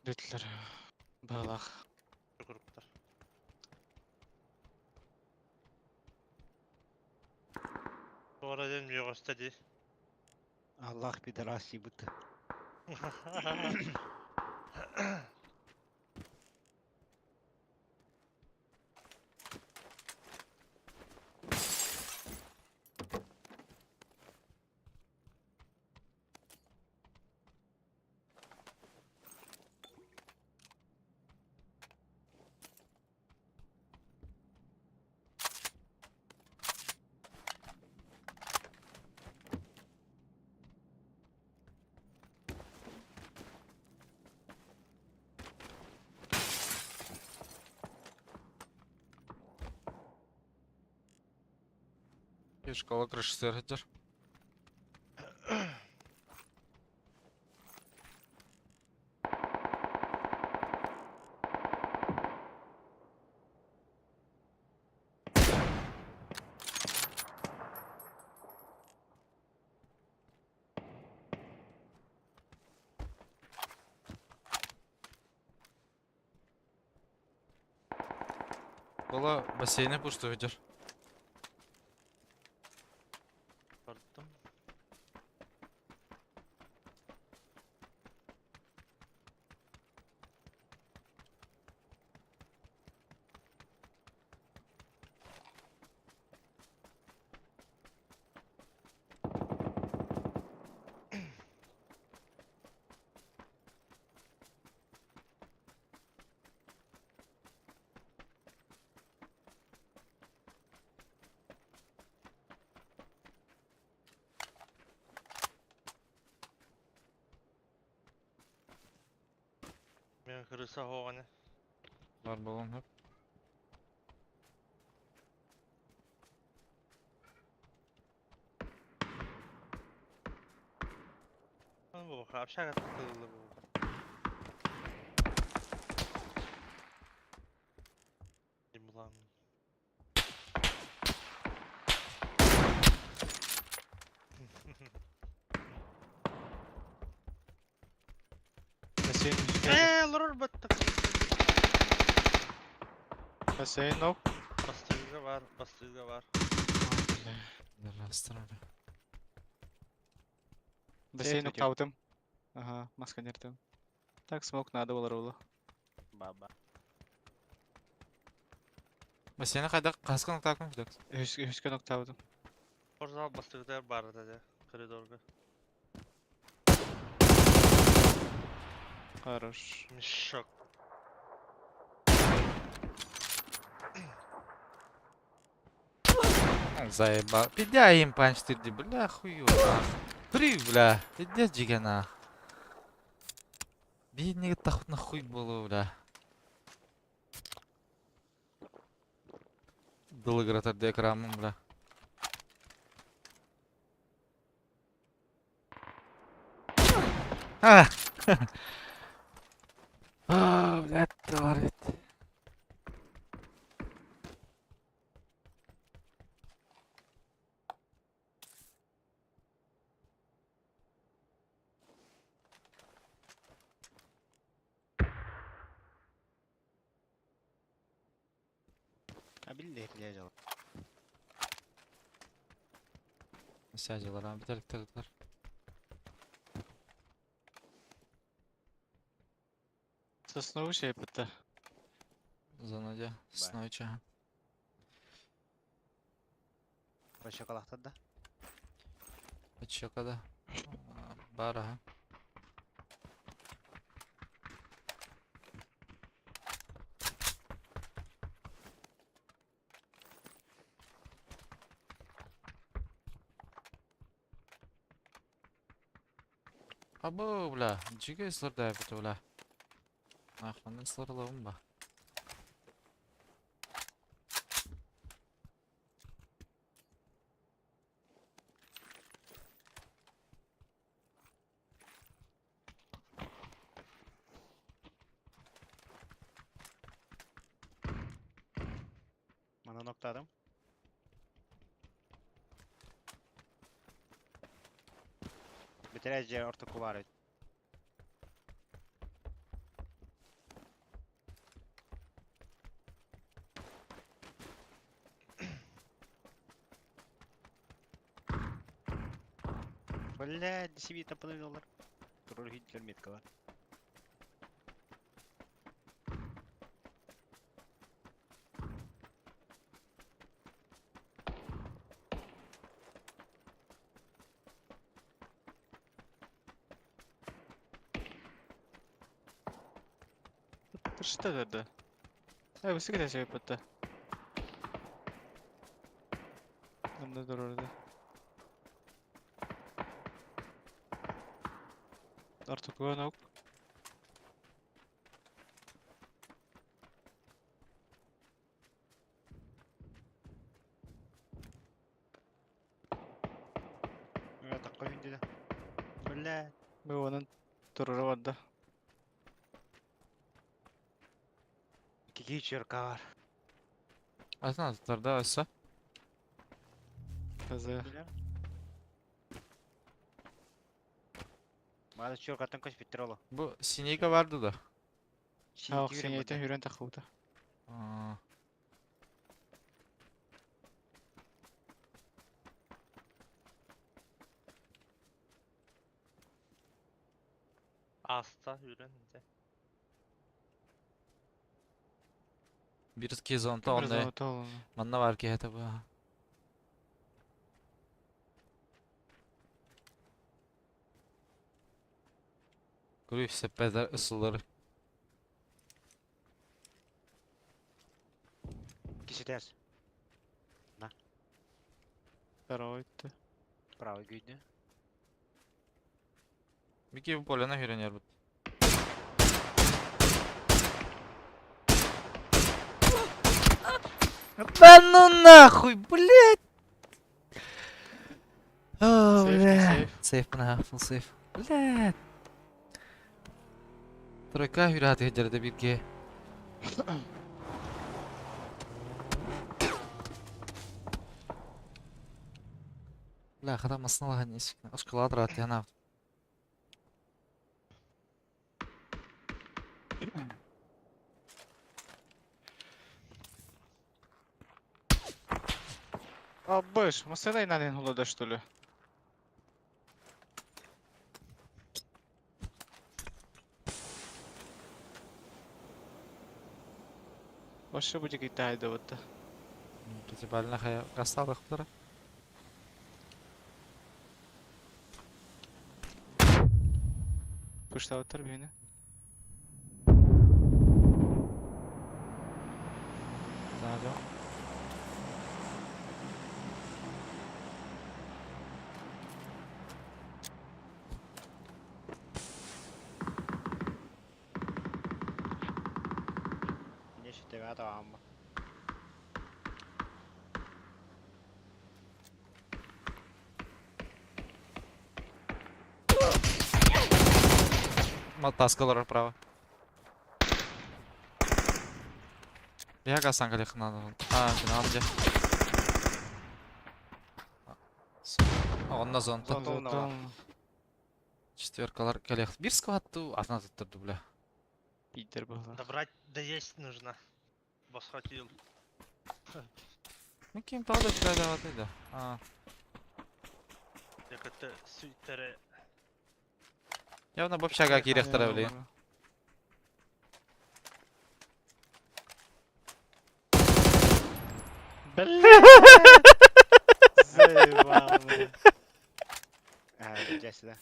Speaker 7: Дүтлер. Балах.
Speaker 4: Групптар. Туора ден мүйөҕөстө дии.
Speaker 3: Аллах пидорас ебыты.
Speaker 2: Школа крыши сыргытыр. Школа бассейне пусту идер.
Speaker 4: Бардым. Мен крыса хоғаны.
Speaker 2: Бар болон хөп.
Speaker 4: Бу общага тылы бу. Булам.
Speaker 7: Бассейн үскә.
Speaker 4: Э, лорор баттык.
Speaker 7: Бассейн нок.
Speaker 4: Бастыгы бар, бастыгы бар.
Speaker 2: Растырады.
Speaker 7: Бассейн
Speaker 3: өтө.
Speaker 7: октаутым. Ага, маска нертем. Так, смок надо было ролла.
Speaker 3: Баба.
Speaker 2: Бассейне кайда каскын октакын күдәк.
Speaker 7: Үскә октаутым.
Speaker 4: Спортзал бастыгы бар да, коридорга.
Speaker 7: Хорош.
Speaker 4: Мешок.
Speaker 2: Заебал. Пидя им панч тирди, бля, хую, нах. При, бля, пидя жиге нах. Бедный тахут нахуй было, бля. Дылыгратар декрамын, бля. А! А, блядь, тварь.
Speaker 3: А билде жал.
Speaker 2: Сядилар, а битер тагылар.
Speaker 7: Сосновый шей бітті.
Speaker 2: Зонадя, снойча.
Speaker 3: Вообще калахтар да.
Speaker 2: Чекада. Бар, ага. Абы, бля, жиге сылыр бит, бля. Нахманын сылырлығым ба.
Speaker 3: Манан октадым. Бэтэрээ дьиэ ортоку баар эбит. Бля, десевита подавилар. Турар хитлер меткалар.
Speaker 7: Что это? Э, вы всегда себе потта. Онно турар Артукуга нок.
Speaker 3: Такой хүндү. Бля.
Speaker 7: Бу онон турара барда.
Speaker 3: Кики черка бар.
Speaker 2: Атын аттарда өссө.
Speaker 7: Таза.
Speaker 3: Мада черкаттан көс биттер оло.
Speaker 2: Бу синейка барды да.
Speaker 7: Ах, синейтен хүрен тахыбыта.
Speaker 2: Аа.
Speaker 4: Аста үрен дэ.
Speaker 2: Бир кезонта онны. Манна бар ки это бу. Көрү сеппезер ысылыр.
Speaker 3: Кисетес.
Speaker 7: Второй ты.
Speaker 3: Правый гүйдү.
Speaker 2: Мики бу полена хүренер бут. Да ну нахуй, блядь! О,
Speaker 7: Сейф,
Speaker 2: бля.
Speaker 7: сейф.
Speaker 2: Сейф, на, full сейф. Блядь. Тройка хүрәт хеджерде бирге. Бля, хата масналаха несик. Оскалат рат яна.
Speaker 7: А, быш, масына инанын холода, что ли? Вообще будет Китай да вот.
Speaker 2: Тибална хая касталых бутара.
Speaker 7: Пуштауттар бейне.
Speaker 2: Да,
Speaker 3: Не считаю, там.
Speaker 2: Таскалар право. Я касан калех надо. А, финал где? Он на зон.
Speaker 3: Зон.
Speaker 2: Четверкалар калех. Бир скватту, а надо тут бля.
Speaker 7: Питер был.
Speaker 4: Добрать да есть нужно. Восхотил.
Speaker 2: Ну кем правда тебя давать да. А,
Speaker 4: Я как-то свитере.
Speaker 2: явно общага кирехтара бля.
Speaker 7: Заебал.
Speaker 3: А, иди сюда.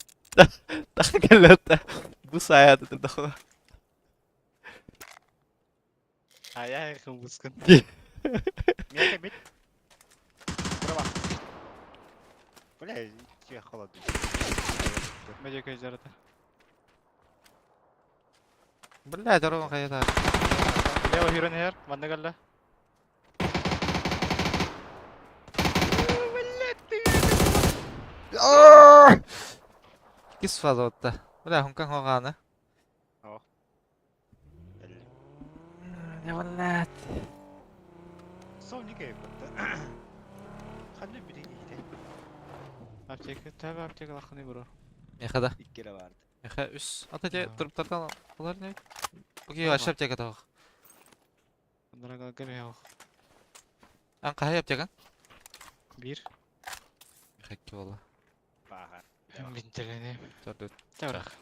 Speaker 2: Тахкалета. Бу саят это дохуя.
Speaker 7: А я их выскан.
Speaker 3: Меня бить. Права. Бля, тебе холодно.
Speaker 7: Медика жарата.
Speaker 2: Бля, дорога хаята.
Speaker 7: Лево хирон хер, манна галла.
Speaker 2: Кис фазотта. Бля, хункан хоганы.
Speaker 3: О.
Speaker 2: Не блядь.
Speaker 3: Часовник эбит. Ханна бiri киһитэ?
Speaker 7: Аптека, төбө аптека лахыны бро.
Speaker 2: Меха да.
Speaker 3: Икки эрэ барды.
Speaker 2: Меха үс. Ата те
Speaker 7: Аа.
Speaker 2: туруптартан олар не? Буги
Speaker 7: Ама.
Speaker 2: вообще аптека тох.
Speaker 7: Дорога мех.
Speaker 2: Ан кахай аптекан?
Speaker 7: Бир.
Speaker 2: Меха икки болла.
Speaker 3: Баха.
Speaker 7: Бинтерени.
Speaker 2: Төрдүт.
Speaker 7: Чабрах.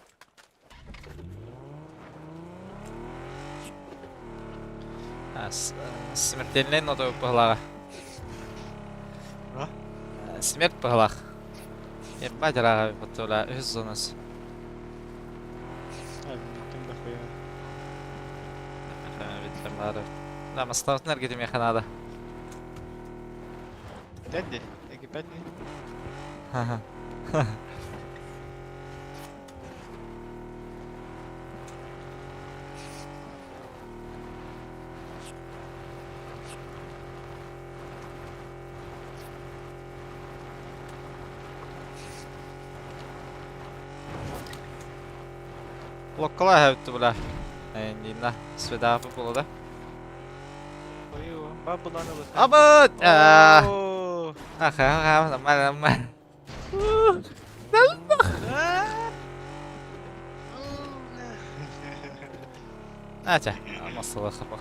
Speaker 2: Смертельный нота пыһылаҕа.
Speaker 7: А?
Speaker 2: Смерть пыһылах. Ебать ыраҕа бутула үһүс зонас.
Speaker 7: А, биттим да хуя.
Speaker 2: Биттим бары. Да, мастаутын эргитим меха надо.
Speaker 7: Дәдди, экипәдни.
Speaker 2: Ха-ха. Блоккала хэвтү була. Эндинна сведаапы була да.
Speaker 7: Ой, бабуланы бу.
Speaker 2: Абыт! А, ха, нормально, нормально. Ача, масала хапах.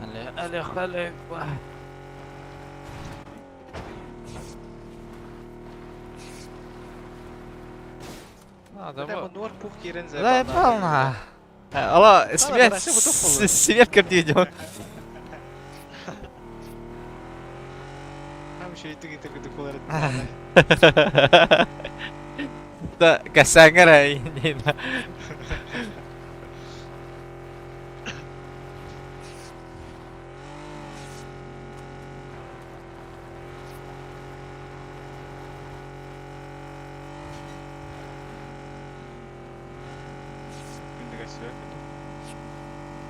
Speaker 2: Але, але, але, А, да,
Speaker 7: Да, нуар пух кирен за.
Speaker 2: Да, полна. Алло, свет, свет картине.
Speaker 7: Там еще и ты ты кулар.
Speaker 2: Да, касангара не на.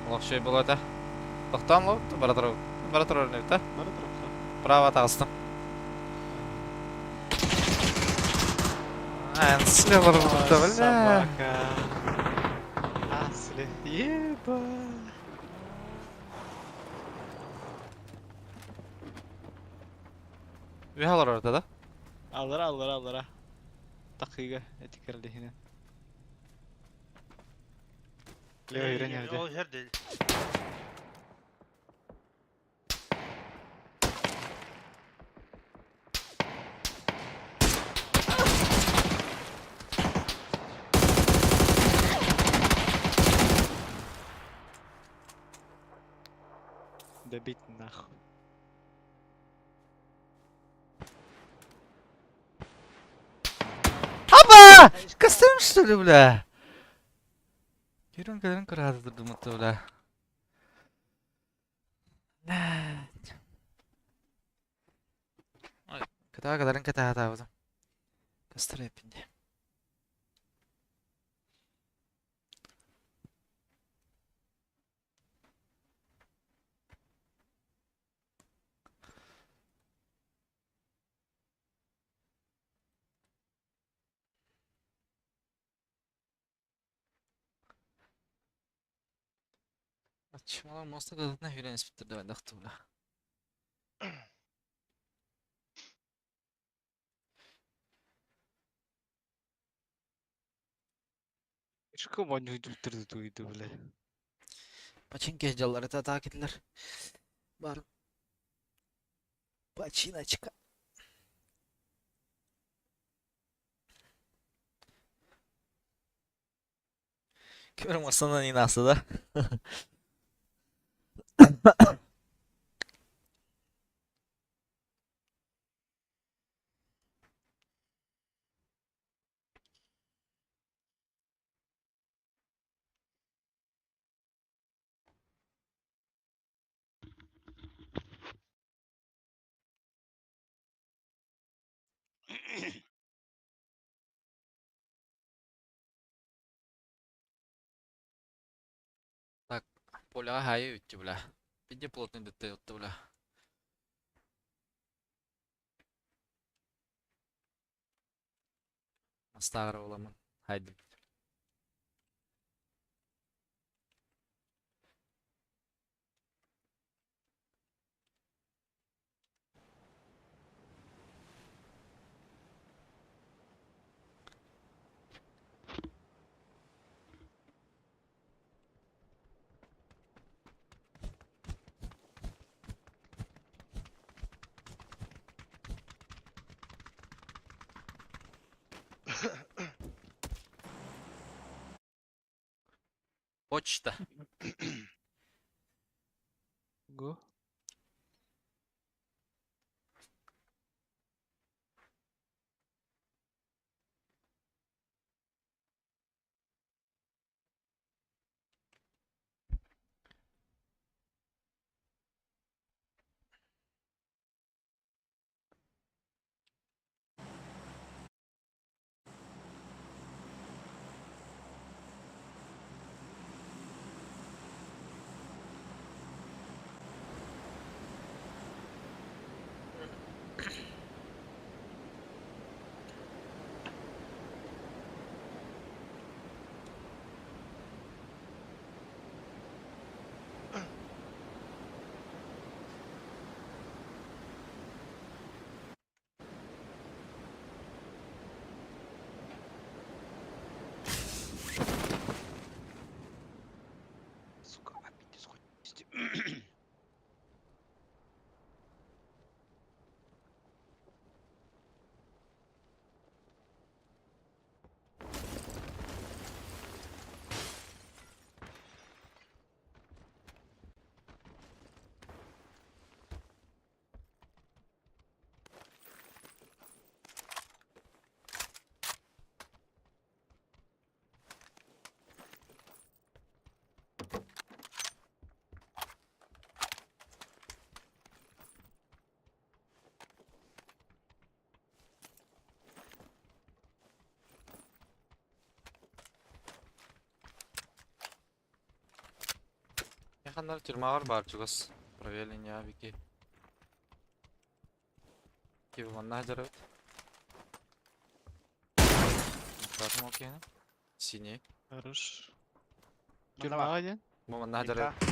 Speaker 2: Лохшой было это. Тохтан ло, баратыр. Баратыр не та.
Speaker 7: Баратыр.
Speaker 2: Право тағыстым. Ан слева бля.
Speaker 7: Собака. Асли. Еба.
Speaker 2: Үһалар орда да?
Speaker 7: Аллара, аллара, аллара. Такыга этикерли хине. Лео үйренерде.
Speaker 4: Ол жерде.
Speaker 7: Добить нахуй.
Speaker 2: Аба! Костюм что ли, бля? Кирон кэлэн кыраады думатты, бля. Ой, кытаа кадарын кытаа таабытым. Кастар эппинде. Ачмалар моста кадытна хүрен испиттер деп айдакты, бля.
Speaker 7: Шко воню дүрдү туйду, бля.
Speaker 2: Починки жаллар это атак ettiler. Бар. Починочка. Көрім астынан инасы да. Так, поляға хайы үтті, бля. Биде плотный дытты өтті, бля. Астағыр боламын. Хайды. Почта.
Speaker 7: Го.
Speaker 3: Сука, опять схуй.
Speaker 2: Яханнар тюрьмаҕар баар чугас. Проверили Вики. Киви манна сылдьарбыт. Братым ол киһини. Синий.
Speaker 7: Хорош.
Speaker 3: Манна
Speaker 7: Тюрьмаҕа диэн?
Speaker 2: Бу манна сылдьарбыт.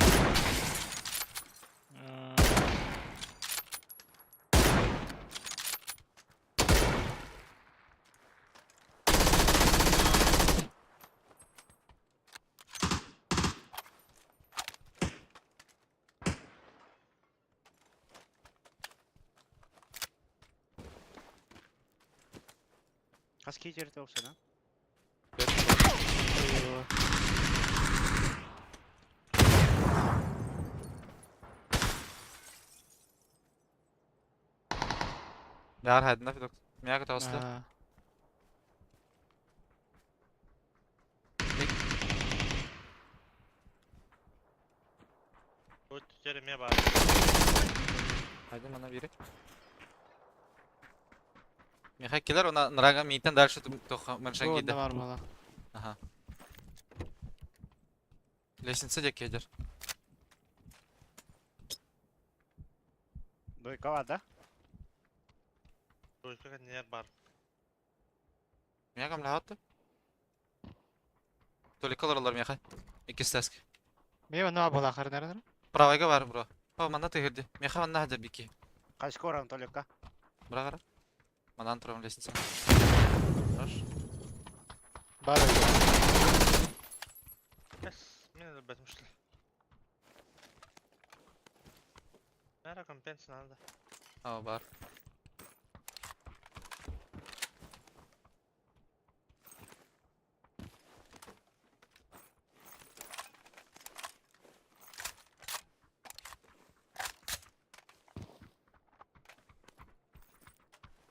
Speaker 3: Хас киһи охсана?
Speaker 2: Баар хайдына фидок. Мияга таҕыста.
Speaker 4: Бу түтер эмиэ баар.
Speaker 2: Хайдын мана бири. Миха килер она нрага миитен дальше тох маншан
Speaker 7: Бу
Speaker 2: киирдэ.
Speaker 7: онно баар буолар.
Speaker 2: Аха. Лестница диэки киирдэр.
Speaker 3: Двойка бар, да?
Speaker 4: Двойка кэннигэр баар.
Speaker 2: Мияга млахатты. Толика олороллор миэхэ. Иккис таск.
Speaker 7: Мие онно баар буолар харынарынар.
Speaker 2: Правайга бар бро. Па манна тыһырды. Миэхэ манна хадыр бики.
Speaker 3: Хас коран толика?
Speaker 2: Бра Манан турам лестница. Хорош.
Speaker 7: Бар.
Speaker 4: Эс, мин өлбөтүм что ли? Наверное, компенс надо.
Speaker 2: А, бар.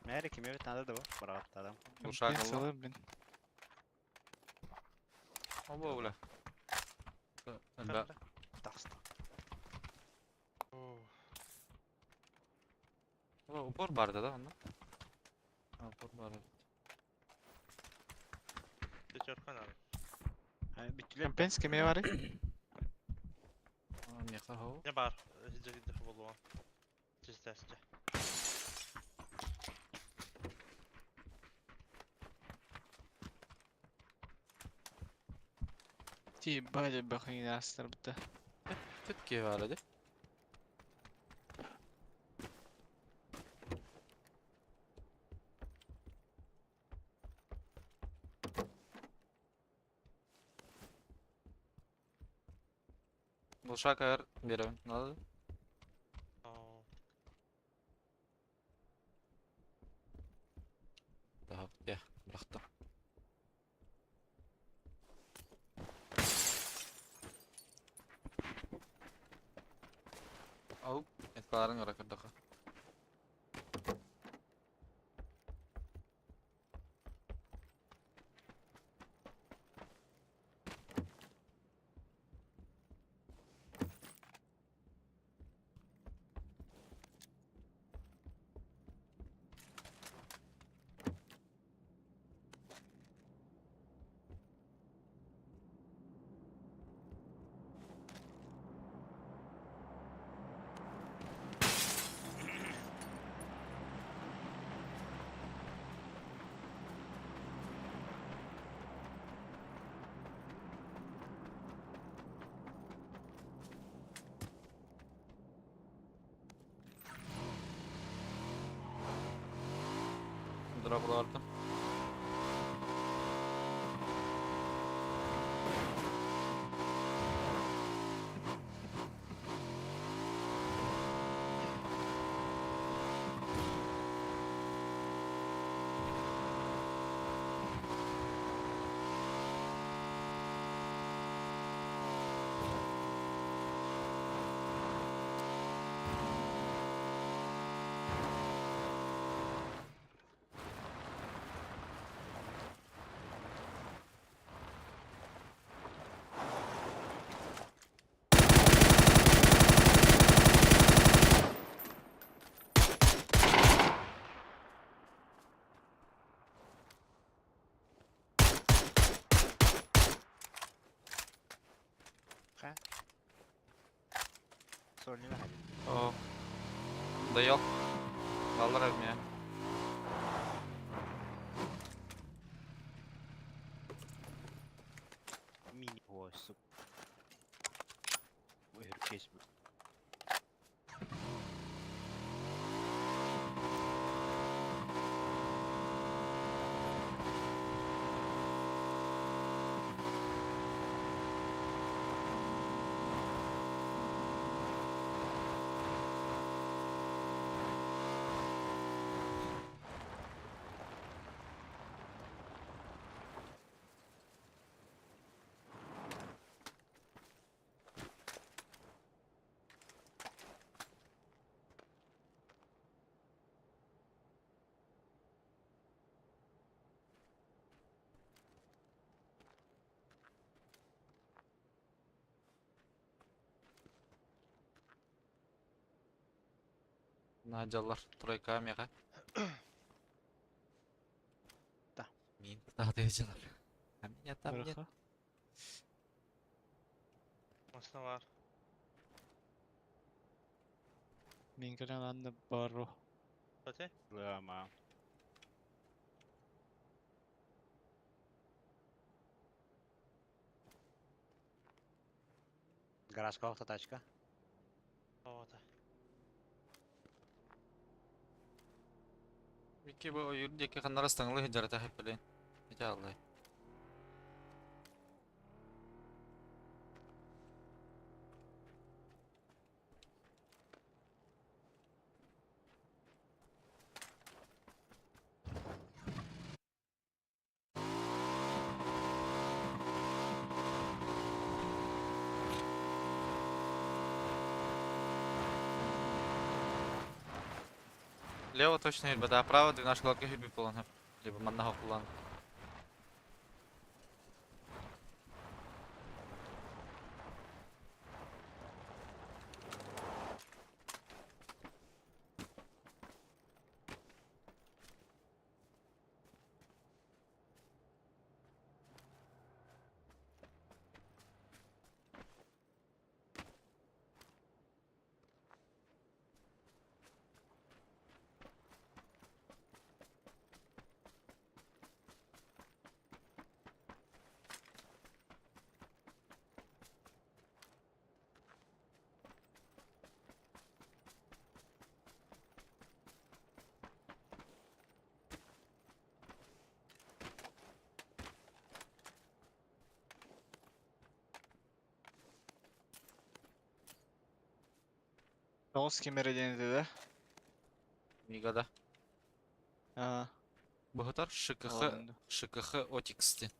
Speaker 3: Мэри ким эбит надо да бу? Барааттадам.
Speaker 2: Ушаг
Speaker 7: Компенсиялар, блин.
Speaker 2: Оба бля. Да.
Speaker 3: Тахста.
Speaker 4: О,
Speaker 2: Упор бар да, онно? А, Упор бар.
Speaker 4: Пятерка надо.
Speaker 3: Бүттүлэр.
Speaker 7: Компенс кимиэ барый?
Speaker 2: А, Миэхэ хоу.
Speaker 4: Не бар. Сидя болуа. Чистясте.
Speaker 7: Ти бадя бахын астар бутта.
Speaker 2: Түт бар ди. Бұл шаг ар беремін. Надо?
Speaker 4: О,
Speaker 2: Да, я бырахтым. Баарын көрө көрдөхө. Дроблордum.
Speaker 3: Sorun ne?
Speaker 2: О. Дайол. Баллар меня.
Speaker 3: Мини суп. Өркес бу.
Speaker 2: Надялар. Тройка мега.
Speaker 3: Да.
Speaker 2: Мин тадыжылар. А меня там нет.
Speaker 7: Быраха.
Speaker 4: Машина бар.
Speaker 7: Мин кэлэн анны бару.
Speaker 4: Бате?
Speaker 3: Лама. Гаражка охта тачка.
Speaker 4: Ота.
Speaker 2: Вики бу юрдики ханнара стаңлы хиджарата хеппелен. Ите аллай. Лево точно хильбе, да, право 12 шоколадка хильби полон. Либо манного кулан.
Speaker 7: Тоғыз кемере денеді да?
Speaker 2: Мигада.
Speaker 7: А,
Speaker 2: Бухтар ШКХ
Speaker 7: ладно.
Speaker 2: ШКХ Отиксти.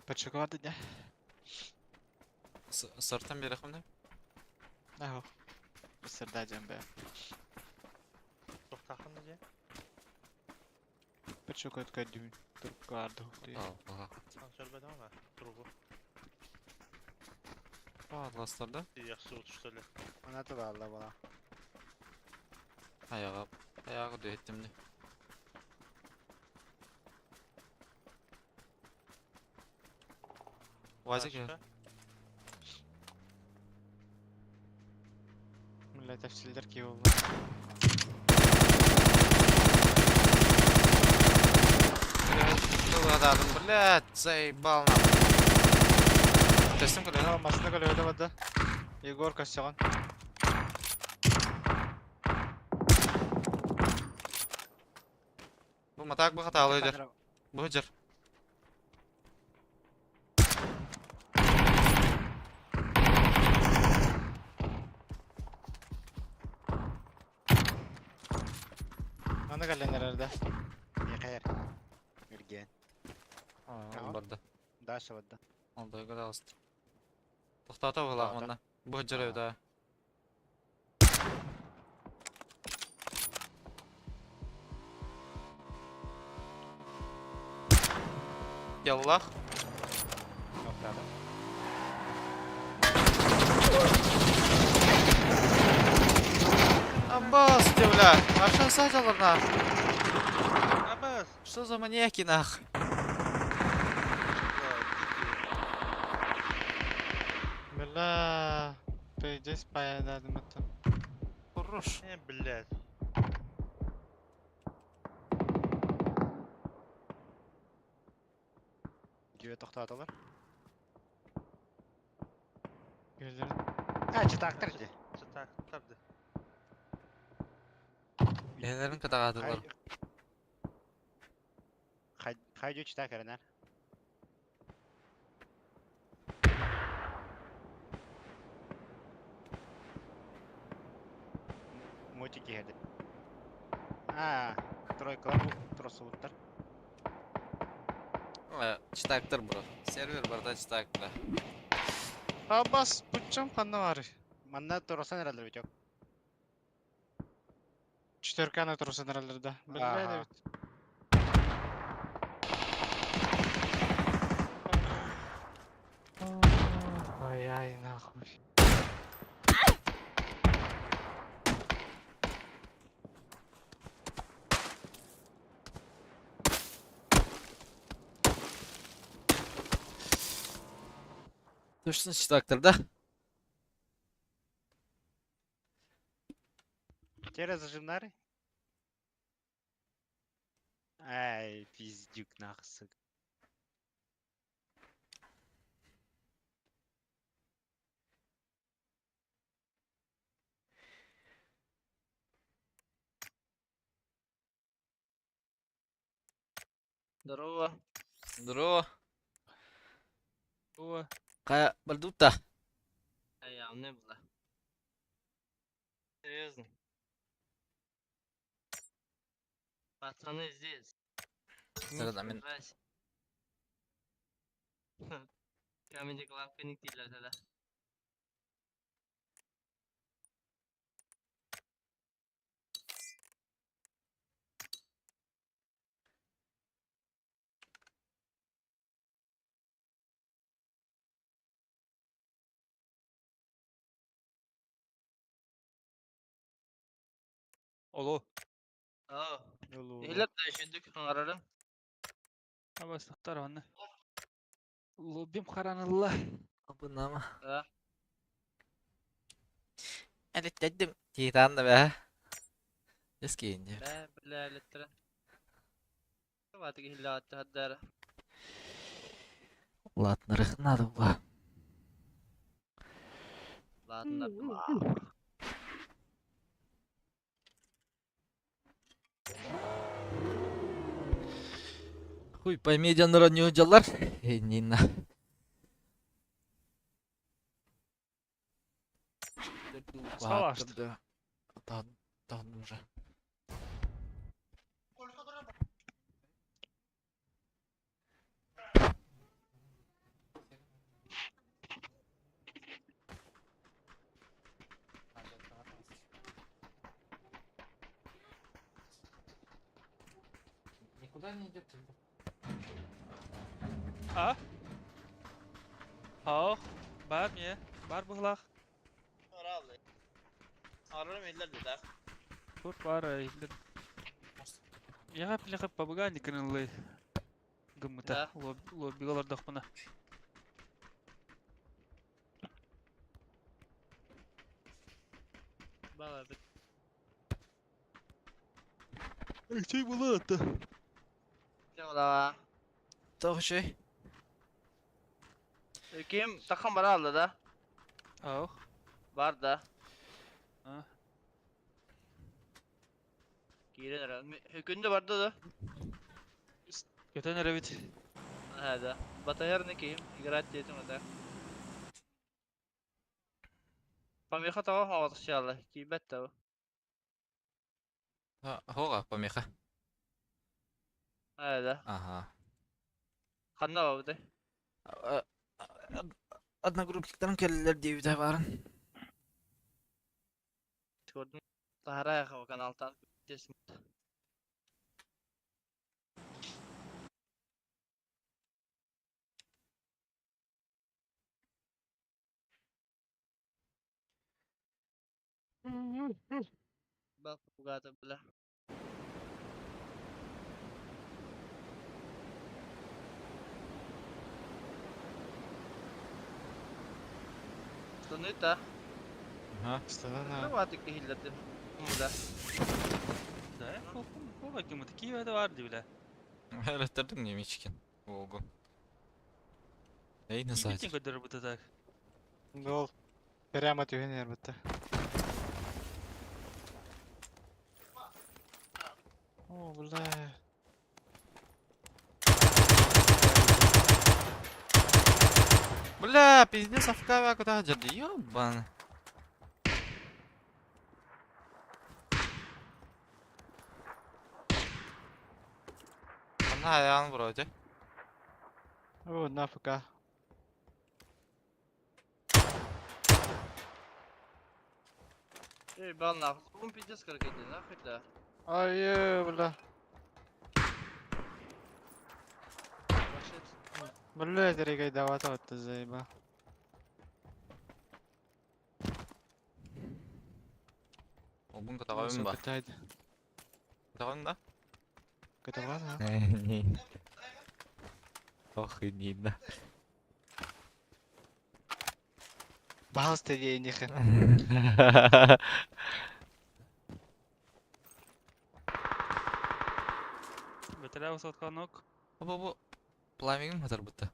Speaker 7: Подшоклады да?
Speaker 2: Сыртан берехмин да?
Speaker 7: Ахо. Сырда жамбе.
Speaker 4: Тоқтақын десе.
Speaker 7: Подшоклад көдүм. Туркарды хукты.
Speaker 2: Ага.
Speaker 4: Сөрбөдө ана. Другу.
Speaker 2: Атластар да?
Speaker 4: Яхшы что ли.
Speaker 3: Она туда алла была.
Speaker 2: Аяғы, аяғы дөйттімді. Вазик
Speaker 4: Ташка.
Speaker 7: Милля тәфсилдер ки болду.
Speaker 2: Блядь, заебал нахуй. Тестим көле.
Speaker 7: Машина көле өтө бады. Егор костяган.
Speaker 2: Бу матак бу хаталы өдер. Бу жыр.
Speaker 7: Аны кәлләнер
Speaker 3: Не хәер. Мирген.
Speaker 2: Aa, барды.
Speaker 3: Даша барды.
Speaker 2: Ондай градус. Тоқтата була онна. Бу жыр өдө. Яллах.
Speaker 3: Тоқтады.
Speaker 2: Аббас, бля. А что сажалар нах?
Speaker 4: Аббас.
Speaker 2: Что за маньяки нах?
Speaker 7: Бля, ты здесь поедадым это.
Speaker 2: Хорош.
Speaker 4: Не, блядь.
Speaker 3: Жүйе тоқтаталар.
Speaker 7: Gözlerin.
Speaker 3: А, чытактыр же.
Speaker 4: Чытактыр ди.
Speaker 2: Элерин катагадылар.
Speaker 3: Хай жүйе чытак эренер. Мультик киһерди. А, тройкалар бу тросубуттар.
Speaker 2: Читактыр бро. Сервер барда читак бля.
Speaker 7: Аббас, путчам ханна бар.
Speaker 3: Манна торосан эрелер битек.
Speaker 7: Четверканы турсын эрелер да. Бля, бит. Ай, ай, нахуй.
Speaker 2: Точно читактыр да?
Speaker 3: Через зажимнары? Ай, пиздюк нахуй, сука.
Speaker 13: Здорово.
Speaker 2: Здорово.
Speaker 13: Здорово.
Speaker 2: Кая бальдута.
Speaker 13: Я не было. Серьезно. Пацаны здесь.
Speaker 2: Амин.
Speaker 13: Здрасте. Comedy Club книги тогда.
Speaker 6: Оло.
Speaker 13: Aa. Илеп да үшүндүк аңарарым.
Speaker 6: Абастықтар аны. Лоббим харанылла.
Speaker 2: Абынама.
Speaker 13: Да.
Speaker 2: Әлеттедим. Титан да бә. Эскейинде.
Speaker 13: Бә, бля, әлеттер. Ватыгы хилла атты хаддара.
Speaker 2: Ладно, рыхнады була.
Speaker 13: Ладно.
Speaker 2: Хуй пойми, жанра не удалар. Эй, Нина.
Speaker 6: Салашты.
Speaker 2: Да, да, уже. куда они идут тогда?
Speaker 6: А? Ах, бар не? Бар быһлах. Тут бар иһиллэр. Яга плеха побыга кыныллы гыммыта. Лоббига олордохпуна. Эй, было-то.
Speaker 2: Тоҕо чэй?
Speaker 13: Ким тахан бара алды да?
Speaker 6: Ах.
Speaker 13: Бар да.
Speaker 6: А.
Speaker 13: Киирэн эрэ. Күндө барды да.
Speaker 6: Көтөн эрэбит.
Speaker 13: Ha да. Батайар не ким? Играть диэтим да. Помеха того хаватышалла. Кийбэт да.
Speaker 2: Хоға, помеха.
Speaker 13: Ha да.
Speaker 2: Ага.
Speaker 13: Ханна бабыты.
Speaker 2: Одногруппниктарым келлер диэбитэ баарын.
Speaker 13: Көрдүм. Тахара хава каналтан. Бак бугата бля. Тыныта.
Speaker 2: Ага.
Speaker 7: Стана.
Speaker 13: Ватык кихиллерди. Бля.
Speaker 6: Да, хопа ким такие это бар бля.
Speaker 2: Элеттердим немечкен. Ого. Эй,
Speaker 6: Кибитин
Speaker 2: назад.
Speaker 6: көдөр бу так.
Speaker 7: Гол. Прямо түһэн эрбитте. О, бля.
Speaker 2: Бля, пиздец, авкава куда дерди, ёбан. Она аян вроде.
Speaker 7: О, нафига.
Speaker 13: Эй, бал нахуй. Бум пиздец каркайды, нахуй да.
Speaker 7: Ай, бля. Бля, дерегай давата вот заеба.
Speaker 2: Обун катагабын ба?
Speaker 7: Кытайды.
Speaker 2: Катагабын да?
Speaker 7: Кытаган, а?
Speaker 2: Не. Ох, и не да.
Speaker 7: Пожалуйста, денег.
Speaker 6: Бетере высотка ног.
Speaker 2: Бу бу пламенин хатар бутта.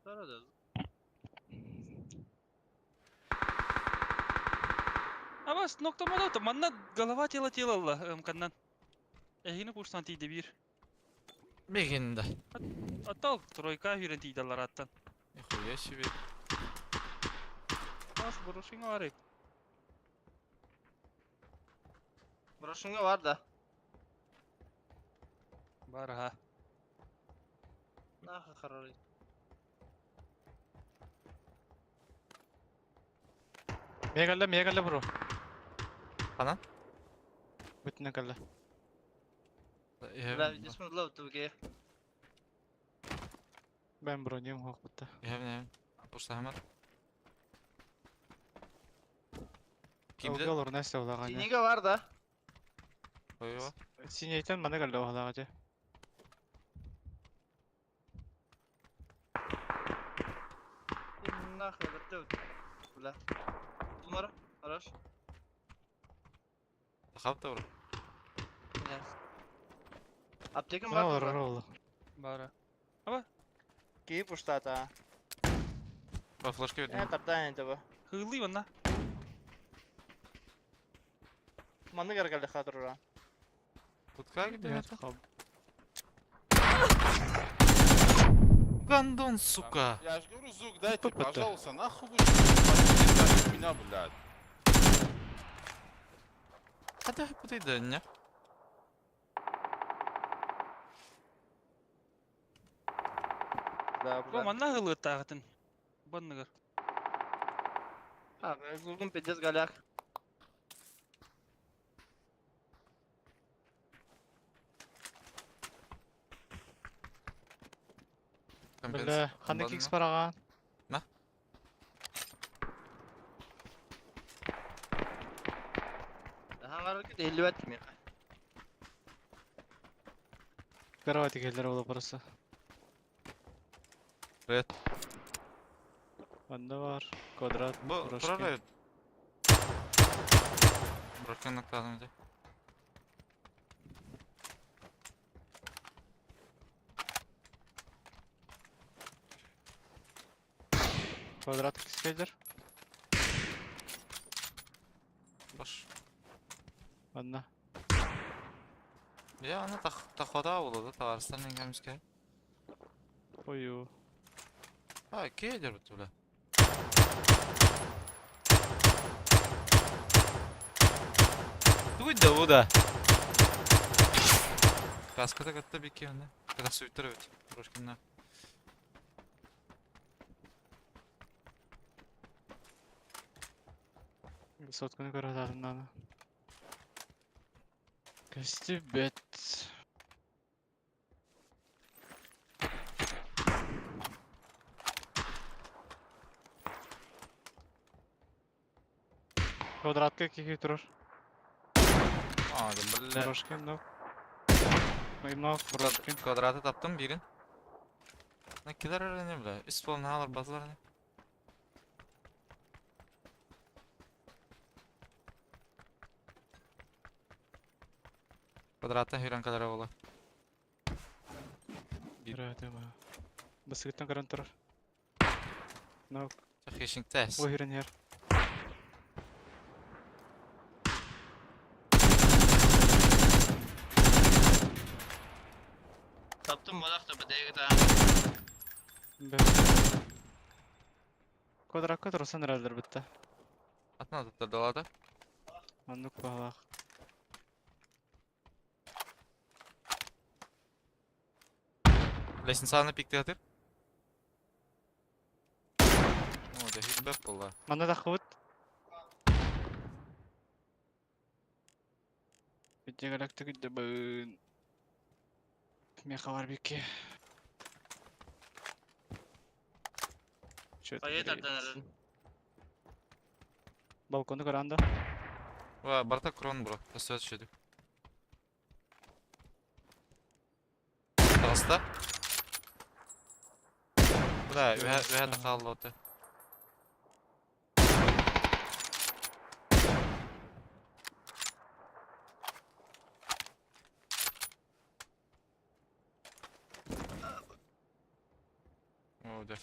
Speaker 13: Да.
Speaker 6: А бас нокта мада манна голова тело тело ла мканнан. Эхини курсан тиде бир.
Speaker 2: Бегин да.
Speaker 6: Атал тройка хүрен тиделер аттан.
Speaker 2: Нихуя себе.
Speaker 6: Бас брошинга бар.
Speaker 13: Брошинга бар да.
Speaker 6: Бар ха.
Speaker 13: Нахуй хороший.
Speaker 7: Мегалла, мегалла бро.
Speaker 2: Ана?
Speaker 7: Бүтүнө калла.
Speaker 13: Бля, здесь мы лов туге.
Speaker 7: Бен бро, нем хок бутта.
Speaker 2: Эвне. Пуштамар. Кимде?
Speaker 7: Олор нәрсе олаган.
Speaker 13: Синеге бар да.
Speaker 2: Ойва.
Speaker 7: Синейтен мана калла олаган же.
Speaker 13: Нахуй, бля. Бля. Numara. Хорош.
Speaker 2: Хапта бро.
Speaker 13: Аптекам бар.
Speaker 7: Олор, олор.
Speaker 6: Бара.
Speaker 13: Кип уштата.
Speaker 2: Ба флешка
Speaker 13: Э,
Speaker 2: бердим.
Speaker 13: таптан это
Speaker 6: Хылы ванна.
Speaker 13: Маны гаргалды хатыра.
Speaker 2: Тут как
Speaker 7: Нет,
Speaker 2: это?
Speaker 7: хап.
Speaker 2: Гандон, сука.
Speaker 10: Я же говорю, звук дайте,
Speaker 7: Тупо-то.
Speaker 10: пожалуйста, нахуй вы что меня, блядь.
Speaker 2: А ты куда не?
Speaker 13: Да,
Speaker 6: Бу манна хылы тагытын. Банныгар.
Speaker 13: А, звуком пиздец голяк.
Speaker 7: Бля, ханнык X бараҕаан?
Speaker 2: Ма?
Speaker 13: Хаҥарарга иһиллибэт миэхэ.
Speaker 7: Кровати кэллэр ол просто.
Speaker 2: Привет.
Speaker 7: Манна бар, квадрат,
Speaker 2: Бу
Speaker 7: брошки.
Speaker 2: турар Брошканы нактадым дии.
Speaker 7: Квадрат кискелер.
Speaker 2: Баш.
Speaker 7: Манна.
Speaker 2: Я аны тахода болду таарыстан эңгемизге.
Speaker 7: Ою.
Speaker 2: А, кедер бит бля. Тугуй да бу да. Каската кытта бикки онна. Кыта сүйттер бит. Брошкинна.
Speaker 7: Сотканы көрө ататым Көстүбэт. Квадратка киһи турар.
Speaker 2: А, бля.
Speaker 7: Брошкин, нок. Маймак, брошкин.
Speaker 2: Квадраты таптым бирин. На килер не бля. Үс болна алар базлар не. Квадраттан хүрэн кэлэрэ буолуо.
Speaker 7: Көрөөтүм аа. Басыгыттан көрөн турар. Нок.
Speaker 2: Хищник тэс.
Speaker 7: Ой, хүрэн иһэр.
Speaker 13: Таптым балах да бэдэйгэ
Speaker 7: Квадракка турсан эрэллэр бытта.
Speaker 2: Атына туттардалаата.
Speaker 7: Оннук баһылаах.
Speaker 2: Лестницаны пиктиатыр. О, да хитбэк буолла.
Speaker 7: Манна таххыбыт. Бүттэ күддэ Меха бар бикки.
Speaker 13: Хайа тардан эрэн.
Speaker 7: Балкону көрөн да.
Speaker 2: Ва, барта крон бро. Төсөт шүдүк. Таҕыста. Бля, үһэ үһэ да хаалла оты. О, да.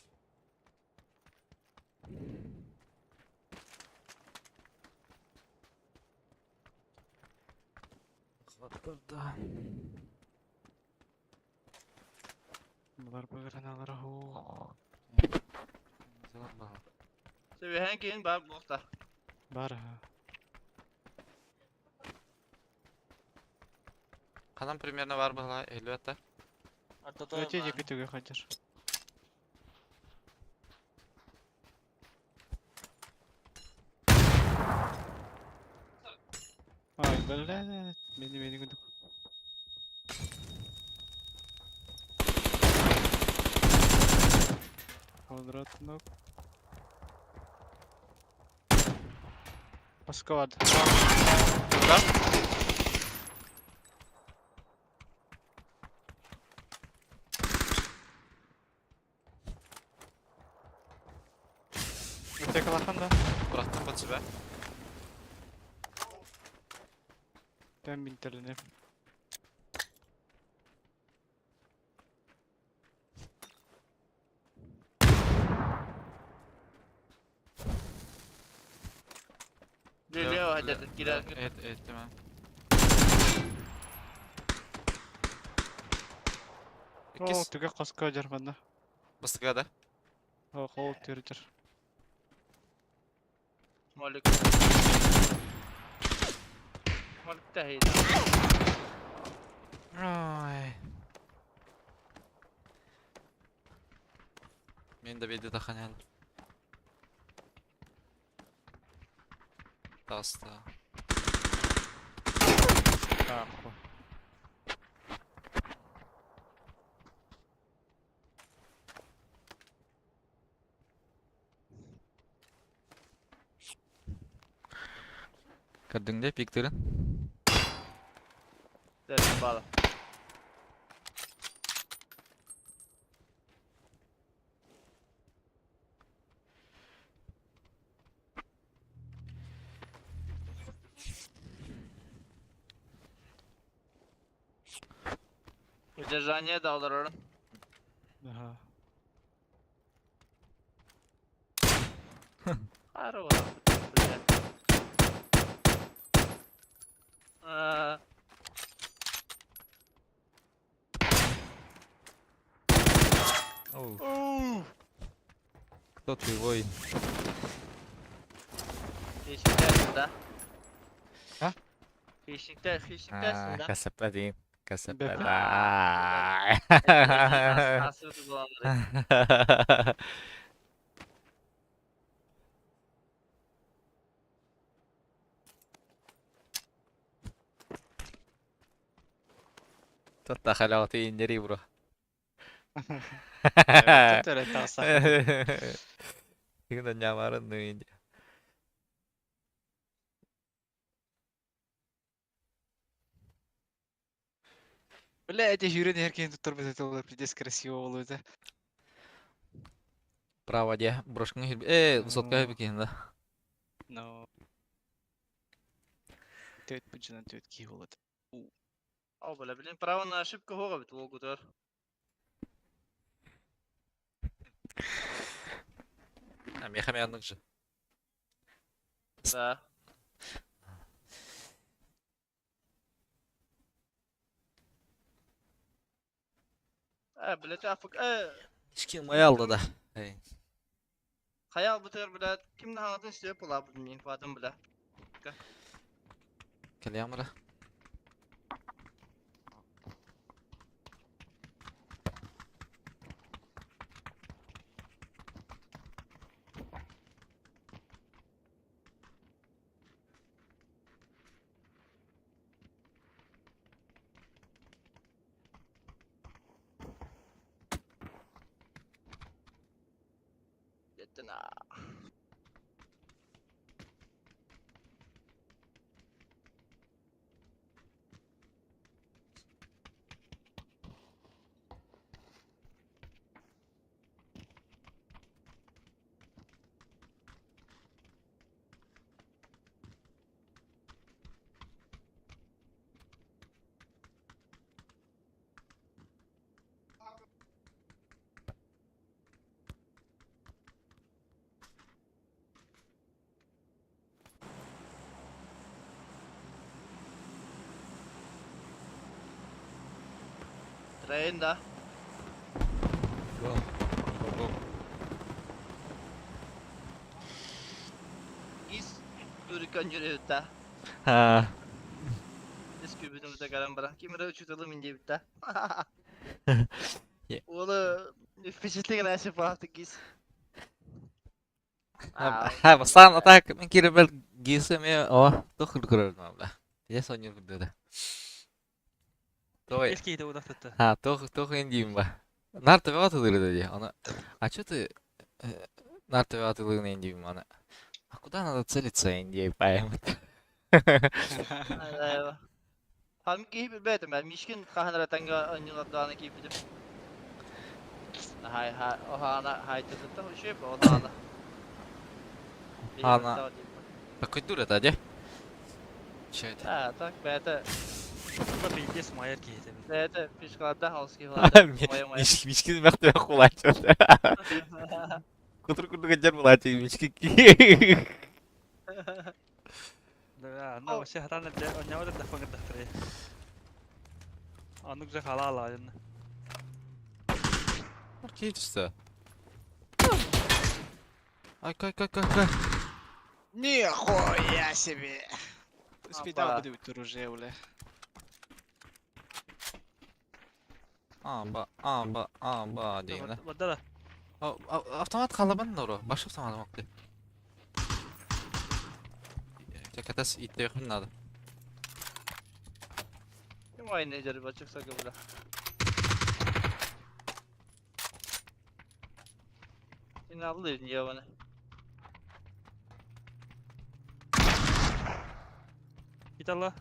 Speaker 2: Да.
Speaker 7: Булар быгыран алар.
Speaker 13: Себеһэн киһин бар буолта.
Speaker 7: Бар ha.
Speaker 2: Ханан примерно бар была элбетте.
Speaker 7: Өте жеке түге хажар. Ай, бля, мени мени күндүк. Квадрат нок. Москва.
Speaker 2: Да?
Speaker 7: Өте калахан да.
Speaker 2: Бырахтым под себя.
Speaker 7: Ben binterlenip.
Speaker 13: Leo hadi girer.
Speaker 2: Evet, evet, tamam.
Speaker 7: О,
Speaker 2: Иккис
Speaker 7: түге қосқа жар манна.
Speaker 2: бастыга да.
Speaker 7: О, қол тері жар.
Speaker 13: Малик. Малик та
Speaker 2: Ой. Мен да бейді таханял. Таста.
Speaker 7: Аху.
Speaker 2: Көрдүҥ дии пиктырын?
Speaker 13: Дэрин бала. Удержание да олорорун.
Speaker 7: Ага.
Speaker 13: Хорош, блядь. А,
Speaker 2: Оу. Кто ты, воин?
Speaker 13: Хищниктерсин да.
Speaker 7: А?
Speaker 13: Хищниктер, хищниктерсин да.
Speaker 2: Касападин.
Speaker 7: Бэп.
Speaker 2: Касапада.
Speaker 13: Nasıl bulanları.
Speaker 2: Тотта халяваты индери бро.
Speaker 7: Төтөрө таса.
Speaker 2: Игна нямарын ну инди.
Speaker 7: Бля, эти жюри эркин туттар бит это пиздец красиво болду да.
Speaker 2: Право де, брошканы хирби. Э, высотка хирби кин да.
Speaker 7: Но. Төт бучунан төт ки болот.
Speaker 13: О, бля, блин, право на ошибку хора бит логутар.
Speaker 2: А меха же.
Speaker 13: Да. Э, блядь, афык, э,
Speaker 2: Шкин моя алды да. Эй.
Speaker 13: Хаял бутыр, блядь, кимдин хаңатын истеп була бу мин фатым, бля.
Speaker 2: Калямра.
Speaker 13: Еттина. Трейн, да.
Speaker 2: Го. Го, го.
Speaker 13: Гис турикан жүрөбүт да.
Speaker 2: Ha.
Speaker 13: Эс күбүтүн каран бара. Кимре учуталым инде бит да.
Speaker 2: Е.
Speaker 13: Оны впечатление нәрсе бақты гис.
Speaker 2: Ha, бастан атак мен кире бер гисеме о тохыр көрөрдүм абла. Я соньор күрдү. Той.
Speaker 6: Эски ите удахтатта.
Speaker 2: Ha, тох тох индийм ба. Нарты ватылыр деди. Ана. А чё ты нарты ватылыр индийм ана? А куда надо целиться индей поймут?
Speaker 13: Хам киһи билбэтим, мен мишкин хаханаратанга онньулардааны кииппитим. Хай хай охаана хайтытытта үшеп одаана.
Speaker 2: Ана. Такой дура да, де? Чё это?
Speaker 13: А, так бәті
Speaker 6: Бу пиздец майер киһи
Speaker 13: бәті пешкаларда халски болады.
Speaker 2: Мишкин мишкин мактап кулачы. Кутур курдуга жер булачы мишкин.
Speaker 6: Да, ну вообще хатан да онньява да фангыр дахтыры. Анук же халала аны.
Speaker 2: Окей, түсті. Ай, кай, кай, кай, кай.
Speaker 7: Нихуя себе! Спидал
Speaker 13: Опа.
Speaker 7: будет оружие, бля.
Speaker 2: Аба, аба, аба дейм да.
Speaker 6: Бада да.
Speaker 2: Автомат қалабан нору. Баш автомат мокты. Катас итте надо.
Speaker 13: Ким ойнай жер бачык сага бля. Финалды ебаны.
Speaker 6: Итала.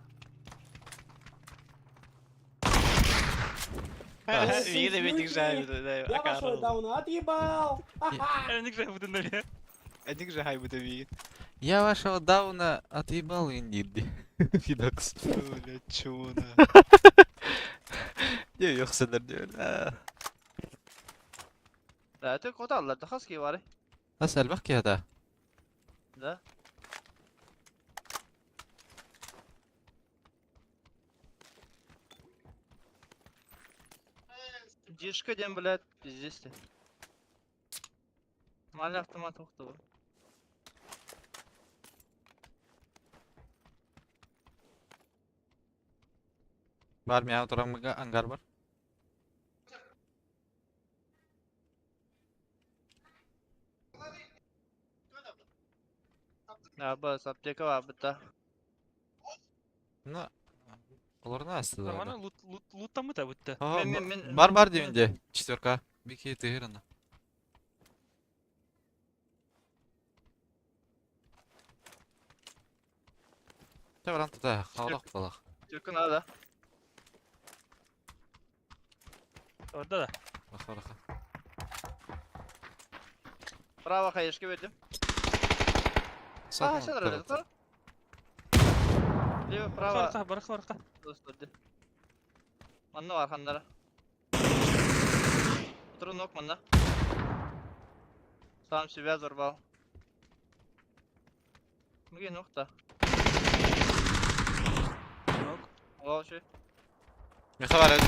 Speaker 3: Видно, ведь же
Speaker 14: Я вашего дауна отъебал!
Speaker 6: Эник же бутын дали.
Speaker 7: Эник же хай бутын бигит.
Speaker 2: Я вашего дауна отъебал индирди. Фидокс.
Speaker 7: Бля, чуна.
Speaker 2: Не, йохсенер диyor.
Speaker 13: Да, это куда алла, да хаски вары.
Speaker 2: Нас элбэх киһи
Speaker 13: Да. Дишка дем, блядь, пиздец ты. Нормальный автомат ухту.
Speaker 2: Бар миа турамыга ангар бар.
Speaker 13: Да, бас, аптека бар быта.
Speaker 2: Ну, олорна астыда.
Speaker 6: Ана лут лут луттамы да бутты.
Speaker 2: Бар бар дивинде. Четверка. Бики тыгырына. Te баран тута халак балак.
Speaker 13: Türk'ün надо.
Speaker 6: Orada да.
Speaker 2: Баха баха.
Speaker 13: Право хаешка бердим. А, sen öyle dur. Лево, право.
Speaker 6: Барка, барка, барка.
Speaker 13: Досторду. Манна бар хандара. Отру ног манна. Сам себя взорвал. Мге ног-то. Вообще.
Speaker 2: Михаил,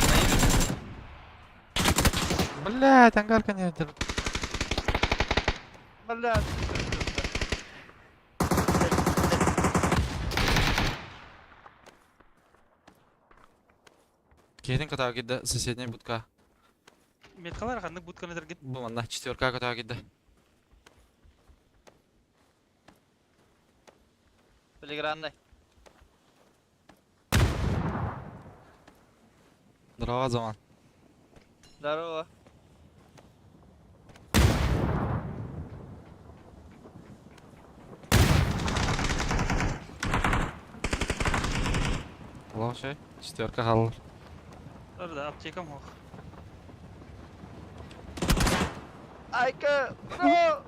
Speaker 2: Блять, ангарка не держит.
Speaker 13: Блядь.
Speaker 2: Киһитин кытаа кидде соседняя будка.
Speaker 6: Меткалар ханнык будканы дерген.
Speaker 2: Бу манна четверка кытаа кидде.
Speaker 13: Филигранный.
Speaker 2: Здорово, Заман.
Speaker 13: Здорово.
Speaker 2: Аллах Четверка халыр.
Speaker 6: Orada аптекам хох.
Speaker 13: Айка, бро!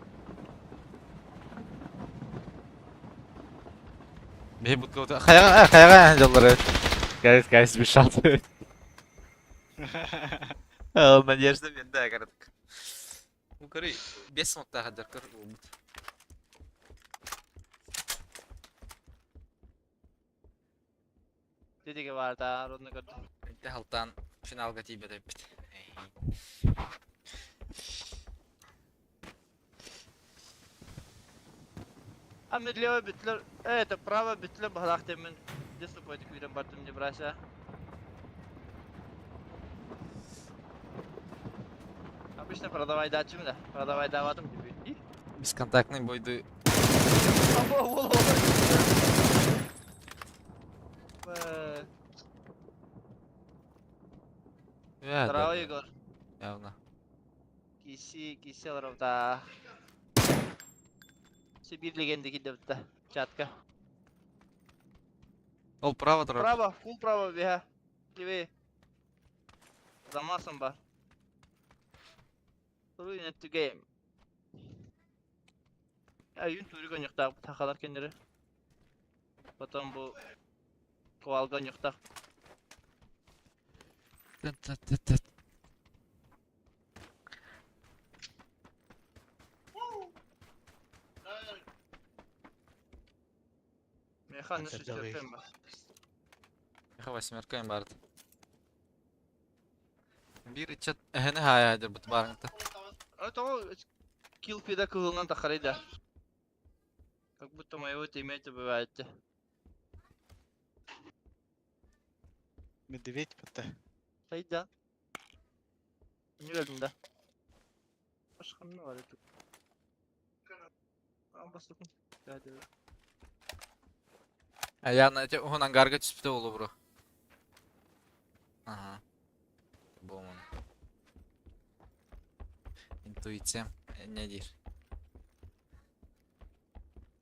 Speaker 2: Бей будка хаяга хаяга жаллары. Guys, guys, bir şans. Надежда мен да кардык. Бу көрүй 5 минутта кадar көр умут.
Speaker 13: Дедиге бар да, родны көрдүм.
Speaker 2: Инте халтан финалга тийбе деп бит.
Speaker 13: А мен лево битлер, это право битлер бахлах темен. Десу пойдик вирен бартым не брася. Обычно продавай дачу да, продавай даватым тебе.
Speaker 2: Бесконтактный бойду.
Speaker 13: Здорово, Егор.
Speaker 2: Явно.
Speaker 13: Киси, киси аларда. Сибирь легенды кидепті, чатка.
Speaker 2: Ол право тұрар.
Speaker 13: Право, фул право беха. Левее. Замасым бар. Ruin the game. Ayun turi коньяктак тахалар кеннери. Потом бу ковал коньяктак. Механ шестеркем бар.
Speaker 2: Меха восьмерка барды. Бир ичет эһени хая бут барыңты.
Speaker 13: Это килл фида кылынан тахарыда. Как будто моего тиммейта бывает.
Speaker 7: Медведь бутта.
Speaker 13: Сайда. Не өлдüm да. Башка эмне бар эти? Бастыкын.
Speaker 2: Аяна эти уһун ангарга түспүтэ болу бро. Ага. Бомон. Интуиция не дир.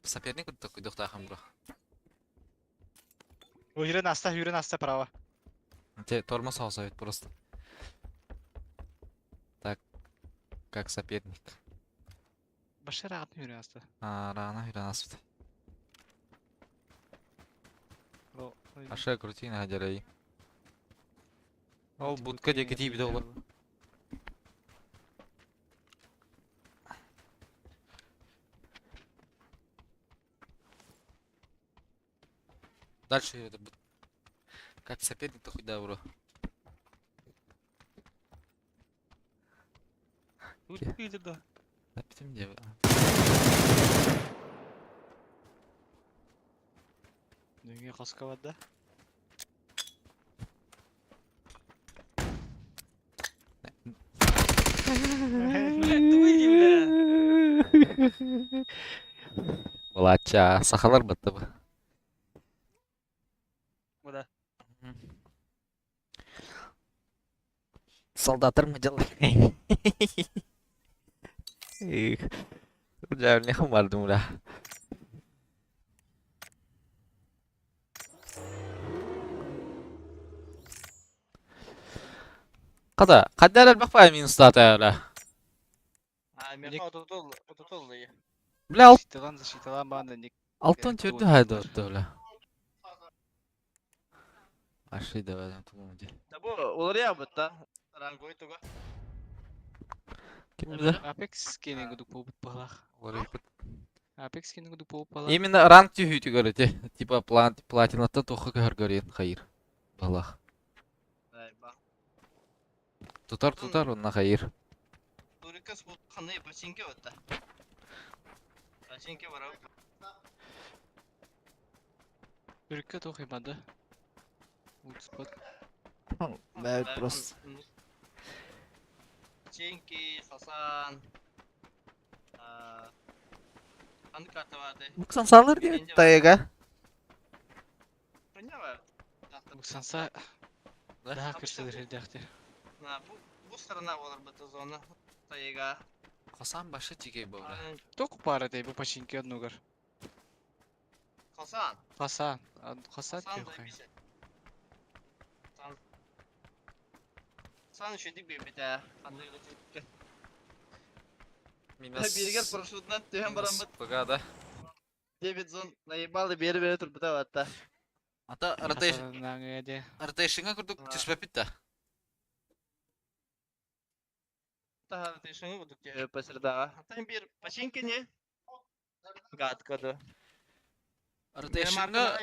Speaker 2: Соперник такой дохтахам бро.
Speaker 7: Уйрен аста, юрен аста право.
Speaker 2: Те тормоз алса ведь просто. Так, как соперник.
Speaker 7: Башар ағатын юрен аста.
Speaker 2: А, рано юрен аспыт. Аша крутина хадярай. Ол будка диэки тиийбитэ буолар. Дальше это как соперник-то хоть да, бро.
Speaker 6: Тут да.
Speaker 2: Напитим где?
Speaker 7: Дүнге қосқа барды.
Speaker 6: Блядь, ты выйди, бля.
Speaker 2: Былача, сахалар бытты бы.
Speaker 6: Куда?
Speaker 2: Солдаттар мы делаем. Эх. Бля, не бардым, бля. Қада, қаддар әлбақ бай минустата, бля.
Speaker 13: А, мен отутул, отутул дии.
Speaker 2: Бля, ал...
Speaker 7: Защиталан, защиталан баанда ник.
Speaker 2: Алтын түрді хайды отты, бля. Аши давай, тулум ди.
Speaker 13: Да бу уларыйа бытта. Рангой туга.
Speaker 2: Ким бля?
Speaker 7: Apex кенен гудук болбут балах.
Speaker 2: Уларыйбыт.
Speaker 7: Apex кенен гудук болуп балах.
Speaker 2: Именно ранг түйүтү көрөтө. Типа план платинаттан тоқы көр көрен хайыр. Балах. Тутар тутар онна хайыр.
Speaker 13: Турикас бу кандай починке бытта. Починке бар.
Speaker 7: Түрккө тохимады. Утспот.
Speaker 2: Бә просто.
Speaker 13: Чинки, Хасан. Ханды карта барды.
Speaker 2: Буксан дип тайга.
Speaker 13: Поняла?
Speaker 7: Буксанса да кырсылыр жердәхтер.
Speaker 13: Бу бу сторона болар быты зона. Тайга.
Speaker 2: Хасан башы тигей бу бля.
Speaker 7: Току пара дей бу починке однугар.
Speaker 13: Хасан.
Speaker 7: Хасан. Хасан
Speaker 13: Хасан
Speaker 7: тиохай.
Speaker 13: Сан еще дик бит ә. Ханды
Speaker 2: Минус.
Speaker 13: Биргер парашютнан төһөн баран бит.
Speaker 2: Пага да.
Speaker 13: 9 зон наебалы бери бери тур быта батта.
Speaker 2: Ата ротейшн. Ротейшнга курдук түшпәп бит.
Speaker 13: Та ротейшнга курдук пасырдага. Ата бир починке не? Гадко да.
Speaker 2: Ротейшнга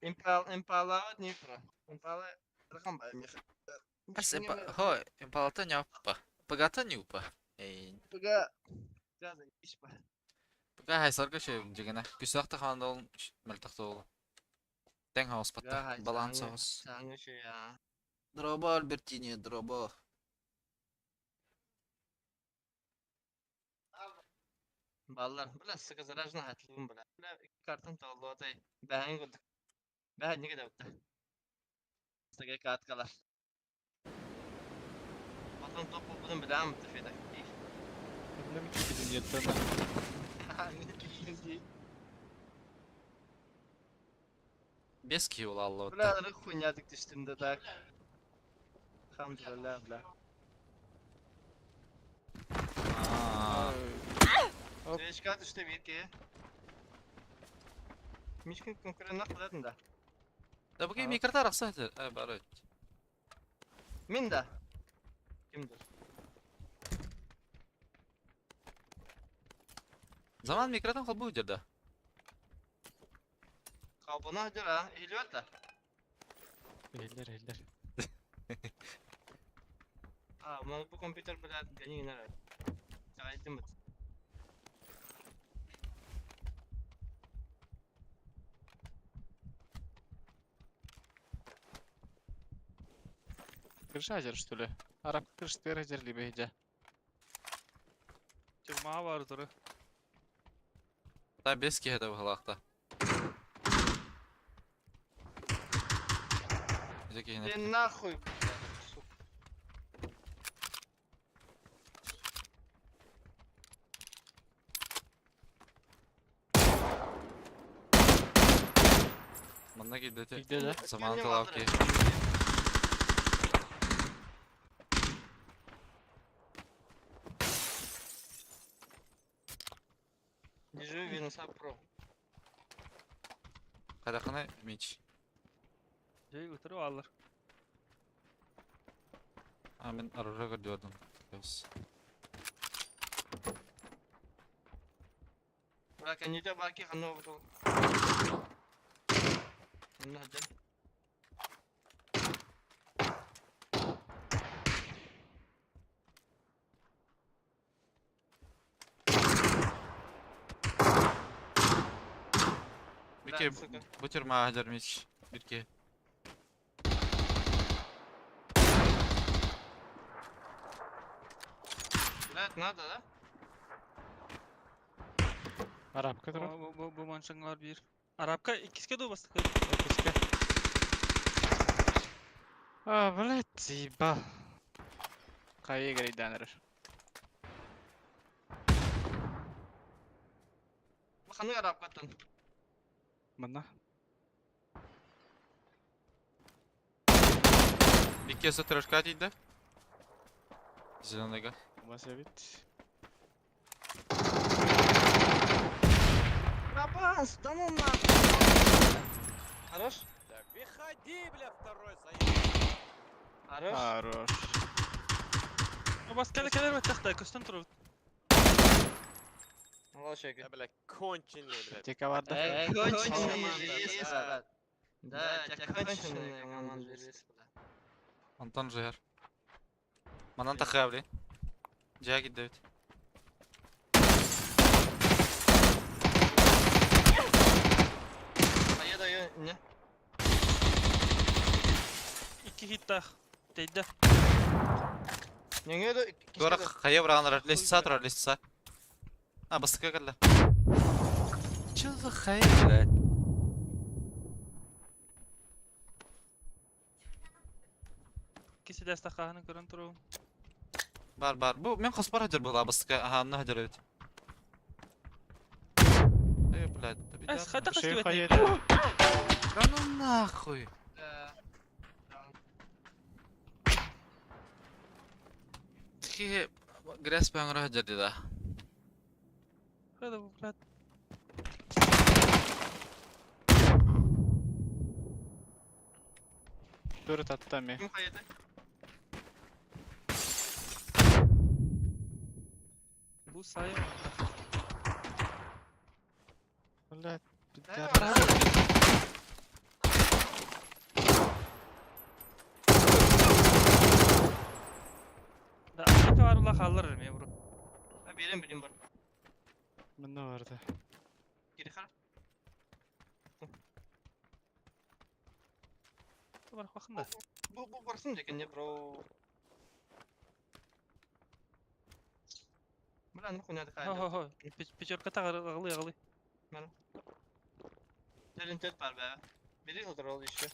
Speaker 13: Импал импала Днепра. Импала рахам ба мех.
Speaker 2: Ас импа хо импалата не опа. Пагата не упа. Эй.
Speaker 13: Пага. Газа ишпа.
Speaker 2: Пага хайсарга шей жигена. Күсәкте ханда ул мөлтәхтә ул. Тәң хаус патта. Баланс хаус. Дроба Альбертини, дроба.
Speaker 13: Баллар, бля, сука, заражена хатлым, бля. Бля, картон толду атай. Бәһән гудык. Бәһән неге дәүтте. Сага каткалар. Потом топ будем биләм тфида.
Speaker 7: Bilmem ki bizim yetti.
Speaker 2: Без киул алла.
Speaker 13: Бля, хуйня дик түштүм да так. Alhamdulillah, бля. Решка түштү бирке. Мишкин конкурент кыладын да.
Speaker 2: Да буга микротар акса э бар.
Speaker 13: Мин да. Кимдир?
Speaker 2: Заман микротан калбы жерде.
Speaker 13: Калбына жер а, элүү да.
Speaker 7: Эллер, эллер.
Speaker 13: А, мына бу компьютер билет гани нere. Чагайтым бит.
Speaker 7: Крыша жер, что ли? Арап крыш тер жер либо иде.
Speaker 6: Тюрьма бар туры.
Speaker 2: Та без киһе да киһине.
Speaker 13: Ты нахуй, сука.
Speaker 2: Манна киирдэ
Speaker 7: Киирдэ да?
Speaker 2: Самаан талаав ки.
Speaker 13: Держи Винуса Про.
Speaker 2: Хайдаххына Мич.
Speaker 6: Жей утары алар.
Speaker 2: А мен оружие көрдүөрдүм. Көс.
Speaker 13: Бля, коньяка баки ханна бутыл. Онно хаддан.
Speaker 2: Бики бутер мааһадьар Мич. Бирки.
Speaker 13: Блядь, надо, да?
Speaker 7: Арабка турар.
Speaker 6: Бу маншаңлар бир. Арабка иккиске ду бастык.
Speaker 7: Иккиске. А, блядь, заебал. Хайа грейданер.
Speaker 13: Ханнык арабкаттан.
Speaker 7: Манна.
Speaker 2: Бики өсө трешка тиийдэ. Зеленыйга.
Speaker 7: Бас эбит.
Speaker 13: Рабас, да ну нахуй. Хорош?
Speaker 14: Да выходи, бля, второй заезд.
Speaker 13: Хорош.
Speaker 7: Хорош.
Speaker 6: Бас кэлэ кэлэр баттахта көстөн турар.
Speaker 13: Молодчик.
Speaker 14: Да, бля, конченый, бля.
Speaker 7: Тека барда.
Speaker 13: Конченый желез, брат. Да, тебя конченая команда желез, бля.
Speaker 2: Антон жер. Манан тахыа били. Дьээ киирдэ эбит.
Speaker 13: А я даю, не?
Speaker 6: Икки хиттах. Тейдэ.
Speaker 13: Не, не,
Speaker 2: Туора хайа быраҕан лестница турар, лестница. А, бастакы кэллэ. Чё за хай, блядь?
Speaker 6: Иккиси дэстахааны көрөн туруу.
Speaker 2: Бар, бар. Бу мен хоспор хадьар буолла бастакы аһаанна хадьар эбит. Эй, блядь, да
Speaker 6: Эс, хайдах
Speaker 7: Шею
Speaker 6: көстүбэт.
Speaker 7: хайа.
Speaker 2: Да ну нахуй. Тихи грязь баҥара хадьар да.
Speaker 6: Хайда бу, блядь.
Speaker 7: Тура таттами.
Speaker 13: Ким хайда?
Speaker 6: Бу сайын.
Speaker 7: Блядь,
Speaker 13: Да,
Speaker 7: пидорас.
Speaker 6: Да, аптека бар ула халлар эме бро.
Speaker 13: Берем, берем бар.
Speaker 7: Манна барда.
Speaker 13: Кири хар.
Speaker 6: Бар хахында.
Speaker 13: Бу барсын декен не, бро. Бля, ну хуйня такая.
Speaker 6: Хо хо хо. Пятерка тагы агылы агылы.
Speaker 13: Телен тет бар бә. Бери отырал еще.